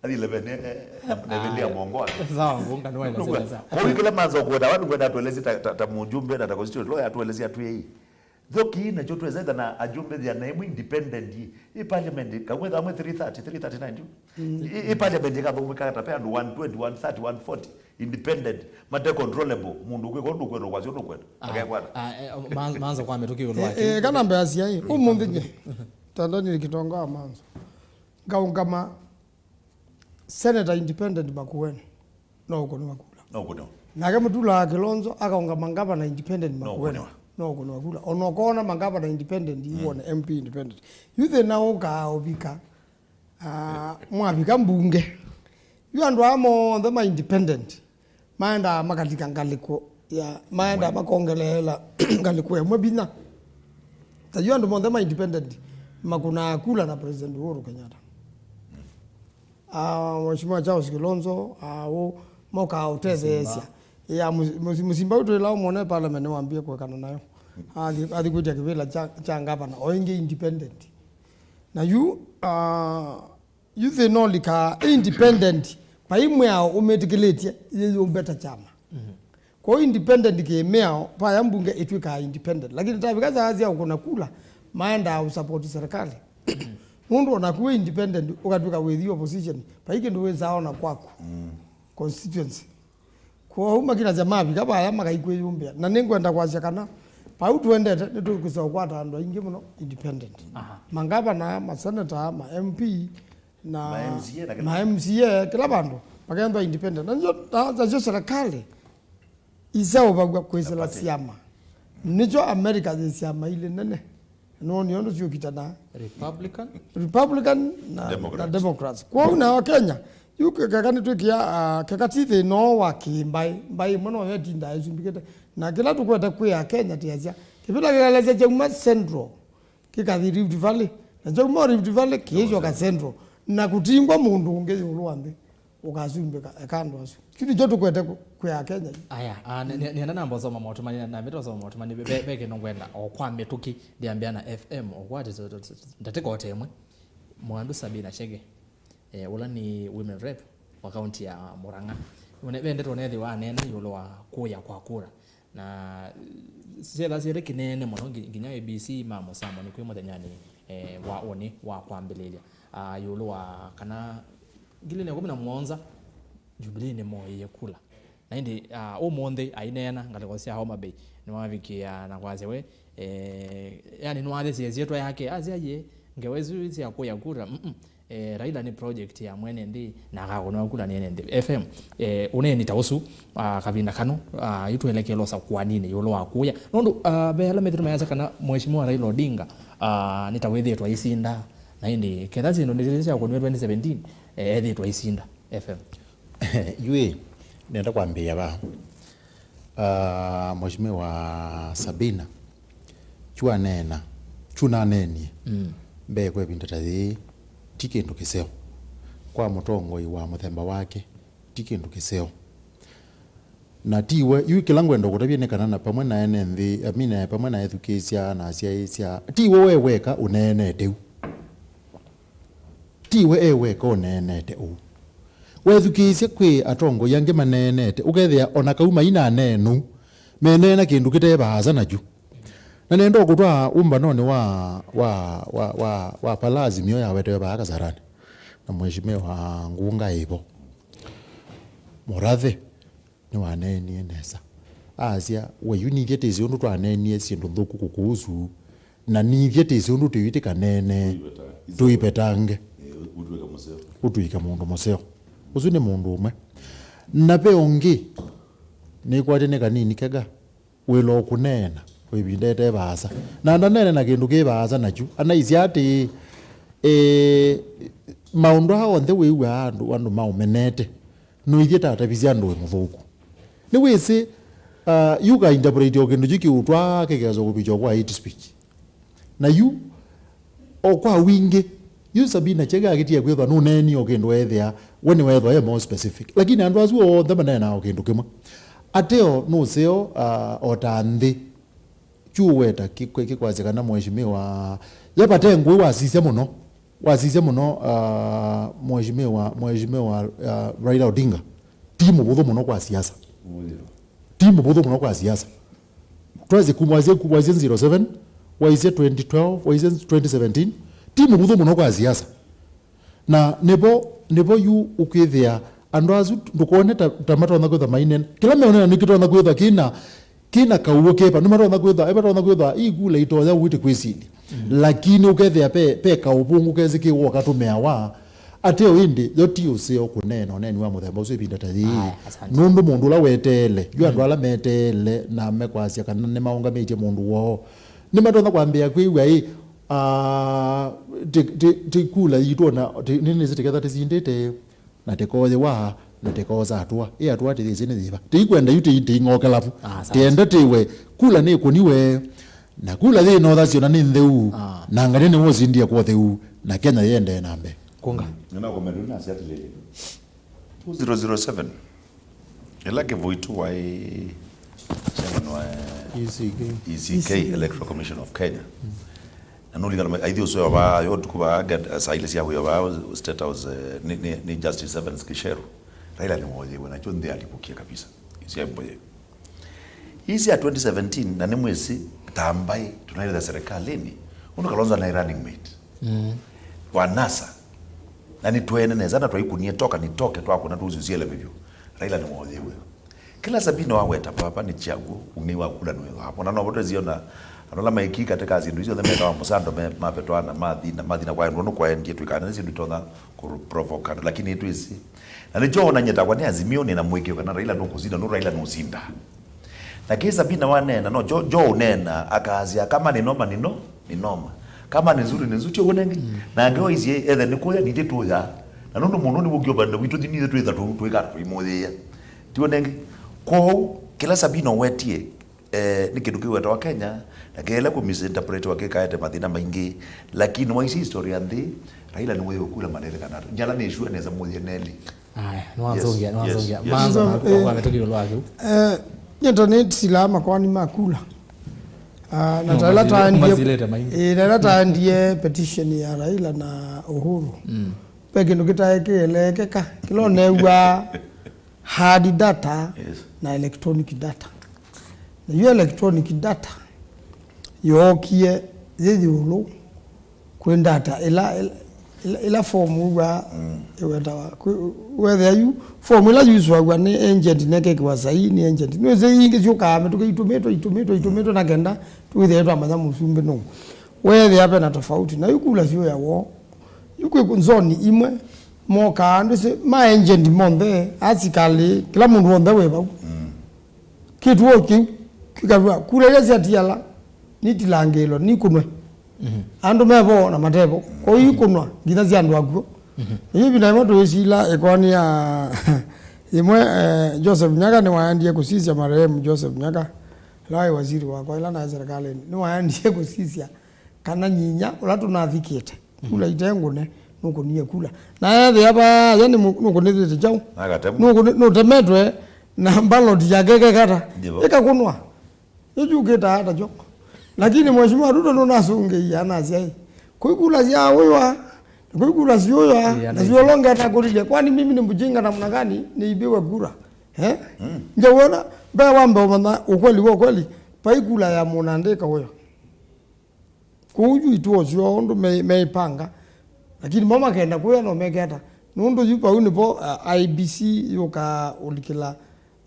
Athi levene eh, na vindi ya mongo wake. Sawa, ngunga nwaelesya sawa. Kwa hiyo kila manzo kwenda watu kwenda atueleze ta, ta, ta mjumbe na ta constituent lawyer atueleze atuye hii. Thoki na cho tuweza na ajumbe ya na imwe independent hii. Hii parliament kawetha amwe three thirty, three thirty-nine tu. Hii hii parliament ikathomeka hata pe andũ one twenty, one thirty, one forty independent mate controllable mundu kwiko ndu kwenda kwa sio kwenda. Akekwana. Ah, eh, ma- manzo kwa mĩtũkĩ ũlũ wake. Eh, kana mbeasia hii. Umunthi nje. Tandani kitonga manzo. Ngaungama Senator independent Makueni no ũkũnĩwa kula. No ũkũnĩwa. Nake Mutula wa Kilonzo akaungama ngavana independent Makueni no ũkũnĩwa kula. Ona ũkona mangavana independent iwone M P independent. Yu thĩna ũkaa ũvika ah, mwavika mbunge. Yu andũ aa monthe ma independent maendaa makalika ngalĩko ya maendaa makongeleela ngalĩko ĩmwe vinya. Ta yu andũ monthe ma independent makunaa kula na President Uhuru Kenyatta. Ah, Mheshimiwa Charles Kilonzo, ah, ũ mokaa ũtetheesya. Ya Musimba ũtwĩla ũmwone parliament nĩwambie kũekana nayo. Athi athi kwĩtya kĩvĩla kya kya ngavana o ĩngĩ independent. Na yu ah, yu thĩna ũlikaa independent vai mwĩao ũmĩtĩkĩlĩtye yĩyũmbe ta kyama. Kwoou independent kĩmĩao vaya mbunge ĩtw'ĩkaa independent, lakini tavika saa sya ũkũna kula maendaa ũsupport serikali. Nũndũ onaku wĩ independent ũkatw'ĩka wĩthi opposition, vai kĩndũ wĩsaa ona kwaku constituency. Kwoou makinasya mavika vaya makaikwĩyũmbĩa. Na nĩngwenda kwasya kana vau tũendete nĩtũkwĩsa ũkwata andũ aingĩ mũno independent. Mangavana, maseneta, ma M P, na ma M C A, kĩla vandũ makethwa independent. Na nĩkyo nasyo serikali iseũvaw'a kwĩsĩla syama. Nĩkyo America yĩ syama ilĩ nene. Nũũ nĩ ũndũ syũkitana Republican, Republican na Democrats. Na Democrats. Kwoou nayo Kenya yu keka nĩtwĩkĩa ah, keka ti thĩna ũũ wa kĩmbaĩ, mbaĩ ĩmwe noyo ĩtindaa ĩsumbĩkĩte. Na kĩla tũkwete kwĩa Kenya tĩasya kĩvĩla kĩkalesya kyauma Central kĩkathi Rift Valley, na kyauma Rift Valley kĩĩsyoka Central, na kũtingwa mũndũ ũngĩ ĩũlũ wa nthĩ ũkasumbĩka eka andũ asu. Kĩu nĩkyo tũkwete kwĩa Kenya. Aya, ah, nĩ- nĩ- nĩenda namba ũsoma maũtũmani na mbĩta ũsoma maũtũmani ve ve kĩndũ ngwenda o kwa mĩtũkĩ ndĩambĩa na F M o kwa ndatĩka o ta ĩmwe. Mwandu Sabina Chege, eh, ũla nĩ women rep wa kaunti ya Murang'a. Nĩwe, ve ndeto nethĩwa aneena ĩũlũ wa kũya kwa kura. Na syetha syĩte kĩnene mũno ngi-, nginya A B C ma mũsambo nĩ kwĩ mũthenyanĩ, eh, wa ũnĩ wa kwambĩlĩlya, ah, ĩũlũ wa kana ngili na ĩkũmi na mũonza Jubilee nĩmoĩie kula. Na ĩndĩ, ah, ũmũnthĩ aineena ngalĩko sya Homa Bay, nĩwavikĩa na kwasya we, eh, yani nĩwathesie ĩsyĩtwa yake, asya ye, ngewa isu sya kũya kura, mm, mm. Eh, Raila nĩ project ya mwene nthĩ, na akakũnwa kula nĩ ene nthĩ. F M, eh, ũneeni ta ũsu, ah, kavinda kano, ah, yu twelekele ũsakũaninĩ ĩũlũ wa kũya. Nũndũ, ah, ve ala methĩtwe mayasya kana Mheshimiwa Raila Odinga, ah, nĩ ta wĩthĩĩtwe aisinda, na ĩndĩ ketha syĩndũ nĩ sya kũnw'a twenty seventeen, eh, ethĩĩtwe aisinda. F M. Yu, nenda kwambĩĩa vaa. Ah, Mheshimiwa Sabina, kyu aneena, kyu naneenie, mm, mbee kwa ĩvinda ta yĩĩ, ti kĩndũ kĩseo. Kwa mũtongoi wa mũthemba wake, ti kĩndũ kĩseo. Na tiwe, yu kĩla ngwenda kũtavya nĩ kana na pamwe na ene nthĩ, amina, pamwe na ethukĩĩsya na asyaĩĩsya, tiwe we weka ũneenete ũu. Tiwe e weka ũneenete ũu. Wethukĩĩsye kwĩ atongoi angĩ maneenete, ũkethĩa o na kau mainaneena ũu, meneena kĩndũ kĩte vaasa nakyu. Na nenda o kũtwaa ũmbanonĩ wa, wa, wa, wa, wa Pala Azimio yawetewe vaa Kasarani, na Mheshimiwa Ngunga ĩvo. Mũrathe. Nĩwaneenie nesa. Asya, we yu nithyĩ tĩsĩ ũndũ twaneenie syĩndũ nthũku kũkũũsu, na nithyĩ tĩsĩ ũndũ tũitĩkaneene, tũivetange, ũtw'ĩke mũndũ mũseo. Ũsu nĩ mũndũ ũmwe. Na ve ũngĩ, nĩkwatĩ nĩ kanini kega, wĩla ũkũneena, ĩvinda ĩte vaasa. Na ndaneene na kĩndũ kĩ vaasa nakyu, anaisye atĩĩ, ĩĩ, maũndũ aa onthe wĩw'aa andũ, andũ maũmenete. Noithyĩ tatavisye andũ wĩ mũthũku. Nĩwĩsĩ, uh, yu ka interpret o kĩndũ kyu kĩũtwaa kĩkesa kũvikya kwa hate speech. Na yu, o kwa wingĩ, yu Sabina Chege akĩtia kwĩthwa nũneenie o kĩndũ ethĩa, we nĩwethwa e more specific. Lakini andũ asu onthe maneenaa o kĩndũ kĩmwe. Ateo nũseo, uh, o ta nthĩ. Kyu weta kĩkwasya kana mheshimiwa, ye vate ngũĩ wasisya mũno, wasisya mũno, ah, mheshimiwa, mheshimiwa, ah, Raila Odinga ti mũvũthũ mũno kwa siasa. Ti mũvũthũ mũno kwa siasa. Twasye kuma wasya, wasya zero seven, waisye twenty twelve, waisye twenty seventeen, ti mũvũthũ mũno kwa siasa. Na nĩvo, nĩvo yu ũkwĩthĩa andũ asu ndũkone ta, ta matonya kwĩthwa maine. Kĩla meonena nĩkĩtonya kwĩthwa kĩna, kĩna kaũw'o kepa. Nĩmatonya kwĩthwa, ĩmatonya kwĩthwa, ii kula itonya wĩte kwĩsilya. Mm. Lakini ũkethĩa pe, pe kaũvũngũ kesĩ kĩw'o katũmĩawa. Ateo ĩndĩ, yo ti ũseo kũneena ũneeni wa mũthemba ũsu ĩvinda ta yĩĩ. Aya, asante. Nũndũ mũndũ ũla weteele, yu andũ ala meteele na mekwasya kana nĩmaũngamĩtye mũndũ woo, nĩmatonya kwambĩĩa kwĩw'a ĩ, ah, ti, ti, ti kula yitũ ona, ti, nĩnĩsĩ tĩketha tĩsindĩte. Na tĩkooyĩwa, na tĩkoosa atũa. Ĩ atũa tĩyĩsĩ nĩ yĩva? Tĩikwenda yu tĩi, tĩing'okela vu. Ah, asante. Tĩenda tĩwe, kula nĩ kũniwe, na kula yĩ North Asia na nĩ ntheu, ah, na Ngania nĩwe ũsindie kwa ũtheu, na Kenya yĩendee na mbee. Kunga. Nĩnakomendũ nasya atĩlĩlĩ. Two zero zero seven. Ĩla Kĩvũitũ waĩ chairman wa E C K. E C K, E C K. Electoral Commission of Kenya. Mm. Na nũlingana aithi ũsu wa vaa, yo tuku vaa, get, uh, saili sya wĩa vaa, State House, eh, ni, ni, ni Justice Evans Gicheru. Raila nĩwoyĩwe, nakyo nthĩ alipukia kabisa. Sya mboye. Ii sya twenty seventeen, na nĩ mwĩsĩ, ta mbaĩ, tunaĩlĩtha serikalini, ũndũ Kalonzo anaĩ running mate. Mm. Wa NASA. Na nĩtwene nesa, na twaikunie toka nitoke, twakũna tũusi ũsieleme vyũ. Raila nĩwoyĩwe. Kĩla Sabina waweta papa nĩ kyaguo, ũng'ei wa kula nĩwĩthwa hapo. Na no tũtesiona andũ ala maiki katika syĩndũ icio othe metawa mũsando me, mapetwa na mathi na mathi na kwaendwa nũkwaendie twĩkana nĩ syĩndũ itonya kũprovoke andũ, lakini nĩtwĩsĩ. Na nĩkyo onany'a takwa nĩ Azimio nĩ na mũĩkĩĩo kana Raila nũkũsinda, nũ Raila nũsinda. Na kĩ Sabina waneena, no kyo, kyo ũneena, akasya, "Kama ni noma, ni no, ni noma. Kama ni nzuri, ni nzuri," kyo ũnenge. Mm. Na angĩ oisye, ethe nĩ kũya, nitĩ tũya. Na nũndũ mũndũ nĩ wũkio vanda witũ, thi nithe twĩtha tũ, twĩka tũimũyĩĩa. Ti ũnenge. Kwoou, kĩla Sabina ũwetie, eh, nĩ kĩndũ kĩwetawa Kenya, na kĩele kũ misinterpretwa kĩkaete mathĩna maingĩ. Lakini waisye historia nthĩ, Raila nĩwe ũkula manele kana njala nĩ sure nesa mũthie neli. Aya, nĩwanzũngĩa, yes, nĩwanzũngĩa. Yes, yes. Maanza, eh, kwa mĩtũkĩ ĩũlũ wa kĩu. Eh, nyie nĩsilaa makoani ma kula. Ah, na no, ta ĩla masile-, taendie, masilete maingĩ. Ĩĩ, na ĩla taendie petition ya Raila na Uhuru. Mm. Ve kĩndũ kĩtaekĩeleekeka, kĩla ũneew'a hard data, yes, na electronic data. Na yu electronic data yookie yĩ ĩũlũ kwĩ data ĩla, ĩla, ĩla, ĩla form wĩw'aa, mm, ĩwetawa. Kwĩ, wethĩa yu form ĩla yusũaw'a nĩ agent na ĩkekĩwa saii nĩ agent. Nĩwĩsĩ ingĩ syũkaa mĩtũkĩ itũmĩtwe, itũmĩtwe, itũmĩtwe na kenda tũwĩthĩe twamanya mũsumbĩ nũũ. Weethĩa ve na tofauti. Na yu kula syũyaw'o. Yu kwĩ nzoni imwe mokaa andũ sĩ ma agent monthe, asikalĩ, kĩla mũndũ wonthe wĩ vau. Mm. Kĩtuo kĩu kĩkavua kula ila syatiala nitilangĩĩlwa nikũnwe. Mhm. Andũ mevo na matevo. Kwoou ikũnwa nginya sya andũ akw'o. Mhm. Na yu ĩvinda ĩmwe tũisila ĩkoani ya ĩmwe, eh, Joseph Nyaka nĩwaendie kũsisya marehemu Joseph Nyaka, ĩla waĩ waziri wakwa ĩla naĩ serikalĩnĩ. Nĩwaendie kũsisya kana nyinya ũla tũnavikĩte kula ite ngũne, nũkũnie kula. Na ethĩa vaya nĩ mũ-, nũkũnĩthĩte kyaũ? Nakatemwa. Nũkũnĩ-, nũtemetwe na ballot yake ĩkekata. Ndĩvo. Ĩkakũnwa. Ĩkyũkĩtaa ata kyo. Lakini Mheshimiwa Ruto nũnasũngĩie anasya ĩ, kwĩ kula sya ũywa, kwĩ kula sya ũywa, ĩ, na anaisye. Sio longe atakũlilye. Kwani mimi ni mjinga namna gani niibiwe kura? Eh? Mm. Ndio wona, mbee wambe ũmanya ukweli wa ukweli, vai kula ya mũnandĩka ũywa. Kũu yu ituo syoo ũndũ me-, meĩpanga, lakini mo makenda kũya no meke ata? Nũndũ yu vau nĩvo, uh, I E B C yũkaa ũlikĩla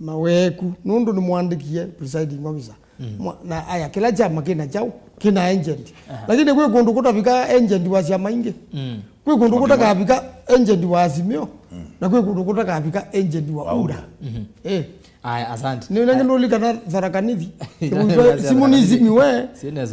maweeku, nũndũ nĩmwandĩkie presiding officer. Mm. Mwa-, na aya, kĩla kyama kĩna kyaũ, kĩna agent. Aha. Lakini kwĩ kũndũ kũtavika agent wa syama ingĩ. Mm. Kwĩ kũndũ kũtakavika agent wa Azimio, mm, na kwĩ kũndũ kũtakavika agent wa, wa UDA. UDA. Mhm. Eh. Aya, asante. Nĩ nengĩ ndũlikana Tharaka Nithi. Simũ nĩsimiwe.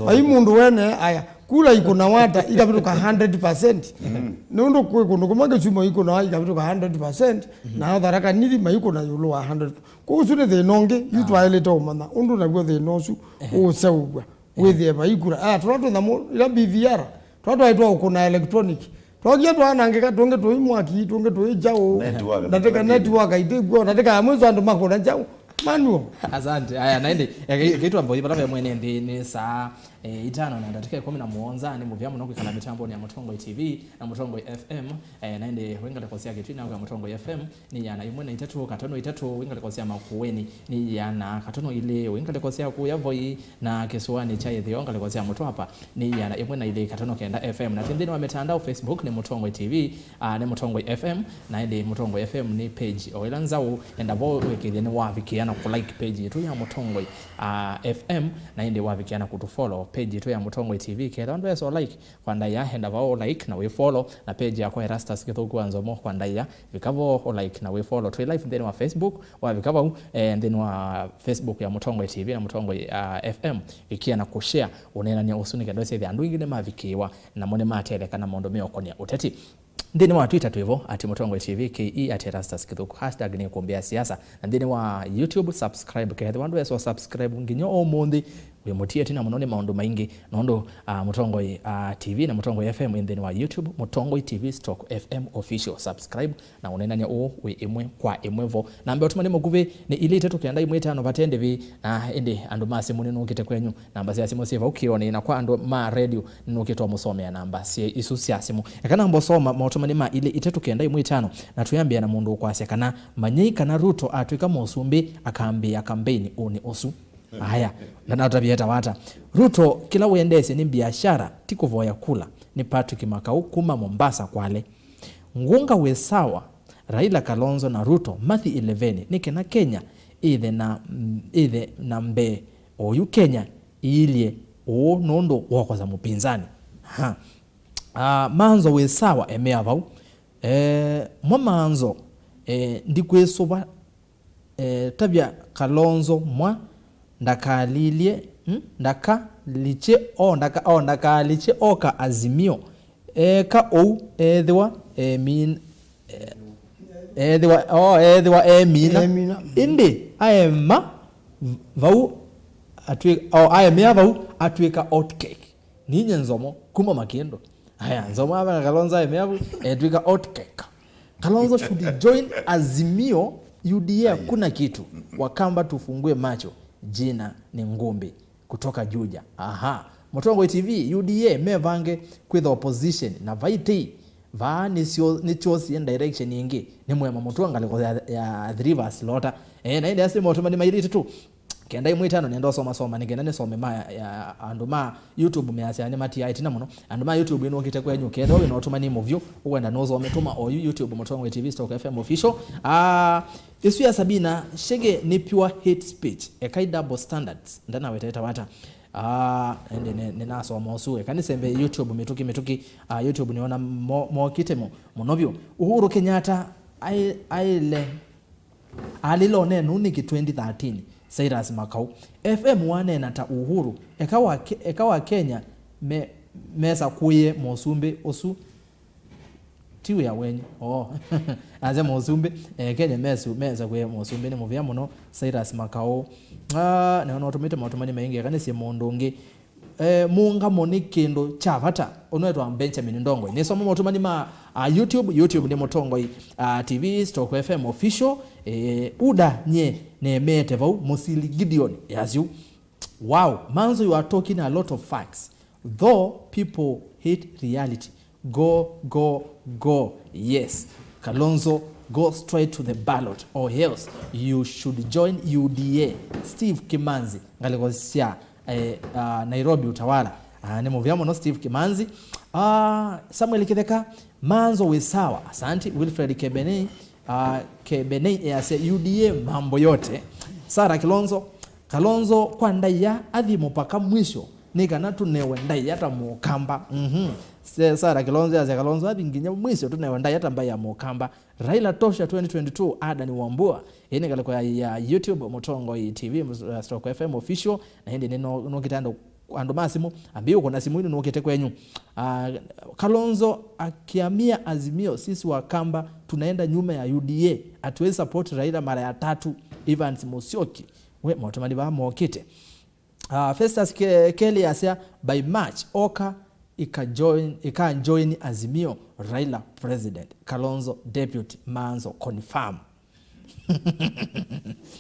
Vai mũndũ wene, aya, kula ikũnawa ata ikavĩtũka hundred percent. Mm. Nũndũ kwĩ kũndũ kũmwe Kisumu ikũnawa ikavĩtũka hundred percent, mm-hmm, na Tharaka Nithi maikũna ĩũlũ wa hundred. Kwoou ũsu nĩ thĩna ũngĩ, yu, ah, twaĩlĩte ũmanya ũndũ naw'o thĩna ũsu, ehe, ũũseũvw'a. Ehe. Wĩthĩe vai kula. Ah, tũla tũnyamũ, ila B V R, tũla twaĩtwa ũkũna electronic. Twokie twanangĩka, tũngĩ tũi mwaki, tũngĩ tũi kyaũ. Network, ndatĩka network. Network itĩkw'o, ndatĩka ya mwiso andũ makũna kyaũ. Manual. Asante. Aya, na ĩndĩ, eh, kĩ-, kĩtwa mbothi vala ve mwene nthĩ nĩ saa, eh, itano na ndatĩka ĩkũmi na mũonza. Nĩ mũvea mũno kwĩkala mĩtambonĩ ya Mũtongoi T V na Mũtongoi F M. Eh, na ĩndĩ wĩ ngalĩko sya Kĩtui na kwa Mũtongoi F M nĩ ĩana ĩmwe na itatũ, katono itatũ, wĩ ngalĩko sya Makueni nĩ ĩana katono ilĩ, wĩ ngalĩko sya kũya Voi na kĩsũanĩ kya ĩtheo, ngalĩko sya Mũtwapa nĩ ĩana ĩmwe na ilĩ katono kenda F M. Na twĩ nthĩnĩ wa mĩtandao, Facebook nĩ Mũtongoi T V, ah, nĩ Mũtongoi F M, na ĩndĩ Mũtongoi F M nĩ page o ĩla nzaũ. Enda vo wĩkĩthye nĩ wavikĩa na kũlike page yitũ ya Mũtongoi, ah, F M, na ĩndĩ wavikĩa na kũtũfollow page yitũ ya Mũtongoi T V. Kethwa ndwesa like, kwa ndaĩa, enda vau like na wĩ follow, na page yakwa Erastus Gĩthũku wa Nzomo, kwa ndaĩa, vika vo like na wĩ follow. Twĩ live nthĩnĩ wa Facebook, wavika vau, eh, nthĩnĩ wa Facebook ya Mũtongoi T V na Mũtongoi, ah, F M, vikĩa na kũshare ũneenany'a ũsu nĩ kenda ũsethĩa andũ aingĩ nĩmavikĩĩwa, namo nĩmatetheka na maũndũ meũkonia ũteti. Nthĩnĩ wa Twitter twĩ vo, at Mũtongoi T V, K E at Erastus Kĩthũku, hashtag nĩ kũmbĩa siasa. Na nthĩnĩ wa YouTube, subscribe. Kethĩwa ndwesa subscribe nginya ũmũnthĩ, wĩ mũtieti na mũno nĩ maũndũ maingĩ. Nũndũ, ah, Mũtongoi, ah, T V na Mũtongoi F M ĩ nthĩnĩ wa YouTube, Mũtongoi T V stroke F M official. Subscribe na ũneenany'a ũũ wĩ ĩmwe kwa ĩmwe vo. Namba ya ũtũmani mũkuvĩ nĩ ilĩ itatũ kenda ĩmwe ĩtano vate ndĩvi, na ĩndĩ andũ ma simũ nĩnũkĩte kwenyu. Namba sya simũ syĩ vau kĩonĩ, na kwa andũ ma radio, nĩnũkĩte ũmũsomea namba syĩ isu sya simũ. Eka namba ũsoma maũtũmani ma ilĩ itatũ kenda ĩmwe ĩtano, na twĩambĩa na mũndũ ũkwasya kana manyei kana Ruto atw'ĩka mũsumbĩ akambĩĩa kambeini ũnĩ ũsu. Aya, ndanatavya etawa ata? Ruto kĩla wĩendeesye nĩ biashara, ti kũvoya kula. Nĩ Patrick Makau kuma Mombasa, Kwale. Ngũnga wĩ sawa, Raila, Kalonzo na Ruto mathi ĩleveni nĩ kana Kenya ĩthe na, mm, ĩthe na mbee. Oyu Kenya ĩilye ũũ nũndũ wokosa mũpinzani. Ha. Ah, Manzo wĩ sawa, emea vau. Eh, mwa Manzo, eh, ndikwĩsũva, eh, tavya Kalonzo mwa ndakalilye, mm, ndakalikye, o, ndaka, o, ndakalikye oka Azimio. Eka ũu, ethĩwa emin-, e-, ethĩwa, o, ethĩwa emina. Emina. Ĩndĩ aema vau, atwĩ-, o, aemea vau, atw'ĩka hot cake. Ninye Nzomo, kuma Makĩndũ. Aya, Nzomo avanga Kalonzo aemea vau, etw'ĩka hot cake. Kalonzo should join Azimio, U D A hakuna kitu. Wakamba tufungue macho. Jina ni Ngumbi. Kutoka Juja. Aha. Mũtongoi T V, U D A mevange kwĩtha opposition na vaitĩ. Vaa nĩsyo nĩkyosie direction ĩngĩ. Nĩ mũema mũtũa ngalĩko ya, ya Three Rivers Lota. Eh, na ĩndĩ asi motuma nĩ mairĩte tu. Kenda imwe itano nenda ũsoma soma nĩ kenda nĩsome ma ya andũ ma YouTube measya nĩ matia itina mũno. Andũ ma YouTube ĩnũkĩte kwenyu kenda wĩ na ũtuma nĩ mũvyũ. Ũkwenda nũsome tuma oyu YouTube Mũtongoi T V Stock F M official. Ah, Ĩsu ya Sabina Chege nĩ pure hate speech. Ekai double standards. Ndanawetete wata. Ah, ende nĩ- nĩnasoma ũsu. Eka nĩsembe YouTube mĩtũkĩ mĩtũkĩ. Ah, YouTube nĩona mo- mokĩte mo- mũno vyũ. Uhuru Kenyatta ai- aile alile ũnenu nĩkĩ twenty thirteen. Cyrus Makau. F M wanena ta Uhuru. Eka wa Ke- eka wa Kenya me- mesakũĩe mũsumbĩ ũsu. Ti wĩa wenyu. Oh. Aze mũsumbĩ. Eh, Kenya mesu, mesa kwĩ mũsumbĩ nĩ mũvĩa mũno. Cyrus Makau. Ah, nĩona ũtũmĩte maũtũmani maingĩ, eka nĩsie mũndũ ũngĩ. Eh, mũngamo nĩ kĩndũ kya vata. Ũnwetwa Benjamin Ndongoi. Nĩsoma maũtũmani ma uh, YouTube. YouTube nĩ Mũtongoi uh, T V, Stock F M official. Eh, uda nye nemete vau, Mũsili Gideon. Yasyu. Wow, Manzo, you are talking a lot of facts. Though people hate reality. Go, go, go. Yes. Kalonzo, go straight to the ballot or else you should join U D A. Steve Kimanzi, ngalĩko sya eh, uh, Nairobi Utawala. Uh, nĩ mũvĩa mũno Steve Kimanzi. Uh, Samuel Kitheka, Manzo wĩ sawa. Asante. Wilfred Kebenei, uh, Kebenei easya U D A mambo yote. Sarah Kilonzo, Kalonzo kwa ndaia athi mũpaka mwisho, nĩ kana tũnewe ndaia ta mũkamba. Mhm. Se- Sarah Kilonzo yasya Kalonzo athi nginya mwisho tũnewe ndaia ta mbai ya mũkamba. Raila tosha twenty twenty-two, Adan Wambua. Ĩĩ nĩ ngalĩko ya, ya YouTube, Mũtongoi T V, mus- uh, Stock F M official, na ĩndĩ nĩ no- nũkĩte andũ andũ ma simũ, ambĩĩ ũkũna simũ ĩno nũkĩte kwenyu. Uh, Kalonzo akiamia Azimio, sisi wa Kamba tunaenda nyuma ya U D A, hatuwezi support Raila mara ya tatu. Evans Musyoki, we maũtũmani vaa mokĩte. Uh, Festus Ke- Kelly asya by March oka ika join, ika join Azimio, Raila president, Kalonzo deputy, Manzo confirm.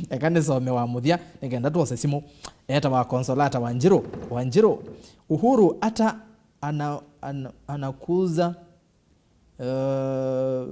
Eka nĩsome wa mũthya nĩkenda twose simũ. Etawa Consolata Wanjirũ. Wanjirũ, Uhuru hata ana, ana, anakuza Uh,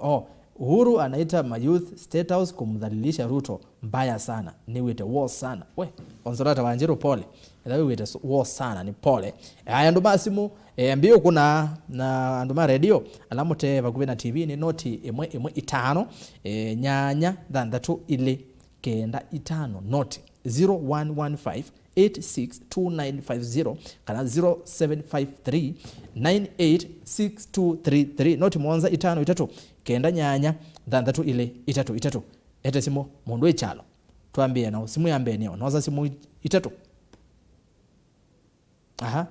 oh, Uhuru anaita mayouth State House kumdhalilisha Ruto mbaya sana. Nĩwĩte wo sana. We, Consolata Wanjirũ pole. Ethĩwa wĩw'ĩte s- wo sana nĩ pole. Aya andũ ma simũ, eh, mbiũ kuna na andũ ma radio ala mũte vakuvĩ na T V nĩ noti ĩmwe ĩmwe itano, eh, nyanya thanthatũ ilĩ kenda itano noti zero one one five eight six two nine five zero kana zero seven five three nine eight six two three three, noti mũonza itano itatũ kenda nyanya thanthatũ ilĩ itatũ itatũ. Ete simũ mũndũ ĩ kyalo. Twambĩe nao. Simũ ya mbee nĩyo. Nosa simũ i- itatũ. Aha.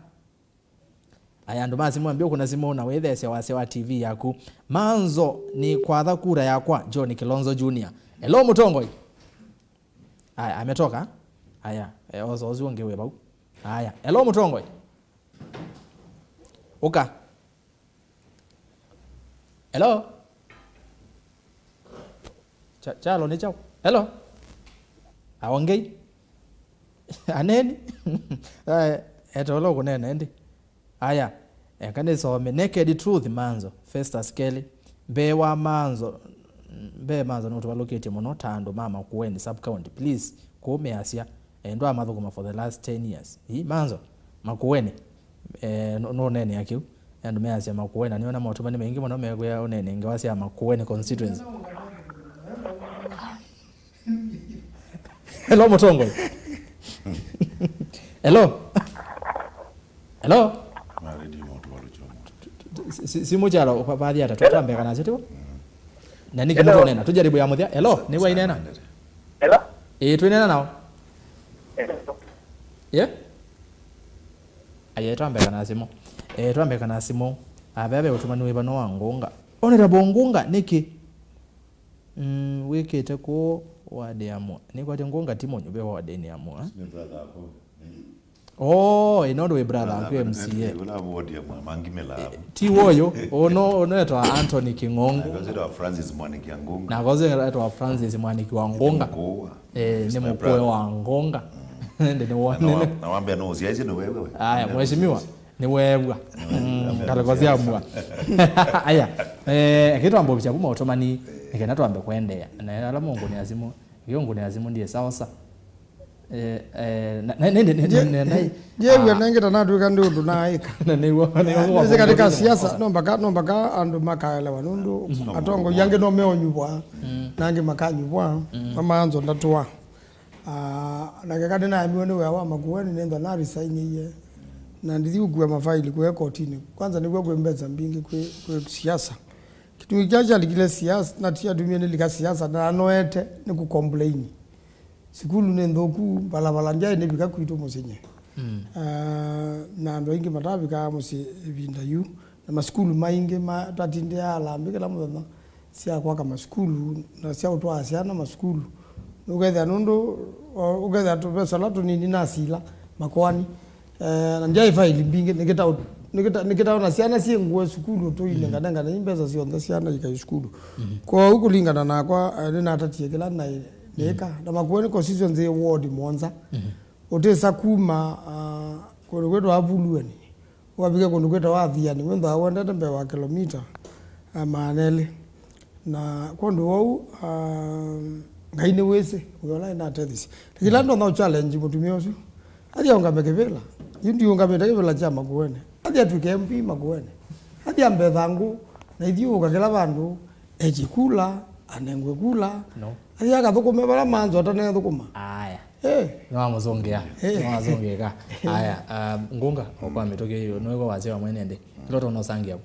Aya, andũ ma simũ ambia ũkũna simũ na wĩtheesya wasya wa T V yaku. Manzo nĩ kwatha kura yakwa, John Kilonzo Junior. Hello, Mũtongoi. Aya, ametoka. Aya, e, oso ũsu ũngĩ wĩ vau. Aya, hello, Mũtongoi. Ũka. Hello. Cha- chalo nĩ chao. Hello. Aongei. Aneni. Aya, ete ũla ũkũneena ĩndĩ. Aya, eka nĩsome Naked Truth Manzo, Festus Kelly. Mbee wa Manzo, mbee Manzo nũtũvalũkĩtye mũno ta andũ ma Makueni sub county. Please, kũũmĩasya. Endwa mathũkũma for the last ten years. Ii, Manzo, Makueni. Eh, nũ- nũneenea kĩu. Andũ measya Makueni, na nĩona maũtũmani maingĩ mũno mekwĩa ũneenea ngewa sya Makueni constituency. Hello, Mũtongoi. Hello. Hello. Maridi mũndũ wa Luchomo. Si- si- simu chalo pa- baadhi hata tutambeka nacho tu. Na niki Hello. Mtu nena tujaribu ya muthia. Hello, ni wa inena. Hello? Eh, tuinena nao. Hello? Yeah? Aye, twambeka na simu. Eh, twambeka na simu. Abebe utumani weba no wa Ngunga. Honorable Ngunga, niki? Mm, wikite ku ward ya mwa. Ni kwati Ngunga ti munyu be ward ni ya mwa. Ni brother ako. Oh, ino ndo we brother aku M C A. Ula ward ya mwa mangi mela. Ti woyo, ono, ono etwa Anthony King'ongu. Na gozi etwa Francis Mwaniki wa Ngunga. Na gozi etwa Francis Mwaniki wa Ngunga. Ngunga. Eh, ni mukwe wa Ngunga. Mm. Nende nĩ wonene. Na wambea no ũsyaisye nĩ wewe we. Aya, mheshimiwa, nĩ weew'a. Mm, ngalĩko sya mua. Aya, eh, kĩtwambovisya kuma ũtũmani, nĩkenda twambe kũendeea. Na ala mũngũnĩa simũ, kĩũngũnĩa simũ ndiĩ saosa. Eh, eh, na, na, nende, nende, nende, nende, ndiew'a ah, nengĩ ta natwĩka nĩ ũndũ naaĩka. Na nĩw'o, nĩw'o. Nĩsĩ katika siasa, no mpaka, no mpaka andũ makaelewa, nũndũ atongoi angĩ no meonyuvwa, na angĩ makanyuvwa, mamaanzo ndatũa. Ah, na keka nĩnaemiwe nĩ wĩa wa Makueni, nĩnza na resign-ie. Na ndithi ũkua mafaili kũya kotini. Kwanza nĩkw'o kwĩ mbesa mbingĩ kwĩ, kwĩ siasa. Kĩtumi kya kyalikile siasa, na kyatumie nĩlika siasa, na noete nĩ kũcomplain. Sukulu nĩ nthũku, valava ndyaĩ nĩvika kwitũ mũsyĩ nye. Ah, na andũ aingĩ matavikaa mũsyĩ ĩvinda yu. Na masukulu maingĩ ma-, twatindĩaa Harambee kĩla mũthenya sya kwaka masukulu na sya ũtwaa syana masukulu. Ũkethĩa nũndũ, o, ũkethĩa tũvesa tũla tũnini nasila makoani. Eh, na ndyaĩ faili mbingĩ, nĩkĩta-, nĩkĩta-, nĩkĩtaona syana syĩ ngũe sukulu tũinenganengane i mbesa syonthe syana ikai sukulu. Kwoou kũlingana nakwa, eh, nĩnatatie kĩla naĩ nĩka. Na Makueni constituency yĩ ward mũonza. Ũtĩsa kuma, ah, kũndũ kwĩtwa Avulueni. Ũkavika kũndũ kwĩtawa Athiani, wĩthĩawa wendete mbee wa kĩlomita, ah, maana elĩ. Na kwondũ wou, ah, Ngai nĩwĩsĩ, ũyona ĩnatethisye. Kĩla ndonya ũchallenge mũtumĩa ũsu. Athi aũngame kĩvĩla. Yu ndiũngamĩte kĩvĩla kya Makueni. Athi atw'ĩke M P Makueni. Athi ambe thangũ, na ithyũũka kĩla vandũ, ekye kula, anengwe kula. No. Athi akathũkũme vala manzo atanethũkũma. Aya. Eh. Nĩwamũsũngĩa. Eh. Nĩwasũngĩka. Aya, um, Ngunga, o kwa mĩtũkĩ ĩyo, nĩwĩw'a wasya wa mwene nthĩ. Kĩla ũtonya ũsangĩa.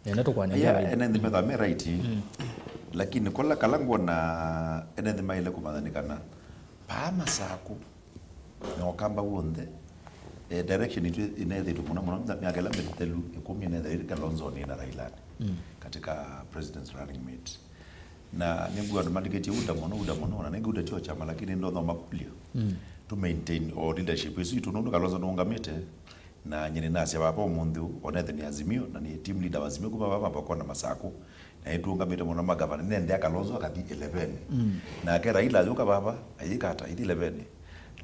Nene tũkwanĩlya. Yeah, ene nthĩ metha me right. Lakini kola kala ngwona ene nthĩ maile kũmanya nĩ kana paa Masakũ na Ũkamba w'onthe, eh, direction itũ ĩnethĩtwe mũno mũno myaka ĩla mĩthelu ĩkũmi ĩnethĩtwe ĩrĩ Kalonzonĩ na Railani katika president's running mate. Na nĩngw'a andũ mandĩkĩtye UDA mũno, UDA mũno, na nĩngĩ UDA tyo kyama, lakini ndonya makũlyo. To maintain o leadership ĩsu itũ, nũndũ Kalonzo nũngamĩte, na nyie nĩnasya vava ũmũnthĩ ũũ, onethe nĩ Azimio, na nĩ team leader wa Azimio kuma vava Mavoko na Masakũ, na nĩtũũngamĩte mũno magavana, nĩnendea Kalonzo akathi eleven. Nake Raila ayũka vava, ayĩka ata, aithi eleven.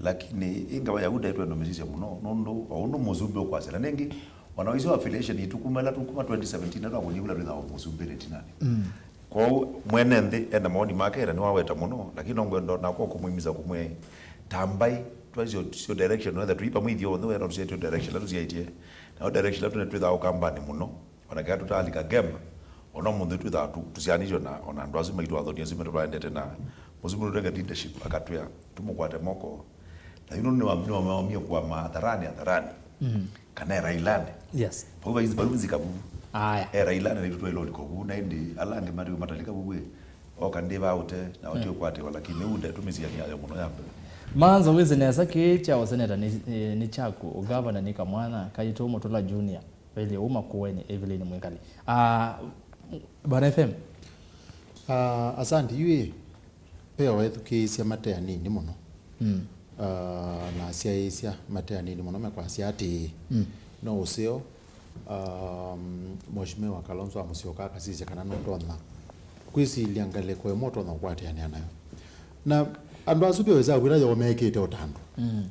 Lakini ĩ ngava ya UDA twenda ũmĩsisya mũno, nũndũ o ũndũ mũsumbĩ ũkwasya, na nĩngĩ, ona ĩsu affiliation itũ kuma ĩla tũ-, kuma twenty seventeen, na twakũnie kula twĩthaa mũsumbĩ ĩtinanĩ. Kwoou mwene nthĩ ena maoni make, na nĩwaweta mũno, lakini no ngwenda nakwa kũmwĩmisa kũmwĩa, tambai, twaisye syo direction, wetha tũi vamwe ithyonthe, wetha tũsyaĩtye direction ĩla tũsyaĩtye, nayo direction ĩla tũne twĩthaa Ũkambanĩ mũno, ona kea tũtaalika game, ona ũmũnthĩ twĩthaa tũ-, tũsyaanĩtw'e na, ona andũ asu maitũ athoni asu matũvaendete na mũsumbĩ nũtenge leadership, akatwĩa, tũmũkwate moko, na yu nũndũ nĩwa-, nĩwamaomie kũama atharani, atharani. Kana e Railani. Yes. Vau vai-, vau nzika vu. Aya. E Railani na itũ twaĩle ũlika vu, na ĩndĩ ala angĩ matiwe matalika vu ĩ. Oka ndĩ vaa ũte, na wati ũkwatĩwa, lakini ũu nde tũmĩsiania yo mũno ya mbee. Manzo wĩsĩ nesa kĩĩ kya ũseneta nĩ, eh, nĩ kyaku, ũgavana nĩ kamwana, kaitũ Mũtũla Junior, Veli uma Kueni, Evelyn Mwikali. Ah, Bwana F M. Ah, asante, yu ĩ. Ve o ethukĩĩsya mate anini mũno. Mm. Ah, na asyaĩĩsya mate anini mũno mekwasya atĩĩ, mm, no ũseo, um, Mheshimiwa Kalonzo wa Musyoka akasisya kana nũtonya kwĩsilya ngalĩko ĩmwe ũtonya kũkwatĩanĩa nayo. Na andũ asu ve wĩsa kwĩla yoo mekĩte ũtando. Mm.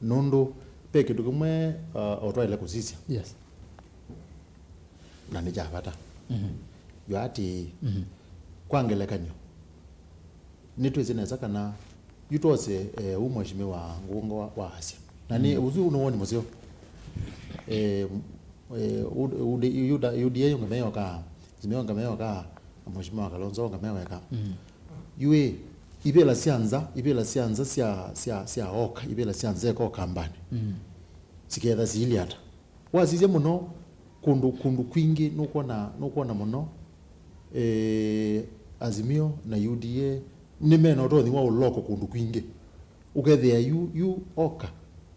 Nũndũ ve kĩndũ kĩmwe, uh, o twaĩle kũsisya. Yes. Na nĩ kya vata. Mhm. Yo atĩĩ, mhm, kwa ngelekany'o, nĩtwĩsĩ nesa kana yu twose, eh, ũ Mheshimiwa Ngunga wa, wa asya. Na nĩ, mhm, ũsu nĩ woni mũseo. Eh, eh, U-, U-, U D A yũngame yokaa, Azimio yũngame yokaa, Mheshimiwa Kalonzo yũngame weka. Mhm. Yu ĩ, ivĩla sya nza, ivĩla sya nza sya, sya, sya oka, ivĩla sya nza eka Ũkambanĩ. Mhm. Siketha siili ata? Wasisya mũno kũndũ, kũndũ kwingĩ, nũkwona, nũkwona mũno, eh, Azimio na U D A nĩmena ũtonyi wa ũloko kũndũ kwingĩ. Ũkethĩa yu, yu oka,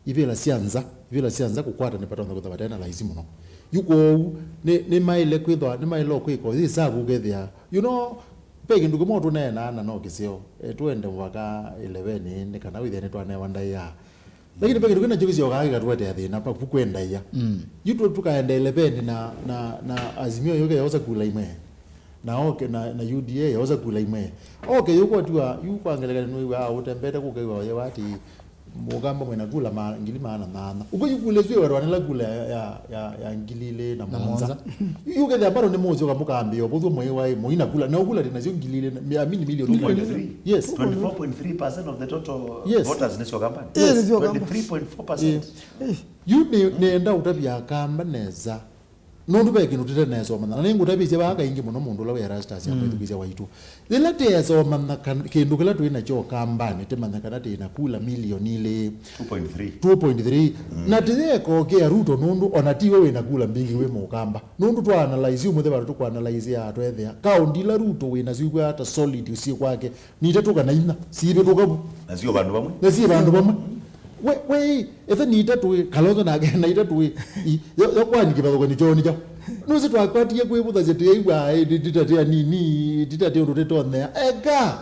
ivĩla sya nza, ivĩla sya nza kũkwata nĩvatonya kwĩthwa vate na laisi mũno. Yu kwoou, nĩ, nĩmaĩle kwĩthwa, nĩmaĩle o kwĩka yĩsavu ũkethĩa, you know, ve kĩndũ kĩmwe tũneenaa na no kĩseo, eh, twende mũvaka eleven nĩ kana wĩthĩa nĩtwanewa ndaĩa. Lakini ve kĩndũ kĩna kyo kĩsyokaa kĩkatũetea thĩna, vaku kwendaia. Mm. Yu tũ-, tũkaenda eleven na, na, na Azimio yũke yosa kula imwe. Na oke na, na U D A yosa kula imwe. Oke yũkwatiwa, yu kwa ngelekany'o nĩwĩw'aa ũtembete kũkew'a ũyewa atĩ Mũkamba mwĩna kula ma-, ngili maana nana. Ũkũyukule sio warwanĩla kula ya, ya, ya, ya ngili ilĩ na mũonza. Mũonza. Yu kethĩa bado nĩ mũsyo kamũkambĩa ũbũthũ mwĩ waĩ mũina kula. Na ũkula tena sio ngili ilĩ na, I mean, milioni. Two point three. Yes. Twenty-four point three percent of the total. Yes. Voters nĩ sio kamba. Yes. Nĩ sio kamba. Twenty-three point four percent. Yes. Yu nĩ, nĩenda ũtavya kamba nesa. Nũndũ ve kĩndũ tũte nesa ũmanya. Na nĩngũtavĩsye vaa kaingĩ mũno mũndũ ũla wĩ Erastus amwĩthukĩsya waitũ. Yĩla tĩesa ũmanya kan-, kĩndũ kĩla twĩ nakyo kambanĩ, tĩmanya kana tĩ na kula milioni ilĩ. Two point three. Two point three. Mm. Na tĩyeka ũkĩa Ruto nũndũ ona tiwe wĩ na kula mbingĩ wĩ mũkamba. Nũndũ twa analyze ũmũthĩ vandũ tũkũ analyze ya twethĩa. Kaũndĩ ila Ruto wĩ nasyo ikwata solid syĩ kwake. Nĩ itatũ kana inya, siivĩtũka vu. Na sio vandũ vamwe. Na si vandũ vamwe. We, we, etha nĩ itatũ ĩ, Kalonzo nake na itatũ ĩ. I, yo, yo kwani kĩvathũkany'o kyoo nĩ kyaũ? Nũsĩ twakwatie kwĩvũthasya tĩaigua, ĩ, ndi-, nditatia nini, nditatia ũndũ tĩtonea. Eka,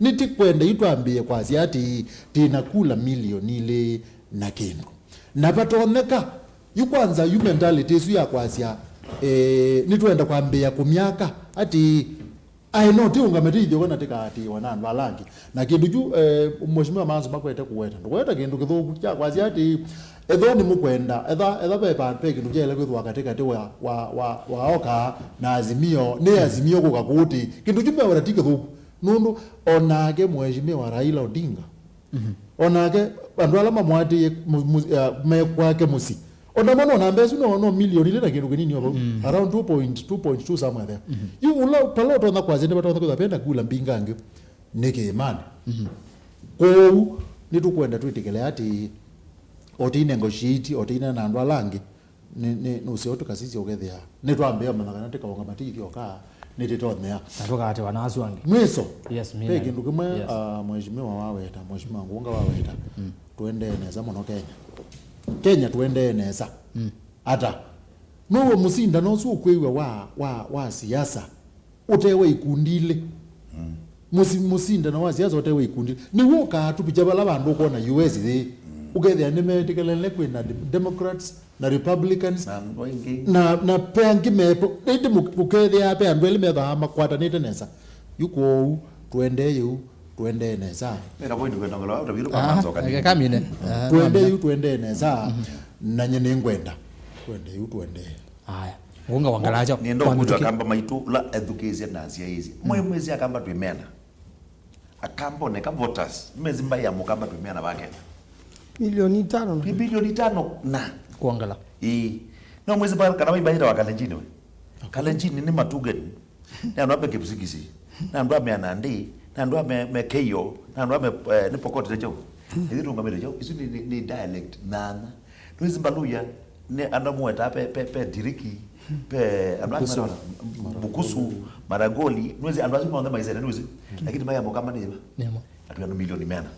nĩtĩkwenda yu twambĩĩe kwasya atĩ, tĩ na kula milioni ilĩ na kĩndũ. Na vatonyeka, yu kwanza, yu mentality ĩsu ya kwasya, eh, nĩtwenda kwambĩĩa kũmyaka, atĩ, aĩ no tĩũngame tĩithyũka na tĩkaatĩĩwa na andũ ala angĩ. Na kĩndũ kyu, eh, Mheshimiwa Manzo makwete kũweta. Ndũkweta kĩndũ kĩthũku kya kwasya atĩ, ethĩwa nĩmũkwenda, etha, etha ve pa-, ve kĩndũ kyaĩle kwĩthĩwa katĩkatĩ wa, wa, wa, wa Oka na Azimio, nĩ Azimio kũka kũũtĩ. Kĩndũ kyu meweta ti kĩthũku. Nũndũ o nake Mheshimiwa Raila Odinga, Mhm. O nake, andũ ala mamwatĩĩe mu-, mu-, ah, me kwake mũsyĩ. O namo no namba ĩsu no, no milioni ilĩ na kĩndũ kĩnini o vau. Mm. Around two point, two point two somewhere there. Mhm. Yu ũla, pala ũtonya kwasya nĩ vatonya kwĩthwa vena kula mbingangĩ nĩ kĩĩmanĩ. Mhm. Kwoou, nĩtũkwenda twĩtĩkĩle atĩ o tĩ negotiate, o tĩ na andũ ala angĩ, Nĩ, nĩ, nũseo tũkasisya ũkethĩa. Nĩtwambĩĩa ũmanya kana tĩkaũngama tĩithyoka, nĩtĩtonyea. Na tũkaatĩwa na asu angĩ. Mwiso, yes, me ve and kĩndũ kĩmwe, yes, ah, Mheshimiwa waweta, Mheshimiwa Ngunga waweta, mm, tũendee nesa mũno Kenya. Kenya tũendee nesa. Mm. Ata? Nũwe mũsindano ũsu ũkwĩw'a wa, wa, wa siasa. Ũte wa ikundi ilĩ. Mm. Mũsi-, mũsindano wa siasa ũte wa ikundi ilĩ. Nĩw'o ũkaatupikya vala vandũ ũkwona U S yĩ. Mm. Ũkethĩa nĩmetĩkĩlane kwĩ na de-, Democrats na Republicans. Na andũ aingĩ. Na, na pe angĩ mepo. Ĩndĩ mũ-, ũkethĩa pe andũ elĩ methaa makwatanĩte nesa. Yu kwoou, tũendee yĩu, tũendee nesa. Mena point kwenda ngala, ũtavĩrũ kwa Ah, manzo kanini. Eka kamine. Ah, tũendee kamine. Yu, tũendee nesa. Mhm. Na nye nĩngwenda. Tũendee yu, tũendee. Aya. Ngunga wangalakya. Nĩenda ũkũlya Akamba maitũ ũla ethukĩĩsye na asyaĩĩsye. Mm. Mwĩmwĩsĩ Akamba twĩ meana. Akamba oneka voters. Mwĩsĩ mbaĩ ya Mũkamba twĩ meana va Kenya. Milioni itano na. Twĩ milioni itano na. Kwongela. Ĩĩ. No mwĩsĩ mbaĩ kana mbaĩ ĩtawa Kalenjini we. Kalenjini nĩ Matugeni. Nĩ andũ a me Kipsigisi. Nĩ andũ a me Nandi. Nĩ andũ a me, me Keiyo. Nĩ andũ a me, eh, nĩ Pokot nĩ kyaũ. Ithyĩ tũngamĩte kyaũ. Isu nĩ, nĩ, nĩ dialect nana. Nĩwĩsĩ Mbaluya, nĩ andũ amwe ta pe, pe, pe Ndiriki, pe andũ angĩ Bukusu. Metawa Bukusu, Maragoli, nĩwĩsĩ andũ asu monthe maisene, nĩwĩsĩ. Mm. Lakini maya Mũkamba nĩ ĩva? Nĩmo. Na twĩ andũ milioni meana.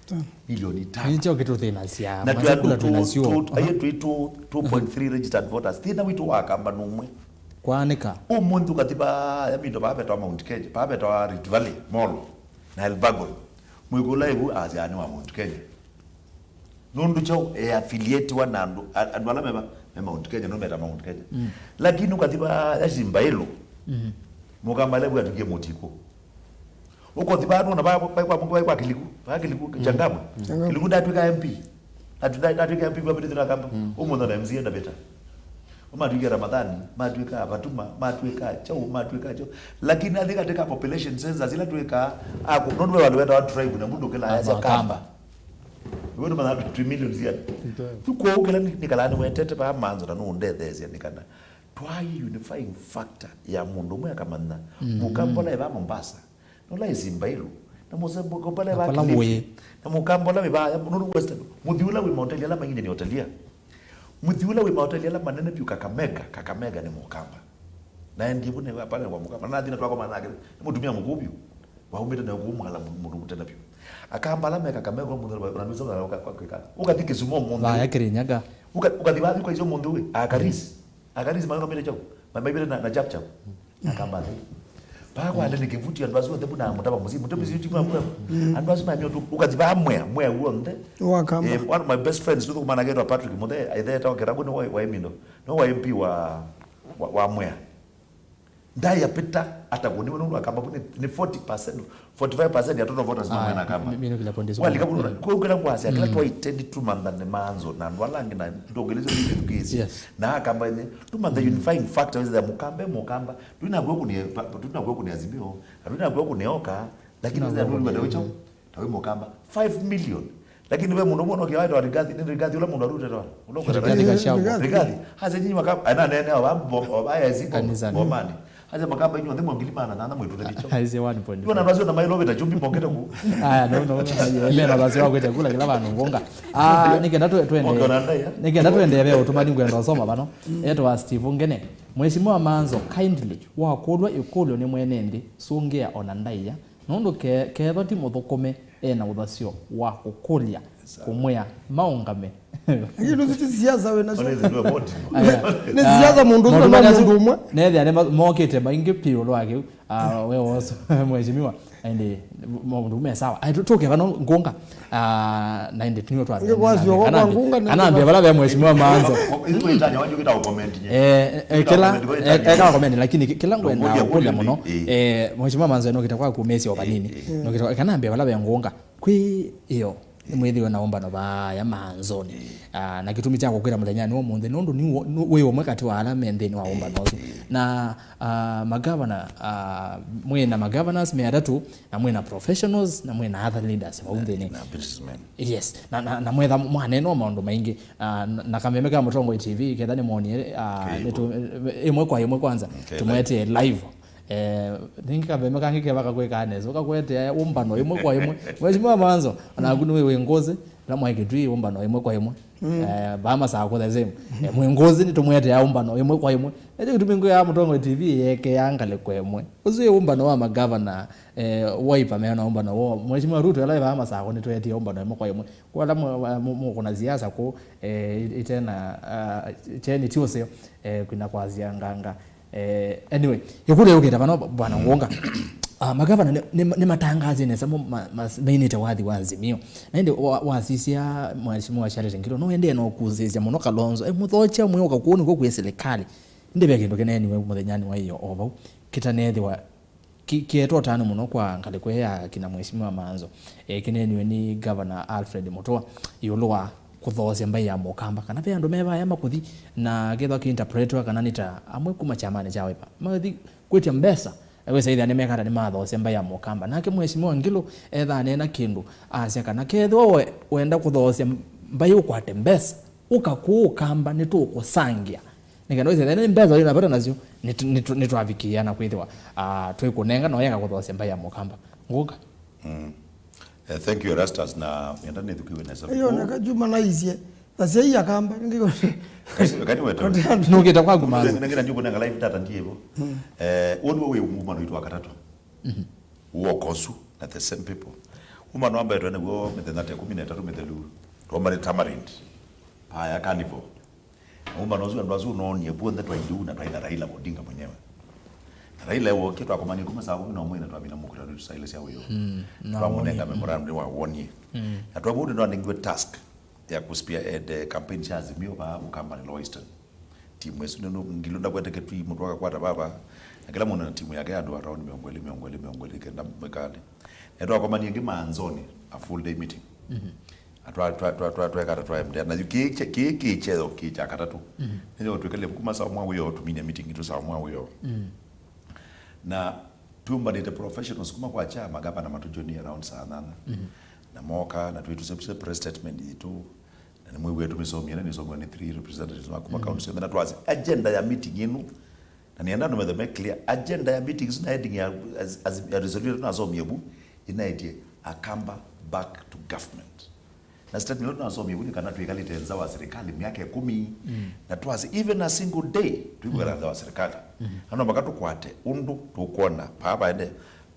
Tano. Milioni tano. Nĩkyo kĩtũthĩnasya. Na twĩ andũ mathukula twĩ nasyo. Tũ, aye twĩ tũ, two point three registered voters. Thĩna witũ wa Akamba nũmwe. Kwaanĩka. Ũmũnthĩ ũkathi va, ya mindo vaa vetawa Mount Kenya, vaa vetawa Rift Valley, Molo, na Elbagon. Mwĩkũla ĩvu asya nĩ wa Mount Kenya. Nũndũ kyaũ e affiliatiwa na andũ, a-, andũ ala mema, me Mount Kenya, no meta Mount Kenya. Mm. Lakini ũkathi va ya Simba ĩlo, mm, Mũkamba levu atukie mũtikũ. Ũkothi va nona va, va, va, va, va Kiliku, va Kiliku, mm, Changamwe. Mm. Kiliku ndatwika M P. Atu-, nda-, ndatwika M P kwa Bidhi na Kamba. Mm. Ũmũnthĩ na M C A ndavĩta. Matwika Ramadhani, matwika Fatuma, matwika kyaũ, matwika kyaũ. Lakini athi katika population census ila twĩkaa, ako, nũndũ we vandũ wetawa tribe na mũndũ kĩla ayasya Kamba. Kamba. Iwe nũmanya twĩ millions ya. Ndio. Yu kwoou kĩla nĩ-, nĩkalaa nĩwetete vaa Manzo na nũndetheesya nĩ kana twaĩ unifying factor ya mũndũ ũmwe akamanya, mm, Mũkamba ũla eva Mombasa, na ũla ĩ Simba ĩlo, na Mũkamba ũla eva Kilifi, na Mũkamba ũla wĩ vaa, nũndũ Western, mũthi ũla wĩ mahoteli ala mang'ine nĩ hotelia. Mũthi ũla wĩ mahoteli ala manene vyũ Kakamega, Kakamega nĩ Mũkamba. Na endi vu nĩ pale wa Mũkamba. Na thina twakoma nake, nĩ mũtumia mũkũũ vyũ. Waumĩte na kũu mwala mũndũ mũtene vyũ. Akamba ala me Kakamega mũthenya wa, na nũsa na ũka, ũka, ũka, ũkathi Kisumu mũndũ. Vaya Kirinyaga. Ũka, ũkathi vathi kwa icio mũndũ we. Akaris. Akarisi mayo kamire chao. Mamaivire na, na chap chap. Akamba thĩ. Paa kwa ndene kĩvuti andũ asu onthe buna mũtava mũsi, mũtava mũsi tima mwe. Andũ asu mamio tu, ũkathi vaa mwea, mwea w'onthe. Wakamba. Eh, one of my best friends tu kumana ketwa Patrick Muthe, aitheta okera kuni wa, wa Emindo. No wa M P wa, wa, wa mwea. Ndayapita atakũniwe nũndũ Akamba vu nĩ, nĩ forty percent, forty-five percent ya total voters ma Aya, mwana Akamba. Mi-, mi nukila point is Walika one. Vuno, Mm. Kwa ukila kwasya, kila Mm. twaiteni tumantha nĩ manzo, na andũ ala angĩ na ndongelesyo nĩ tukisi. Yes. Na Akamba nĩ, tumantha Mm. unifying factor, wĩsya Mũkamba, Mũkamba, tuinakwe kuni, tuinakwe kuni Azimio, tuinakwe kuni Oka, lakini Tuinakwe wĩsya nũndũ kuni wenda ũcho, ta wĩ Mũkamba, five million. Lakini ve mũndũ ũmwe ũnokia waitwa Rigathi, nĩ Rigathi ũla mũndũ arute twa. Ũla ũkwenda Rigathi Gachagua. Rigathi. Hasa nyinyi maka, ana nene wa, wa, wa, wa, Kanisa. Bomani. Hasa Makamba inyu, nthĩ mwa ngili maana, na, na mwĩtũte licho. Aise one point five. Tuona basi na mailo vita chumbi mongete ku. Aya, no, no, no, no, no, basi wa kwete kula kila vandu ngonga. Ah, nikenda tu, tuende. Mongona ndaya. Nikenda tuende ve utumani ngwenda usoma vano. Etwa Steve Ngene. Mheshimiwa Manzo, kindly, wakulwa ikulyo ni mwene nthi, sungia ona ndaiya. Nũndũ ke-, kethwa ti mũthũkũme e na ũthasyo wa kũkũlya, kũmwĩa maũngame. Lakini ũsu ti siasa wĩ nasyo. Aya. Nĩ siasa mũndũ ũsu na mũndũ ũmwe. Nethĩa nĩ ma-, mokĩte maingĩ piũ lwa kĩu. Ah, we wosu, mheshimiwa. Ende, maũndũ me sawa. Ai, tũ-, tũke vano ngunga. Ah, na ende tunio twa. Nĩ kwasyo kwa ngunga nĩ kana ambia vala ve mheshimiwa Manzo. Itanya wanyu kita comment nye. Eh, eh, kila, eh, eka comment, lakini ki-, kila ngwenda kũlya mũno. Eh, mheshimiwa Manzo, no kita kwa kumesio vanini. No kita kana ambia vala ve ngunga. Kwi iyo, nĩ mwĩthĩwe na ũmbano vaya Manzoni. Ah, na kĩtumi kya kũkwĩra mũthenyanĩ wa ũmũnthĩ, nũndũ nĩ wo-, nĩ wĩ ũmwe katĩ wa ala me nthĩnĩ wa ũmbano ũsu. Na, ah, magavana, ah, mwĩ na magovernors me atatũ, na mwĩ na professionals, na mwĩ na other leaders vau nthĩnĩ. Na businessmen. Yes, na, na, na mwetha mwanenwa maũndũ maingĩ. Ah, na, na kameme ka Mũtongoi T V, ketha nĩmonie, ah, nĩtũ-, ĩmwe kwa ĩmwe kwanza, tũmwetee live. Eh, ningĩ kameme kangĩ keva kakwĩkaa nesa, ũkakwetea ũmbano ĩmwe kwa ĩmwe. Mheshimiwa Manzo, onaku nĩwĩ wĩ Ngũsĩ, ĩla mwaĩ Kĩtui ũmbano ĩmwe kwa ĩmwe. Eh, vaa Masakũ the same. Eh, mwĩ Ngũsĩ nĩtũmwetea ũmbano ĩmwe kwa ĩmwe. Ekyo kĩtumi ngwĩaa Mũtongoi T V yekeaa ngalĩko ĩmwe. Ũsu wĩ ũmbano wa magavana, eh, Wiper mena ũmbano woo. Mheshimiwa Ruto ĩla ĩvaa Masakũ nĩtwetie ũmbano ĩmwe kwa ĩmwe. Kwa ala mũ-, mũ-, mũkũna siasa kũ, eh, itena, ah, cheni ti ũseo, eh, kwina kwasya nganga. Eh, anyway, ĩkũlyo yũkĩte vano, Bwana Ngunga. Ah, magavana nĩ, nĩ, nĩmatangaasye nesa mo ma-, ma-, mainĩte wathi wa Azimio. Na ĩndĩ wa-, wasisya Mheshimiwa Charity Ngilu, no ende no kũsĩsya mũno Kalonzo. Eh, mũthokya mwĩũka kũu nĩkw'o kwĩ silikalĩ. Ĩndĩ ve kĩndũ kĩneeniwe mũthenyanĩ wa ĩyo o vau. Kĩtanethĩwa ki-, kĩetwe ũtanu mũno kwa ngalĩko ĩĩ ya kina Mheshimiwa Manzo. Eh, kĩneeniwe nĩ Governor Alfred Mutua ĩũlũ wa kũthoosya mbaĩ ya Mũkamba, kana ve andũ me vaya makũthi na kethwa kĩinterpretwa kana nĩ ta amwe kuma kyamanĩ kya Wiper mathi kwĩtya mbesa, na wĩsa ĩthĩa nĩmekata nĩmathoosya mbaĩ ya Mũkamba. Nake Mheshimiwa Ngilu ethaa neena kĩndũ, asya kana kethĩwa we wenda kũthoosya mbaĩ ũkwate mbesa, ũka kũũ Ũkamba nĩtũkũsangĩa. Nĩ kana wĩsĩ nĩ mbesa wĩ na vata nasyo, nĩtũ-, nĩtũ-, nĩtwavikĩĩa na kwĩthĩwa, ah, twĩkũnenga na ũyeka kũthoosya mbaĩ ya Mũkamba. Ngũka. Mm. Eh, thank you, Erastus, na nenda nĩthũkiwe nesa. Ĩyo na kajuma naisye. Nasya iya Kamba, nĩngĩ kani wetu. Nũkĩte kwaku Manzo. Nengera ndio kunanga live data ndiye hivyo. Eh, woni wewe umuma no itwa katatu. Mhm. Uokosu na the same people. Uma no ambaye twene guo mithenya ta kumi na ĩtatũ mĩthelu. Twomane Tamarind. Paya Carnival. Ũmbano ũsu andũ asu noonie vuonthe twailiu na twaina Raila Odinga mwenyewe. Na Raila ewokie twakomanie kuma saa kumi na ũmwe na twamina mũkutano tusaile sya wĩoo. Mm, na twamũnenga wonie. Memorandum wa wonie. Mm. Na twamũndũ ndo anengiwe task ya ku spearhead, eh, campaign sya Azimio vaa Ũkamba nĩ Lower Eastern. Timu ĩsu nĩ Ngilu ndakwete Kĩtui mũtwe akakwata vava. Na kĩla mũndũ na timu yake andũ around mĩongo ĩlĩ, mĩongo ĩlĩ, mĩongo ĩlĩ kenda mĩkalĩ. Na twakomanie ĩngĩ Manzoni, a full day meeting. Mhm. Na twa-, twa-, twa-, twa-, twekata twa M D A. Na yu kĩ-, kĩ-, kĩ-, kĩ kyeo kĩ kya katatũ. Mhm. Nĩyo twĩkalile kuma saa mwa wĩoo, tũminie meeting itũ saa mwa wĩoo. Mm. Na twĩũmbanĩte professionals kuma kwa cha magavana matũjoinie around saa nana. Mhm. Na moka, na twĩtũsepse press statement yitũ. Na nĩmwĩw'e tũmĩsomie, na nĩsomiwe nĩ three representatives ma kuma county syonthe. Na twasya, agenda ya meeting ĩno, na nĩenda andũ methe me clear, agenda ya meeting ĩsu na heading ya, as, as, ya resolution nasomie vu, ĩnaĩtye Akamba back to government. Na statement ĩla nasomie vu nĩ kana twĩkalĩte nza wa serikali myaka ĩkũmi, mm, na twasya even a single day twĩkwĩkala nza wa serikali. Mm. Ano mpaka tũkwate ũndũ tũkwona paa vaende.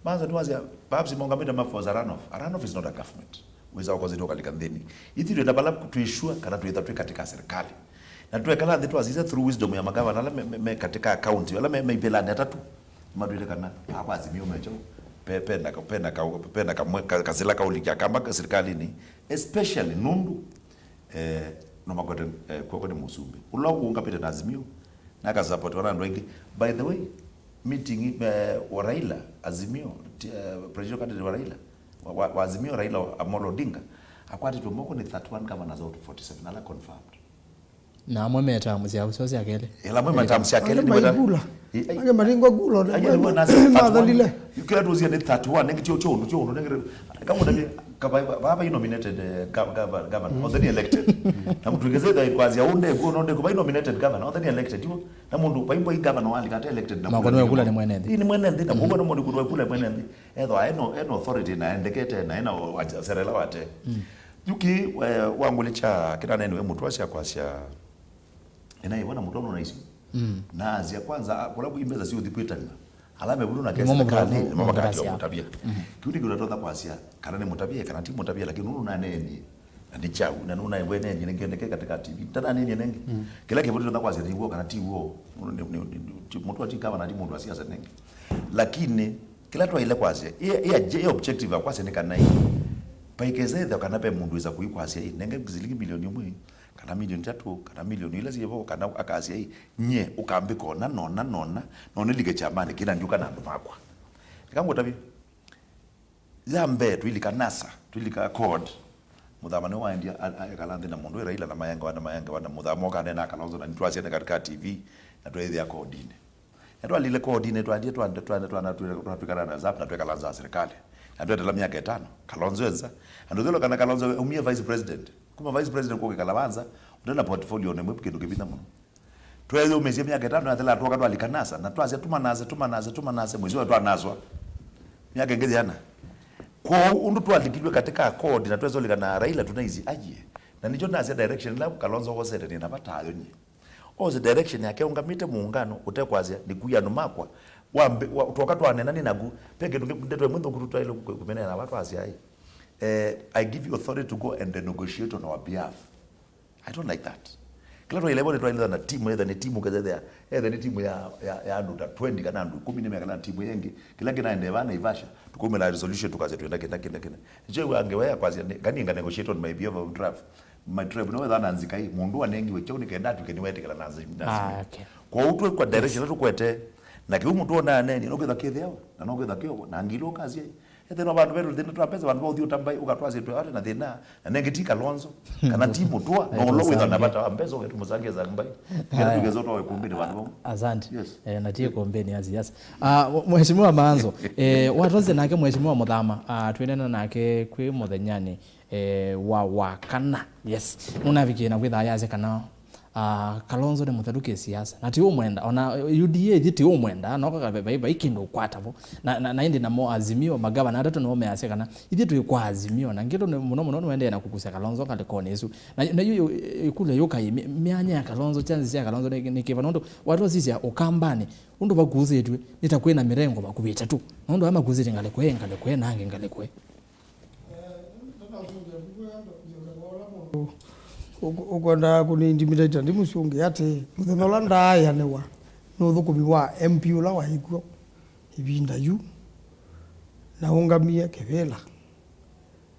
Manzo nĩwasya, perhaps maũngamĩte ma force a runoff. A runoff is not a government. Wĩsa ũkosete ũkalika nthĩnĩ. Ithyĩ twĩ na vala twĩ sure kana twĩtha twĩ katika serikali. Na twekala nthĩ twasisya through wisdom ya magavana ala me, me, me katika county, ala me, me ivĩlanĩ atatũ, matwĩte kana paa kwa Azimio mekyo, pe, pena, pena, ka, pena kamwe, ka, kasila kaulikya kamba ka serikalini, especially nũndũ, eh, no makwete, eh, kw'oko nĩ mũsumbĩ. Ũla ũũngapĩte na Azimio, na akasupportiwa na andũ aingĩ. By the way, meeting, eh, wa Raila, Azimio, ti-, eh, presidential candidate wa Raila, wa, wa, wa Azimio, Raila Amolo Odinga, akwatĩtwe moko nĩ thirty-one governors out of forty-seven, ala confirmed. Na amwe me term syao syo sya kelĩ. Ĩla amwe me term sya kelĩ, angĩ nĩ weta- maikula. I-, i-, angĩ maringwa kula, angĩ nĩ wona mathalile. Kĩla tuzie nĩ thirty-one, nengĩ tio, tio ũndũ, tio ũndũ, nengĩ kama ndani, kaba, baba inominated, eh, gov-, gov-, governor, or then elected. Na mtu ngeze da kwa zia unde, kwa unde, kwa nominated governor, or then elected, you. Na mũndũ, vai, vai governor walika ate elected na makoni wa kula nĩ mwene nthĩ. Ĩĩ, nĩ mwene nthĩ, na kwoguo na mũndũ kũtwa kula mwene nthĩ. Ethwa eno, eno authority na endekete, na ena wa-, serela wate. Yuki, eh, wangũlĩkya kĩnaneni we mũtwa sya kwasya, ena ĩwa na mũtwa nona isu. Na asya kwanza, a, kũla kwĩ mbesa siũthi kwĩtanwa. Ala mevulu na kesi serikali, nĩmo makatia mũtavya. Kĩu nĩ kĩu natonya kwasya, kana nĩ mũtavya, kana ti mũtavya, lakini nũnũ nanenie. Na nĩ kyau, na nũnaĩwe nenie nengĩ neke katika T V. Ndananenie nengĩ. Kĩla kĩvũtĩ ndonya kwasya nĩ w'o kana ti w'o. Nũndũ nĩ, nĩ, nĩ, nĩ, ti, mũtwa ti kama na ti mũndũ wa siasa nengĩ. Lakini, kĩla twaile kwasya, ĩ, ĩ, ĩ objective ya kwasya nĩ kana ĩ, paikese ĩtha kana pe mũndũ wĩsa kũikwasya ĩ, nenge silingi milioni ĩmwe, kana milioni itatũ, kana milioni ila syĩvo, kana akasya ĩ, nye, ũkambĩka ona, nona, nona, nonĩlike kyamanĩ kĩna ndyũka na andũ makwa. Eka ngũtavye. Ya mbee, twilika NASA, twilika CORD, Mũthama nĩwe waendie a-, a-, ekala nthĩ na mũndũ wĩ Raila na mayengewa na mayengewa na Mũthama ũkanena Kalonzo na nĩtwasya nĩ katika T V na tweethĩa CORD-inĩ. Na twalile CORD-inĩ, twaendie twa-, twa-, twa-, twa-, twatwĩkana na ZAP na twekala nza wa serikali. Na twetela myaka ĩtano, Kalonzo e nza. Na ndũthelo kana Kalonzo umie vice president. Kuma vice president kũkĩkala wa nza, ũtena portfolio nĩ mwe kĩndũ kĩvitha mũno. Tweyũmĩsye myaka ĩtano yathela, twoka twalika NASA, na twasya, "Tuma NASA, tuma NASA, tuma NASA," mwĩsĩ wa twanaswa. Myaka ĩngĩ yĩana. Kwoou, ũndũ twalikilw'e katika CORD na twesolika na Raila, tunaisi, "Aiye." Na nĩkyo nasya direction ĩla Kalonzo wosete nĩ na vata ayo nyie. Ose direction yake ũngamĩte mũũngano ũtekwasya, "Nĩkuie andũ makwa." Wambe, wa, twoka twanena nĩ naku. Pe kĩndũ kĩ-, ndeto ĩmwe nthũku tu twaĩle kũ-, kũmĩneena ava twasya, "Ai, eh, I give you authority to go and negotiate on our behalf." I don't like that. Kĩla twaile vo nĩ twailĩtha na timu, etha nĩ timu kethethea, etha nĩ timu ya, ya, ya andũ ta twenty kana andũ ĩkũmi nĩmekala na timu ĩngĩ, kĩla kĩnaendee vaa Naivasha, tũkaumĩla resolution tũkasya twenda kĩna, kĩna, kĩna. Nĩkyo ĩw'a ngewa ya kwasya, nĩ, ngani nga negotiate on my behalf of tribe. My tribe, no wetha na nzika ĩ, mũndũ wanengiwe kyaũ nĩ kenda atw'ĩke nĩwetĩkĩla na nzika. Ah, okay. Kwoou twĩ kwa direction ĩla tũkwete, na kĩu mũndũ onaa neni, no kwĩtha kĩtheo, na no kwĩtha kĩovo, na ngilo kasya ĩ. Ethĩwa vandũ vetũ thĩna twa mbesa, vandũ va ũthiĩ ũtambai, ũkatwasya twĩ vata na thĩna, na nengĩ ti Kalonzo, kana ti Mũtũa, no ũla wĩtha na vata wa mbesa, ũketũmũsangĩza mbai. Ngetha tũkesa ũtwawe kũmbĩnĩ vandũ vau. Asante. Yes. Eh, na tie kũmbĩnĩ, yes, yes. Ah, Mheshimiwa Maanzo, eh, watwasya nake Mheshimiwa Mũthama, ah, twĩnena nake kwĩ mũthenyanĩ, eh, wa, wa kana. Yes. Nũnavikie na kwĩthaa yasya kana Ah, Kalonzo nĩ mũthelu kĩ siasa. Na ti ũmwenda. Ona U D A ĩthi ti ũmwenda. No kaka vai, vai, vai kĩndũ ũkwata vo. Na, na, na ĩndĩ namo Azimio, magavana atatũ nĩmo measya kana, "Ithyĩ twĩ kwa Azimio." Na ngĩtũ nĩ, mũno mũno nĩwendee na kũkusya Kalonzo ngalĩkonĩ ĩsu. Na, na yu, yu, ĩkũlyo yũka ĩ, mĩ-, myanya ya Kalonzo, chances sya Kalonzo nĩ, nĩ kĩva? Nũndũ watwasisya Ũkambanĩ, ũndũ vakusĩtw'e, nĩ ta kwĩna mĩrengo vakuvĩte tu. Nũndũ aya makusĩtye ngalĩko ĩ, ngalĩko ĩ, na angĩ ngalĩko ĩ. Ũkwendaa kũni intimidate ndi mũsyũngĩ atĩ mũthenya ũla ndaaĩanĩwa nĩ ũthũkũmi wa M P ũla waĩ kw'o ĩvinda yu, na ũngamie kĩvĩla,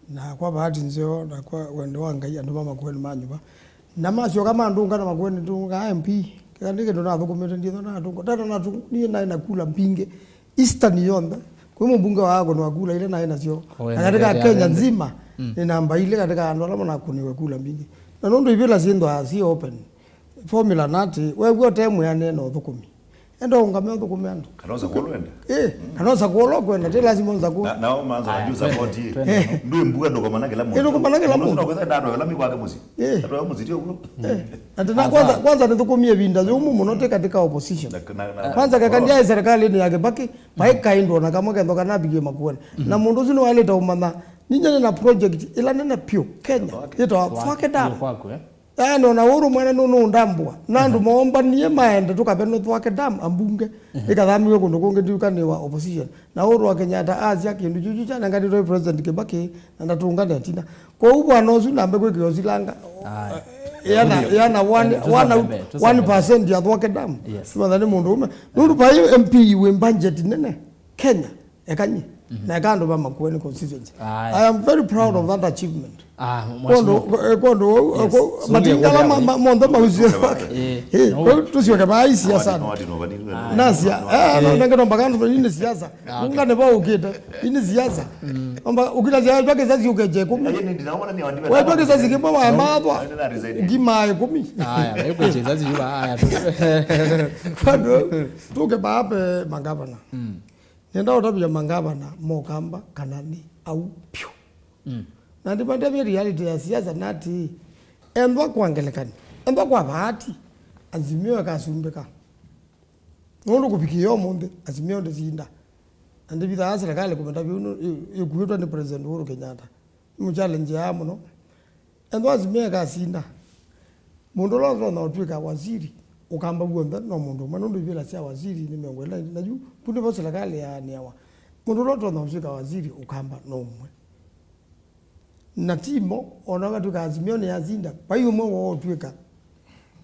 na kwa bahati nzeo na kwa wendo wa Ngai andũ ma Makueni manyuva, na masyoka mandũnga na Makueni ndũnga M P, kĩla nĩ kĩndũ nathũkũmĩte nditho natũnga tata natu niĩ naĩ na kula mbingĩ Eastern yonthe, kwĩ mũmbunge wa Akwa nĩwakula ila naĩ nasyo. Na katika Kenya nzima, nĩ namba ilĩ katika andũ ala manakũnĩwe kula mbingĩ. Na nũndũ ivĩla syĩnthwaa syĩ open, formula natĩ, wew'a ũte mwĩanĩe na ũthũkũmi, enda ũngame ũthũkũme andũ. Kana ũsakũlwe enda. Eh, kana ũsakũlwa kwenda, ti lazima ũsakũlwe. Na, nao manza na juu support hii. Ndũ mbunge ndũkomana kĩla mũndũ. Ndũkomana kĩla mũndũ. Ndũkomana kĩla mũndũ. Eh. Atwa mũzitio guo. Eh. Ati na kwanza, kwanza nĩthũkũmie vinda yũmũ mũno te katika opposition. Na, na, na, kwanza kakandia serikali-inĩ ya Kibaki, vai kaindũ ona kamwe kendo kana abikie Makueni. Na mũndũ ũcio nĩwaĩlĩte ũmanya, ninya nĩ na project ĩla nene piũ Kenya, yĩtawa Thwake Dam. Yaani ona ũrũ mwene nũnũndambwa. Na andũ moombanie maende tũkavenwe Thwake Dam, ambunge. Ĩkathamiwe kũndũ kũngĩ ndiũkanĩwa opposition. Na ũrũ wa Kenyatta asya kĩndũ kyu kyanenganĩtwe nĩ President Kibaki, na ndatũngane tina. Kwoou bwana ũsu nambe kwĩkĩa ũsilanga. Aya. Yana, yana one, one out, one percent ya Thwake Dam. Yes. Tumatha nĩ mũndũ ũme. Nũndũ vai M P wĩ budget nene Kenya, ekanyie. Na eka andũ va Makueni constituency. Aye. I am very proud of that achievement. Ah, kondo mheshimiwa. Kondo Yes. Sungi matingala kulia ma- ma- monthe mausio. Eh, Eh, no. Kwa hiyo tusioke baisi ya sana. Nasia eh no nenge nomba kandu ini siasa. Ungane ba ukite ini siasa. Omba ukita siasa kwa kisasi ukeje kumi. Wewe kwa kisasi kimwe wa mathwa. Ngima ikumi. Aya, na yuko Jesus yuba aya. Kondo tuke bape magavana. Nenda ũtavya mangavana mokamba kana nĩ au pyũ. Na ndimandavya reality ya siasa nati, ethwa kwa ngelekani, ethwa kwa vaati, Azimio ĩkasumbĩka. Nũndũ kũvikĩa ũmũnthĩ Azimio ndĩsinda. Na ndivithaa serikali kũmenda vyũ ĩkuĩtwe nĩ President Uhuru Kenyatta. Nĩ mũchallenge yaa mũno. Ethwa Azimio ĩkasinda, mũndũ ũla ũtonya ũtw'ĩka waziri ũkamba w'onthe no mũndũ ũmwe, nũndũ ivĩla sya waziri nĩ mĩongo ĩlĩ na ĩlĩ, na yu vu nĩvo serikali yaanĩawa. Mũndũ ũla ũtonya ũtw'ĩka waziri ũkamba no ũmwe. Na timo, ona ũkatw'ĩka Azimio nĩyasinda, vai ũmwe woo ũtw'ĩka,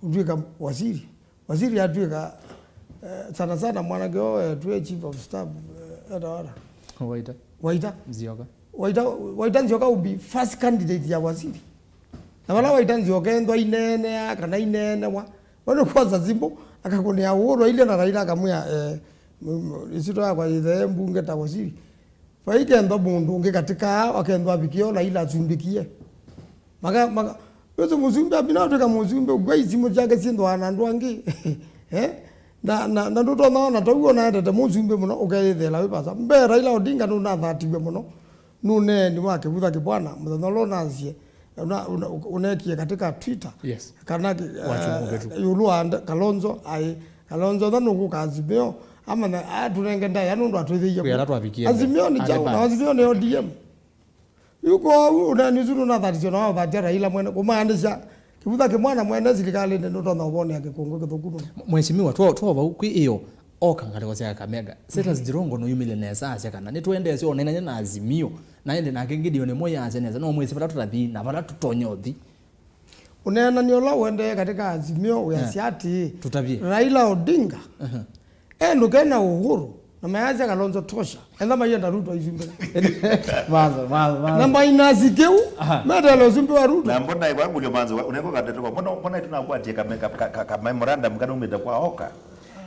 ũtw'ĩka waziri. Waziri atw'ĩka eh, sana sana mwanake oo etwe chief of staff eh, etawa ata? Waita. Waita. Nzioka. Waita, Waita Nzioka will be first candidate ya waziri. Na vala Waita Nzioka ethwa ineenea kana ineenewa, we nĩ kwosa simũ akakũnĩa Uhuru ailye na Raila akamwĩa eh, m- m- ĩsyĩtwa yakwa yĩthee mbunge ta waziri. Vai kethwa mũndũ ũngĩ katĩ kaa akethwa avikie o Raila asumbĩkie. Maka, maka, wĩsĩ mũsumbĩ apina atwĩka mũsumbĩ, ũkw'a isimũ syake syĩthwaa na andũ angĩ. Eh? Na, na, na ndũtonya ona tau ona endete mũsumbĩ mũno, ũkeyĩthĩĩla wĩ vasa. Mbee Raila Odinga nũnathatiwe mũno. Nũneeni wa kĩvutha kĩbwana, mũthenya ũla ũnasie, una, una, ũnekie katika Twitter. Yes. Kana, Wa chuma eh, ũkĩtu. Ĩũlũ wa nda-, Kalonzo, ai, Kalonzo tha nũkũka Azimio, amanya, atũnenge ndaĩa nũndũ atwĩthĩie. Kwĩ ala twavikie. Azimio nĩ kyaũ, na Azimio nĩ O D M. Yu kwoou ũneeni ũsu nũnathatisye na waũthatia Raila mwene, kũmaandĩsya kĩvutha kĩmwana mwene silikalĩnĩ nũtonya ũvonea kĩkũngũ kĩthũku mũno. Mheshimiwa, two, two vau kwĩ ĩyo, oka ngalĩko sya Kakamega. Setas Jirongo nũyumile nesa asya kana nĩtũendeesye onenany'a na Azimio, na ĩndĩ nake Gideon Moi asya nesa, no mwĩsĩ vala tũtathi na vala tũtonya ũthi. Ũneenany'a ũla ũendee katĩ ka Azimio wĩasya atĩĩ, Tũtavye. Raila Odinga endũke na Uhuru, na mayasya Kalonzo tosha, ethwa maienda Ruto aisumbĩka. Maza, maza, maza. Na mainasi kĩu, Aha. Metele ũsumbĩ wa Ruto. Na mbona kwa ngulio manzo, uneko katetwa, mbona, mbona tunakwatia kame, ka, ka, ka, ka memorandum kana umete kwa oka.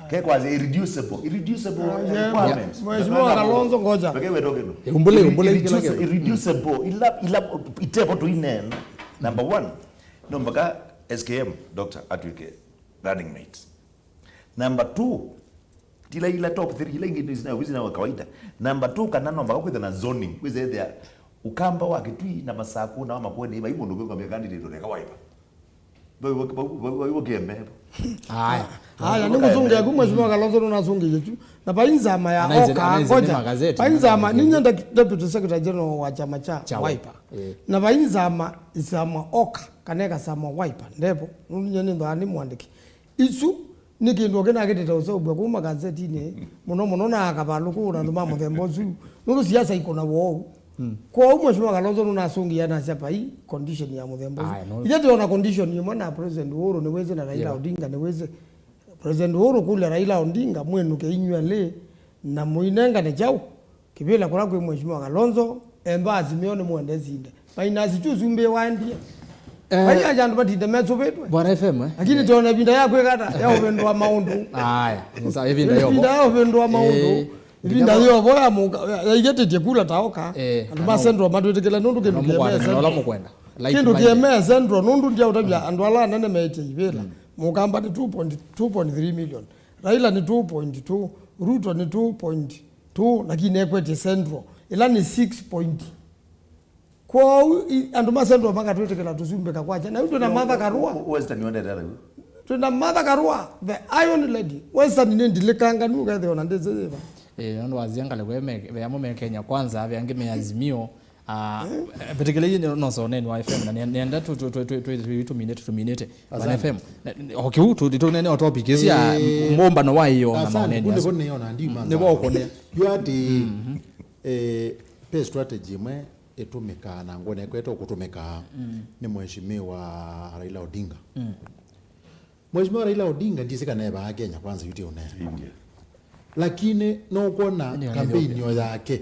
Ke kwa irreducible, irreducible Ah, yeah, requirements. Mheshimiwa Kalonzo, ngoja. Peke wewe doke no. Umbule, umbule, Irreduce- kila kitu. Irreducible, ila, ila, itepo tu inen. Number one, no mpaka S K M, doctor, atwike running mate. Number two, tila ila top three, ila ingĩ nĩ zina, zina wa kawaida. Number two, kana no mpaka kwĩtha na zoning, kwĩtha ethĩa Ũkamba wa Kitui na Masaku na wa Makueni, vai mũndũ ũkwĩkwamĩa candidate ũreka Wiper. Vai, vai, vai, vai, vai, ũkĩembe. Aya. Aya, nĩ mũsũngĩa ku Mheshimiwa Kalonzo nũnasũngĩie tu. Na vai nzama ya Anaize- oka, anaize nĩ ngoja. Magazeti, Vai nzama, anaize. Ninya de- Deputy Secretary General wa chama cha Cha Wiper. Eh. Na vai nzama, nzama oka, kana ĩkasama Wiper, ndevo. Nũndũ nyie nĩnthaa nĩ mwandĩki. Isu nĩ kĩndũ kĩnakĩtĩte ũseũvw'a kũu magazetinĩ, mũno mũno na akavalũkũ na andũ ma mũthemba ũsu, nũndũ siasa ikũna woo. Kwoou Mheshimiwa Kalonzo nũnasũngĩie anasya vai condition ya mũthemba ũsu. Aya, no. Ithe twĩona condition ĩmwe na President Uhuru nĩwĩsĩ na Raila Odinga nĩwĩsĩ. President Uhuru kũlya Raila Odinga, mwĩnũke inyw'elĩ na mũinengane kyaũ? Kĩvĩla kũla kwĩ Mheshimiwa Kalonzo, ethwa Azimio nĩmũendesinde. Mainasi tu ũsumbĩ waendie. Eh. Vai aja andũ matinde mesũvĩtwe. Bwana F M, eh? Lakini tona ĩvinda ya kwĩka ata, ya ũvĩndũa maũndũ. Aya, nĩ sawa, ĩvinda yovo. Ĩvinda ya ũvĩndũa maũndũ. Eh, ĩvinda yovo ya mũka, ya, ya igetĩtye kula taoka. Eh, andũ ma Central matwĩtĩkĩla nũndũ kĩndũ kĩemee Central. Kĩndũ kĩemee Central, nũndũ ndia ũtavya andũ ala anene meĩtye ivĩla. Mũkamba nĩ two point, two point three million. Raila nĩ two point two, Ruto nĩ two point two, lakini ekwetye Central, ĩla nĩ six point. Kwoou i- andũ ma Central makatwĩtĩkĩla tũsumbĩka kwakya. Na yu twĩna Martha Karua. Western yondete ala yu. Twĩna Martha Karua, the Iron Lady. Western nĩ ndilikanga nu kethĩwa na ndĩsĩ yĩva. Eh, nũndũ wazia ngalĩko ĩme- ve amwe me Kenya Kwanza, ve angĩ me Azimio. Ah, eh, particularly no, no, so nene wa F M, na nĩ- nĩenda tu- tu- tu- tu- tu- tu- tuminĩte, tuminĩte. Bwana Asante. F M. Na- na- o kĩu tu- tu- nene o topic ĩsu ya Eh, mũmbano wa ĩyo na asante, maoneni kunde asu. Kone ona ndi manza. Nĩ wa ũkũnĩa. Yu ati, eh, pe strategy ĩmwe ĩtũmĩkaa na ngone kwete ũkũtũmĩkaa nĩ Mheshimiwa Raila Odinga. Mheshimiwa Raila Odinga ndisi kana evaa Kenya Kwanza yu ti ũnene. India. Lakini no kuona Ndio, kampeni ndio. Yo yake.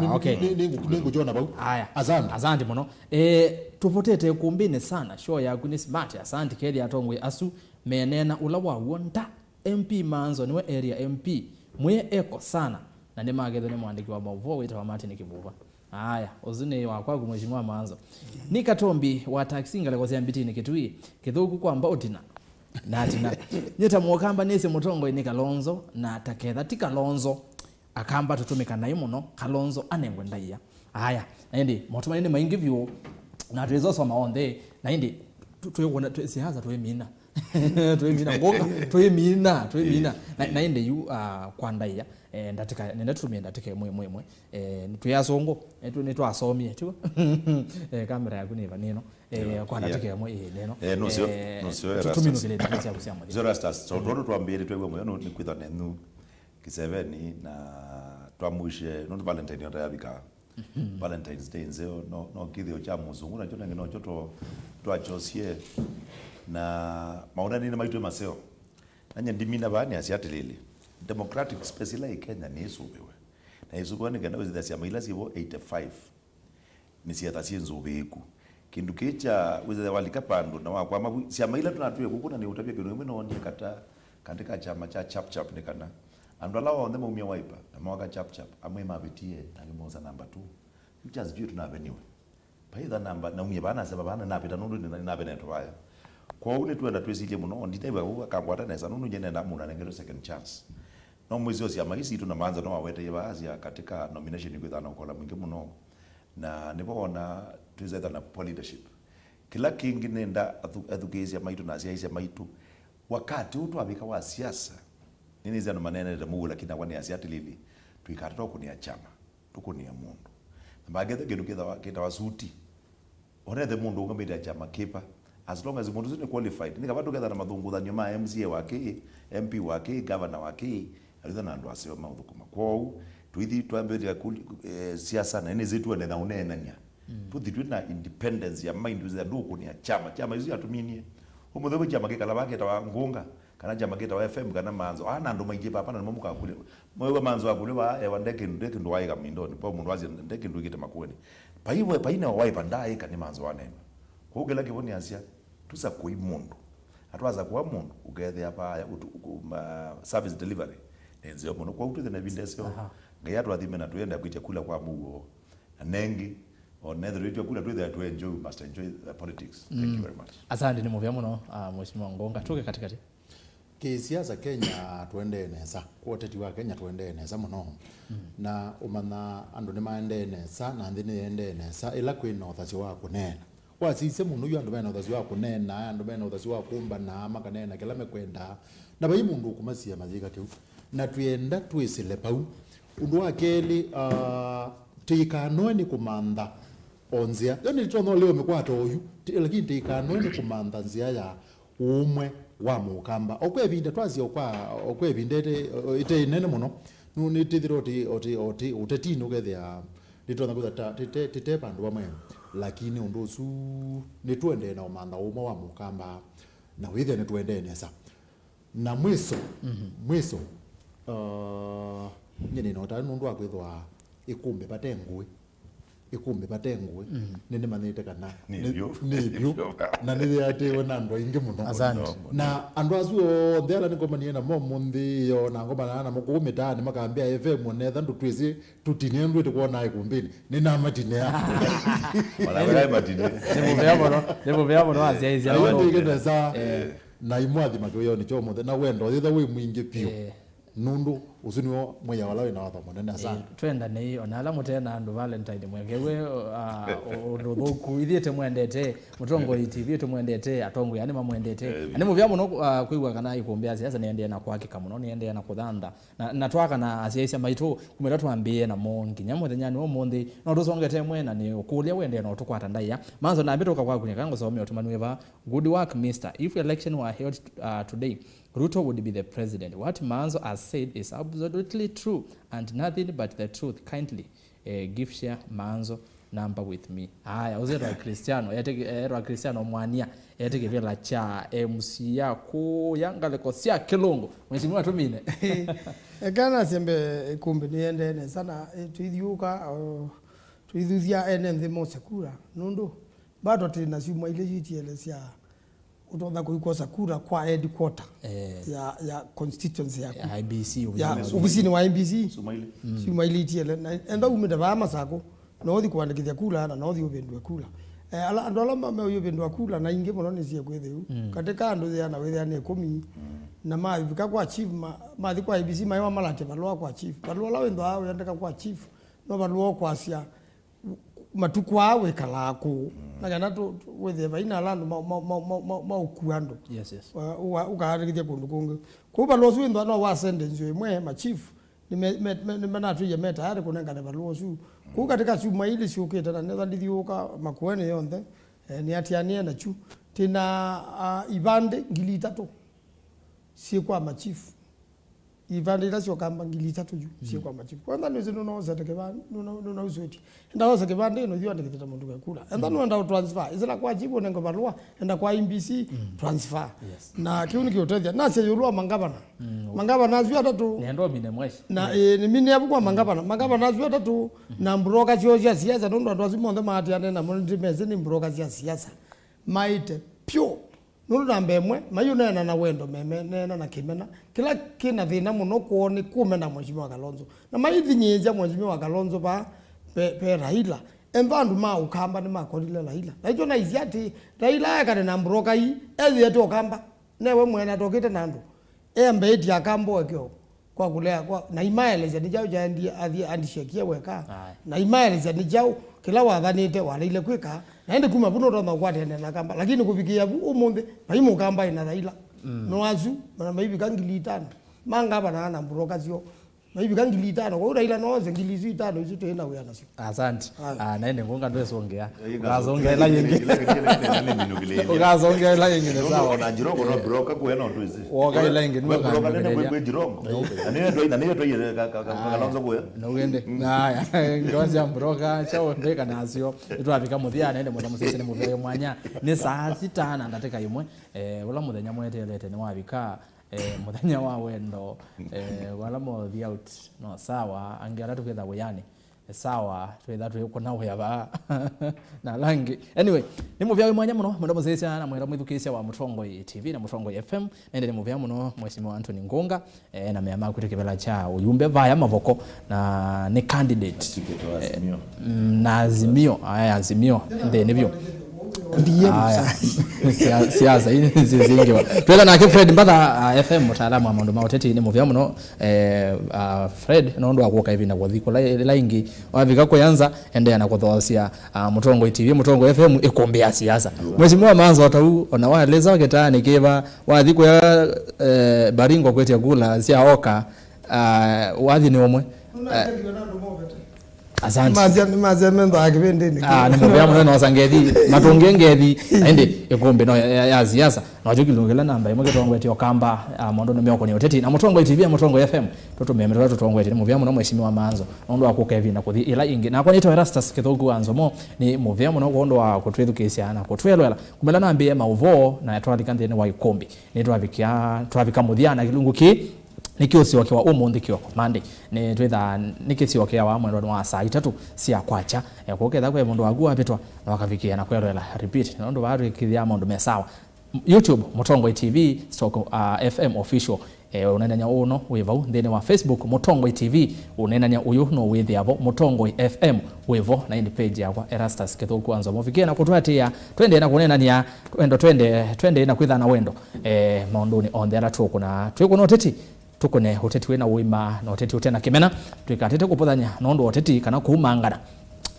Aya, okay. Nĩngũkyona vau. Aya. Asante. Asante mũno. Eh, tũvotete ĩkũmbĩnĩ sana. Show yaku nĩ smart. Asante. Kethĩa atongoi asu meneena ũla wa w'o nda. M P Manzo nĩwe area M P. Mwĩe eko sana. Na nĩmakethwa nĩ mwandĩki wa maũvoo wĩtawa Martin Kivuva. Aya, ũsu nĩ wa kwaku, Mheshimiwa Manzo. Nĩ Katombi wa taxi ngalĩko sya Mbitini Kitui, kĩthũku kwa mbautina. Na atina. Nyie ta mũkamba nĩsĩ mũtongoi nĩ Kalonzo, na ta ketha ti Kalonzo. Akamba tũtũmĩka naĩ mũno, Kalonzo anengwe ndaĩa. Aya, na ĩndĩ, motũmani nĩ maingĩ vyũ, na twĩsosoma onthe, na ĩndĩ, tũ- twĩwona, twĩ- siasa twĩmina. Twĩmina, ngũka, twĩmina, twĩmina. Na, na ĩndĩ yu, ah, kwa ndaĩa, eh, ndatĩka, nenda tũtũmĩe ndatĩka ĩmwe, ĩmwe, ĩmwe. Eh, twĩ asũngũ, eh, tũ- nĩtwasomie, tiw'o? Eh, kamera yaku nĩ ĩva nĩno. Eh, kwa ndatĩka ĩmwe, ĩĩ, nĩno. Eh, nũseo, eh, nũseo tũ- Erastus. Tũminũkĩle ndatĩka syaku sya mũthya. Nũseo Erastus, tondũ twambĩĩe twĩw'a mũyo, nũ- nĩ kwĩthwa nenyu. Kĩseveni na twamwishe nũndũ Valentine yota yavika. Valentine's Day nzeo no, no kĩthĩo kya mũsũngũ nakyo nangĩ nokyo twa- twakyosie na maũndanĩnĩ maitũ maseo. Nanye ndimina vaa nĩasya atĩlĩlĩ, democratic space ĩla ĩ Kenya nĩĩsũvĩwe, na ĩsũvĩwe nĩ kenda wĩsĩthya syama ila syĩvo eighty-five nĩsyĩtha syĩ nzũvĩĩku. Kĩndũ kĩĩ kya wĩsĩthya walika vandũ na wakwama vu, syama ila tũnatwĩe kũkũ na nĩũtavya kĩndũ kĩmwe noonie kata katika chama cha Chap Chap nĩ kana andũ ala onthe maumie Wiper na mooka Chap Chap, amwe mavĩtie na angĩ moosa namba two. Yu kya sijui tũnaveniwe. Vaitha namba naumie vaa nasema vaa na napita nũndũ nĩ- nĩnavenetwe vaya. Kwoou nĩtwenda twĩsilye mũno, nditaiva kau akangwata nesa nũndũ nye nenda mũndũ anengetwe second chance. No mwĩsĩ o syama ii sitũ na Manzo no awetee vaa sya katika nomination kwĩthana ũkola mwingĩ mũno. Na nĩvo wona twĩsethana poor leadership. Kĩla kĩngĩ nenda athu- athukĩĩsya maitũ na asyaĩĩsya maitũ, wakati ũũ twavika wa siasa, nĩnĩsĩ andũ maneenete mũuo, lakini nakwa nĩasya atĩlĩlĩ, tũikatata ũkũnĩa kyama, tũkũnĩe mũndũ. Na makethe kĩndũ kĩtawa, kĩtawa suti. Onethe mũndũ ũngamĩte kyama kĩva. As long as mũndũ ũsu nĩ qualified, nĩ kava tũketha na mathũngũthanyo ma M C A wa kĩĩ, M P wa kĩĩ, governor wa kĩĩ, Aritha na andũ aseo maũthũkũma. Kwoou, tũithi twambĩlĩlya kũli- eh, siasa na nĩsĩ tuende na ũneenany'a. Tũthi twĩ na independence ya mind, wĩsĩa ndũkũnĩa kyama. Kyama isu yatũminie. Ũmũthĩ wĩ kyama kĩkala vaa kĩtawa Ngũnga, kana kyama kĩtawa F M, kana Manzo. Aa na andũ maingĩ papa na nĩmo mũkakũlya. Mwĩw'a Manzo akũlya vaa, ewa nde kĩndũ, nde kĩndũ waĩka mindonĩ. Kwa mũndũ wasya nde kĩndũ ĩkĩte makũenĩ. Paiwe, paine wa Wiper ndaaĩka nĩ Manzo wanenwa. Kwoou kĩla kĩvo nĩasya, tũsakũi mũndũ. Na twasakũa mũndũ, ũkethĩa vaa, ũtu- ũku- ma- service delivery nĩ nzeo mũno. Kwoou twĩthĩe na ĩvinda ĩseo. Aha. Ngai atũathime na tũyenda kwĩtya kula kwa mũuo. Na nengĩ, o na ethĩwa twĩtya kula, twĩthĩe tũenjoy, we must enjoy the politics. Thank you very much. Asante, nĩ mũvea mũno, ah, Mheshimiwa Ngũnga. Tũke katikati. Kĩsiasa Kenya tũendee nesa, kwa ũteti wa Kenya tũendee nesa mũno. Na ũmanya andũ nĩmaendee nesa, na nthĩ nĩyendee nesa, ĩla kwĩ na ũthasyo wa kũneena. Wasisya mũno yu andũ mena ũthasyo wa kũneena, andũ mena ũthasyo wa kũmbana, makaneena kĩla mekwendaa, na vai mũndũ ũkũmasia mayĩka kĩu. Na twĩenda twĩsĩle vau. Ũndũ wa kelĩ, ah, tĩikanoe nĩ kũmantha o nzĩa. Yo nĩtũtonya ũlea mĩkwato oyu, ti- lakini tĩikanoe nĩ kũmantha nzĩa ya ũmwe wa Mũkamba. O kwa ĩvinda twasya, o kwa, o kwa ĩvinda ĩte- ĩte ĩnene mũno, nũ- nĩtĩthĩrwa ũtĩ- ũtĩ- ũtĩ- ũtetinĩ ũkethĩa nĩtũtonya kwĩtha ta- tĩte- tĩte vandũ vamwe, lakini ũndũ ũsu nĩtũendee na ũmantha ũmwe wa Mũkamba na wĩthĩa nĩtũendee nesa. Na mwiso, mwiso, uh, nyie nĩna ũtanu nũndũ wa kwĩthwa ĩkũmbĩ vate ngũĩ. Ĩkũmbĩ vate ngũĩ. Nĩnĩmanyĩte kana nĩ- nĩ vyũ. Nĩ vyũ. Na nĩyĩatĩĩwe na andũ aingĩ mũno. Asante. Na andũ asu onthe ala nĩngomanie namo mũnthĩ yo, na ngomanaa namo kũu mĩtaanĩ, makambĩa F M onetha ndũtwĩsĩ tũtinie ndwĩ tũkwonaa ĩkũmbĩnĩ. Nĩnamatinĩa. Ona wĩra matine. Nĩ mũvea mũno, nĩ mũvea mũno asyaĩĩsya. Ayo ndĩkĩ nesa. Na imwathi makĩwĩonĩ kyo mũthenya wendo yĩtha wĩ mwingĩ piũ. Eh. Nũndũ ũsu nĩwo mwĩao ũla wĩ na watho mũnene sana. Eh, twendanei, ona ala mũte na andũ Valentine, mwekew'e, ah, ũndũ ũthũku. Ithyĩ tũmwendete, Mũtongoi T V tũmwendete, atongoi aa nĩmamwendete. Eh, na nĩ mũvea mũno, ah, kwĩw'a kana ĩkũmbĩ ya siasa nĩendee na kwakĩka mũno, nĩendee na kũthantha. Na, na twakana asyaĩĩsya maitũ, kuma ĩla twambĩĩe namo nginya mũthenyanĩ wa ũmũnthĩ, no tũsongete ĩmwe na nĩ ũkũlya wendee na ũtũkwata ndaĩa. Manzo nambĩtũka kwaku nĩ kana ngũsomea ũtũmani wĩ vaa. Good work, mister. If election were held, uh, today, Ruto would be the president. What Manzo has said is absolutely true and nothing but the truth. Kindly, eh, give share Manzo number with me. Aya, ũzetwa Cristiano, ete- erwa Cristiano Mwania, ete kĩvĩla kya M C ya kũya ngalĩko sya Kĩlũngũ. Mheshimiwa Tumine. Eka nasye mbee ĩkũmbĩ nĩyendee nesa na, eh, tũithiũka, o, tũithuthya ene nthĩ mose kura. Nũndũ, bado twĩ na syumwa ilĩ itiele sya ũtonya kũikosa kura kwa headquarter, eh, ya, ya constituency yaku. Ya I B C, ya, ovisinĩ wa I B C. Syuma ilĩ. Mm. Syuma ilĩ itiele. Na enda umĩte vaa Masakũ, na ũthi kũandĩkĩthya kula, na ũthi ũvĩndũe kula. Eh, ala, andũ ala ma-, meũyũvĩndũa kula na ingĩ mũno nĩ syĩkwĩthĩu. Mm. Katĩ ka andũ yĩana wĩthĩa nĩ ĩkũmi. Mm. Na mavika kwa chief, ma-, mathi kwa I E B C, maĩwa malatye valũa kwa chief. Valũa ũla wĩthĩawa ũyandĩka kwa chief, no valũa ũkwasya matukũ aa wĩkalaa kũũ. Mm. Na kana tũ-, tũ-, wĩthĩe vaina ala andũ ma-, ma-, maũkua andũ. Yes, yes. Wa-, ũwa-, ũkaandĩkĩthya kũndũ kũngĩ. Kũu valũa ũsu wĩthĩwa no wa sentence ĩmwe, ma chief, nĩme-, me-, me-, nĩmanatwĩie me tayarĩ kũnengane valũa ũsu. Kũu katĩ ka syumwa ilĩ syũkĩte, na nĩtha ndithiũũka Makueni yonthe, eh, nĩatianĩe nakyu. Twĩ na, ah, ivandĩ ngili itatũ syĩ kwa machifu. Ivandĩ ila syoka mba ngili itatũ yu syĩ kwa machifu. Kwanza nĩsĩ nũnaosete kĩvandĩ, nũna-, nũnausũĩtye. Enda wose kĩvandĩ ĩno, ithyĩ andĩkĩthĩte mũndũ wekula. Enda nũenda ũtransfer. Ĩsĩla kwa chief ũnenge valũa, enda kwa I E B C, transfer. Yes. Na kĩu nĩkĩũtethya. Nasya ĩũlũ wa mangavana. Mm. Mangavana asu atatũ. Nĩenda ũmine mweshi. Na, ĩĩ, nĩmine avu kwa mangavana. Mangavana asu atatũ, na mburoka syoo sya siasa, nũndũ andũ asu monthe maatiane namo nĩndĩmesĩ nĩ mburoka sya siasa. Maĩte pyũ. Nũndũ namba ĩmwe, maiũneena na wendo, memeneena na kĩmena. Kĩla kĩ na thĩna mũno kwoo nĩ kũmena Mheshimiwa Kalonzo. Na maithinyĩĩsya Mheshimiwa Kalonzo vaa ve, ve Raila. Ethwa andũ ma Ũkamba nĩmakolile Raila. Na ityo naisye atĩ Raila ekane na mburoka ii, ethĩete Ũkamba. Newe mwene atokĩte na andũ. Eambĩĩtye Akamba ũekeo. Kwa kũlea, kwa, na imaelesya nĩ kyaũ kyaendie athi andishekie weka. Aye. Na imaelesya nĩ kyaũ kĩla wathanĩte waleile kwĩka. Na ĩndĩ kuma vu nũtonya ũkwatene na Kamba. Lakini kũvikĩĩa vu ũmũnthĩ, vai Mũkamba ĩna Raila. Mm. No asu, mana maivika ngili itano. Mangavana na mburoka syo. Maivika ngili itano. Kwa hiyo Raila no ose ngili isu itano isu twĩ na wĩa nasyo. Asante. Aye. Ah, na ĩndĩ ngũnga ndwĩsũngĩa. Ũkasongea ĩla yĩngĩ. Ũkasongea ĩla yĩngĩ, nĩ sawa. Ona Jirongo no broker kuwe no twĩsĩ. Woka ĩla yĩngĩ, nĩ broker nene kwĩ Jirongo. Na nĩyo twĩ, na nĩyo twĩ Kalonzo kuwe. No wende. Haya, ndoa cia broker, chao mbeka nasyo. Nĩtwavika mũthia, nende mũno mũsese nĩ mũvea mwanya. Nĩ saa sita na ndatĩka ĩmwe. Eh, ũla mũthenya mweteelete nĩ wavika. Eh, mũthenya wa wendo. Eh, wala mothi out. No, sawa, angĩ ala tũkĩtha wĩanĩ. Sawa, twĩtha twĩkũna wĩa vaa. Na ala angĩ. Anyway, nĩ mũvea wĩ mwanya mũno, mwenda mũsĩsya na mwenda mwĩthukĩĩsya wa Mũtongoi T V na Mũtongoi F M. Nende nĩ mũvea mũno, Mheshimiwa Anthony Ngũnga, eh, na mea maku kĩvela kya ũyumbe vaya Mavoko, na nĩ candidate. Ticket wa Azimio. Mm, na Azimio, aya Azimio, nthĩnĩ vyũ. Aya, sia-, siasa, ii nĩ zingiwa. Twĩtha nake Fred Mbatha, ah, F M, mũtaalamu wa maũndũ ma ũteti, nĩ mũvea mũno. Eh, ah, Fred, nũndũ wa kũka ĩvinda kũthi kũla ĩla ĩngĩ, wavika kũyanza, endeea na kũthoosya, ah, Mũtongoi T V, Mũtongoi F M, ĩkũmbĩ ya siasa. Mheshimiwa Manzo Tau, ona waeleza kĩtaanĩ kĩva, wathi kũya, eh, Baringo kwĩtya kula sya oka, ah, wathi nĩ ũmwe. Eh, asante. Nĩmasya, nĩmasya menthaa kĩvĩndĩnĩ kĩu. Ah, nĩ mũvea mũno, nosa ngethi, matũngĩe ngethi, ĩndĩ ĩkũmbĩ no ya, ya, ya siasa. Nakyo kĩlungu kĩla namba ĩmwe kĩtongoetye Ũkamba, ah, maũndũnĩ meũkũnĩa ũteti. Na Mũtongoi T V ya Mũtongoi F M, tũtũmĩe mĩtũla tũtongoetye nĩ mũvea mũno Mheshimiwa Manzo, nũndũ wa kũka ĩvinda kũthi ĩla ĩngĩ. Nakwa nĩtawa Erastus Kĩthũku wa Nzomo, nĩ mũvea mũno kwondũ wa kũtwĩthukĩĩsya na kũtwelwela. Kumela nambĩĩe maũvoo na twalika nthĩnĩ wa ĩkũmbĩ. Nĩtwavikĩa, twavika mũthya na kĩlungu kĩĩ, nĩkĩũsyokewa ũmũnthĩ kĩoko Monday. Nĩtwĩthaa nĩkĩsyokeawa mwendonĩ wa saa itatũ sya kwakya. Eh, kũketha kwĩ mũndũ waku wavĩtwa, na wakavikĩa na kwelwela repeat. Nũndũ vaa twĩkĩthĩa maũndũ me sawa. YouTube, Mũtongoi T V, stroke, uh, F M Official. Eh, ũneenany'a ũũ no wĩ vau nthĩnĩ wa Facebook, Mũtongoi T V, ũneenany'a ũyũ no wĩthĩa vo, Mũtongoi F M wĩ vo, na ĩndĩ page yakwa, Erastus Kĩthũku wa Nzomo. Mũvikie na kũtwatĩĩa, twendee na kũneenany'a, wendo twende, twendee na kwĩtha na wendo, eh, maũndũnĩ onthe ala tũkũna, twĩkũna ũteti, tũkũne ũteti wĩ na ũima na ũteti ũte na kĩmena, twĩkatĩte kũpũthany'a nũndũ wa ũteti kana kũumangana.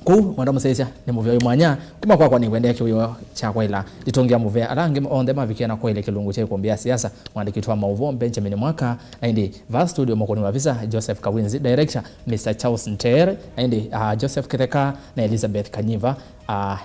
Kũu, mwenda mũsyaĩĩsya, nĩ mũvea wĩ mwanya, kuma kwakwa nĩkwendea kĩwĩo kya kwaĩla nditũngĩa mũvea ala angĩ onthe mavikie na kwaĩle kĩlungu kya ĩkũmbĩ ya siasa, mwandĩki witũ wa maũvoo Benjamin Mwaka, na ĩndĩ vaa studio mũkũni wa visa Joseph Kawinzi, director Mister Charles Ntere, na ĩndĩ, ah, Joseph Kĩtheka na Elizabeth Kanyiva, ah,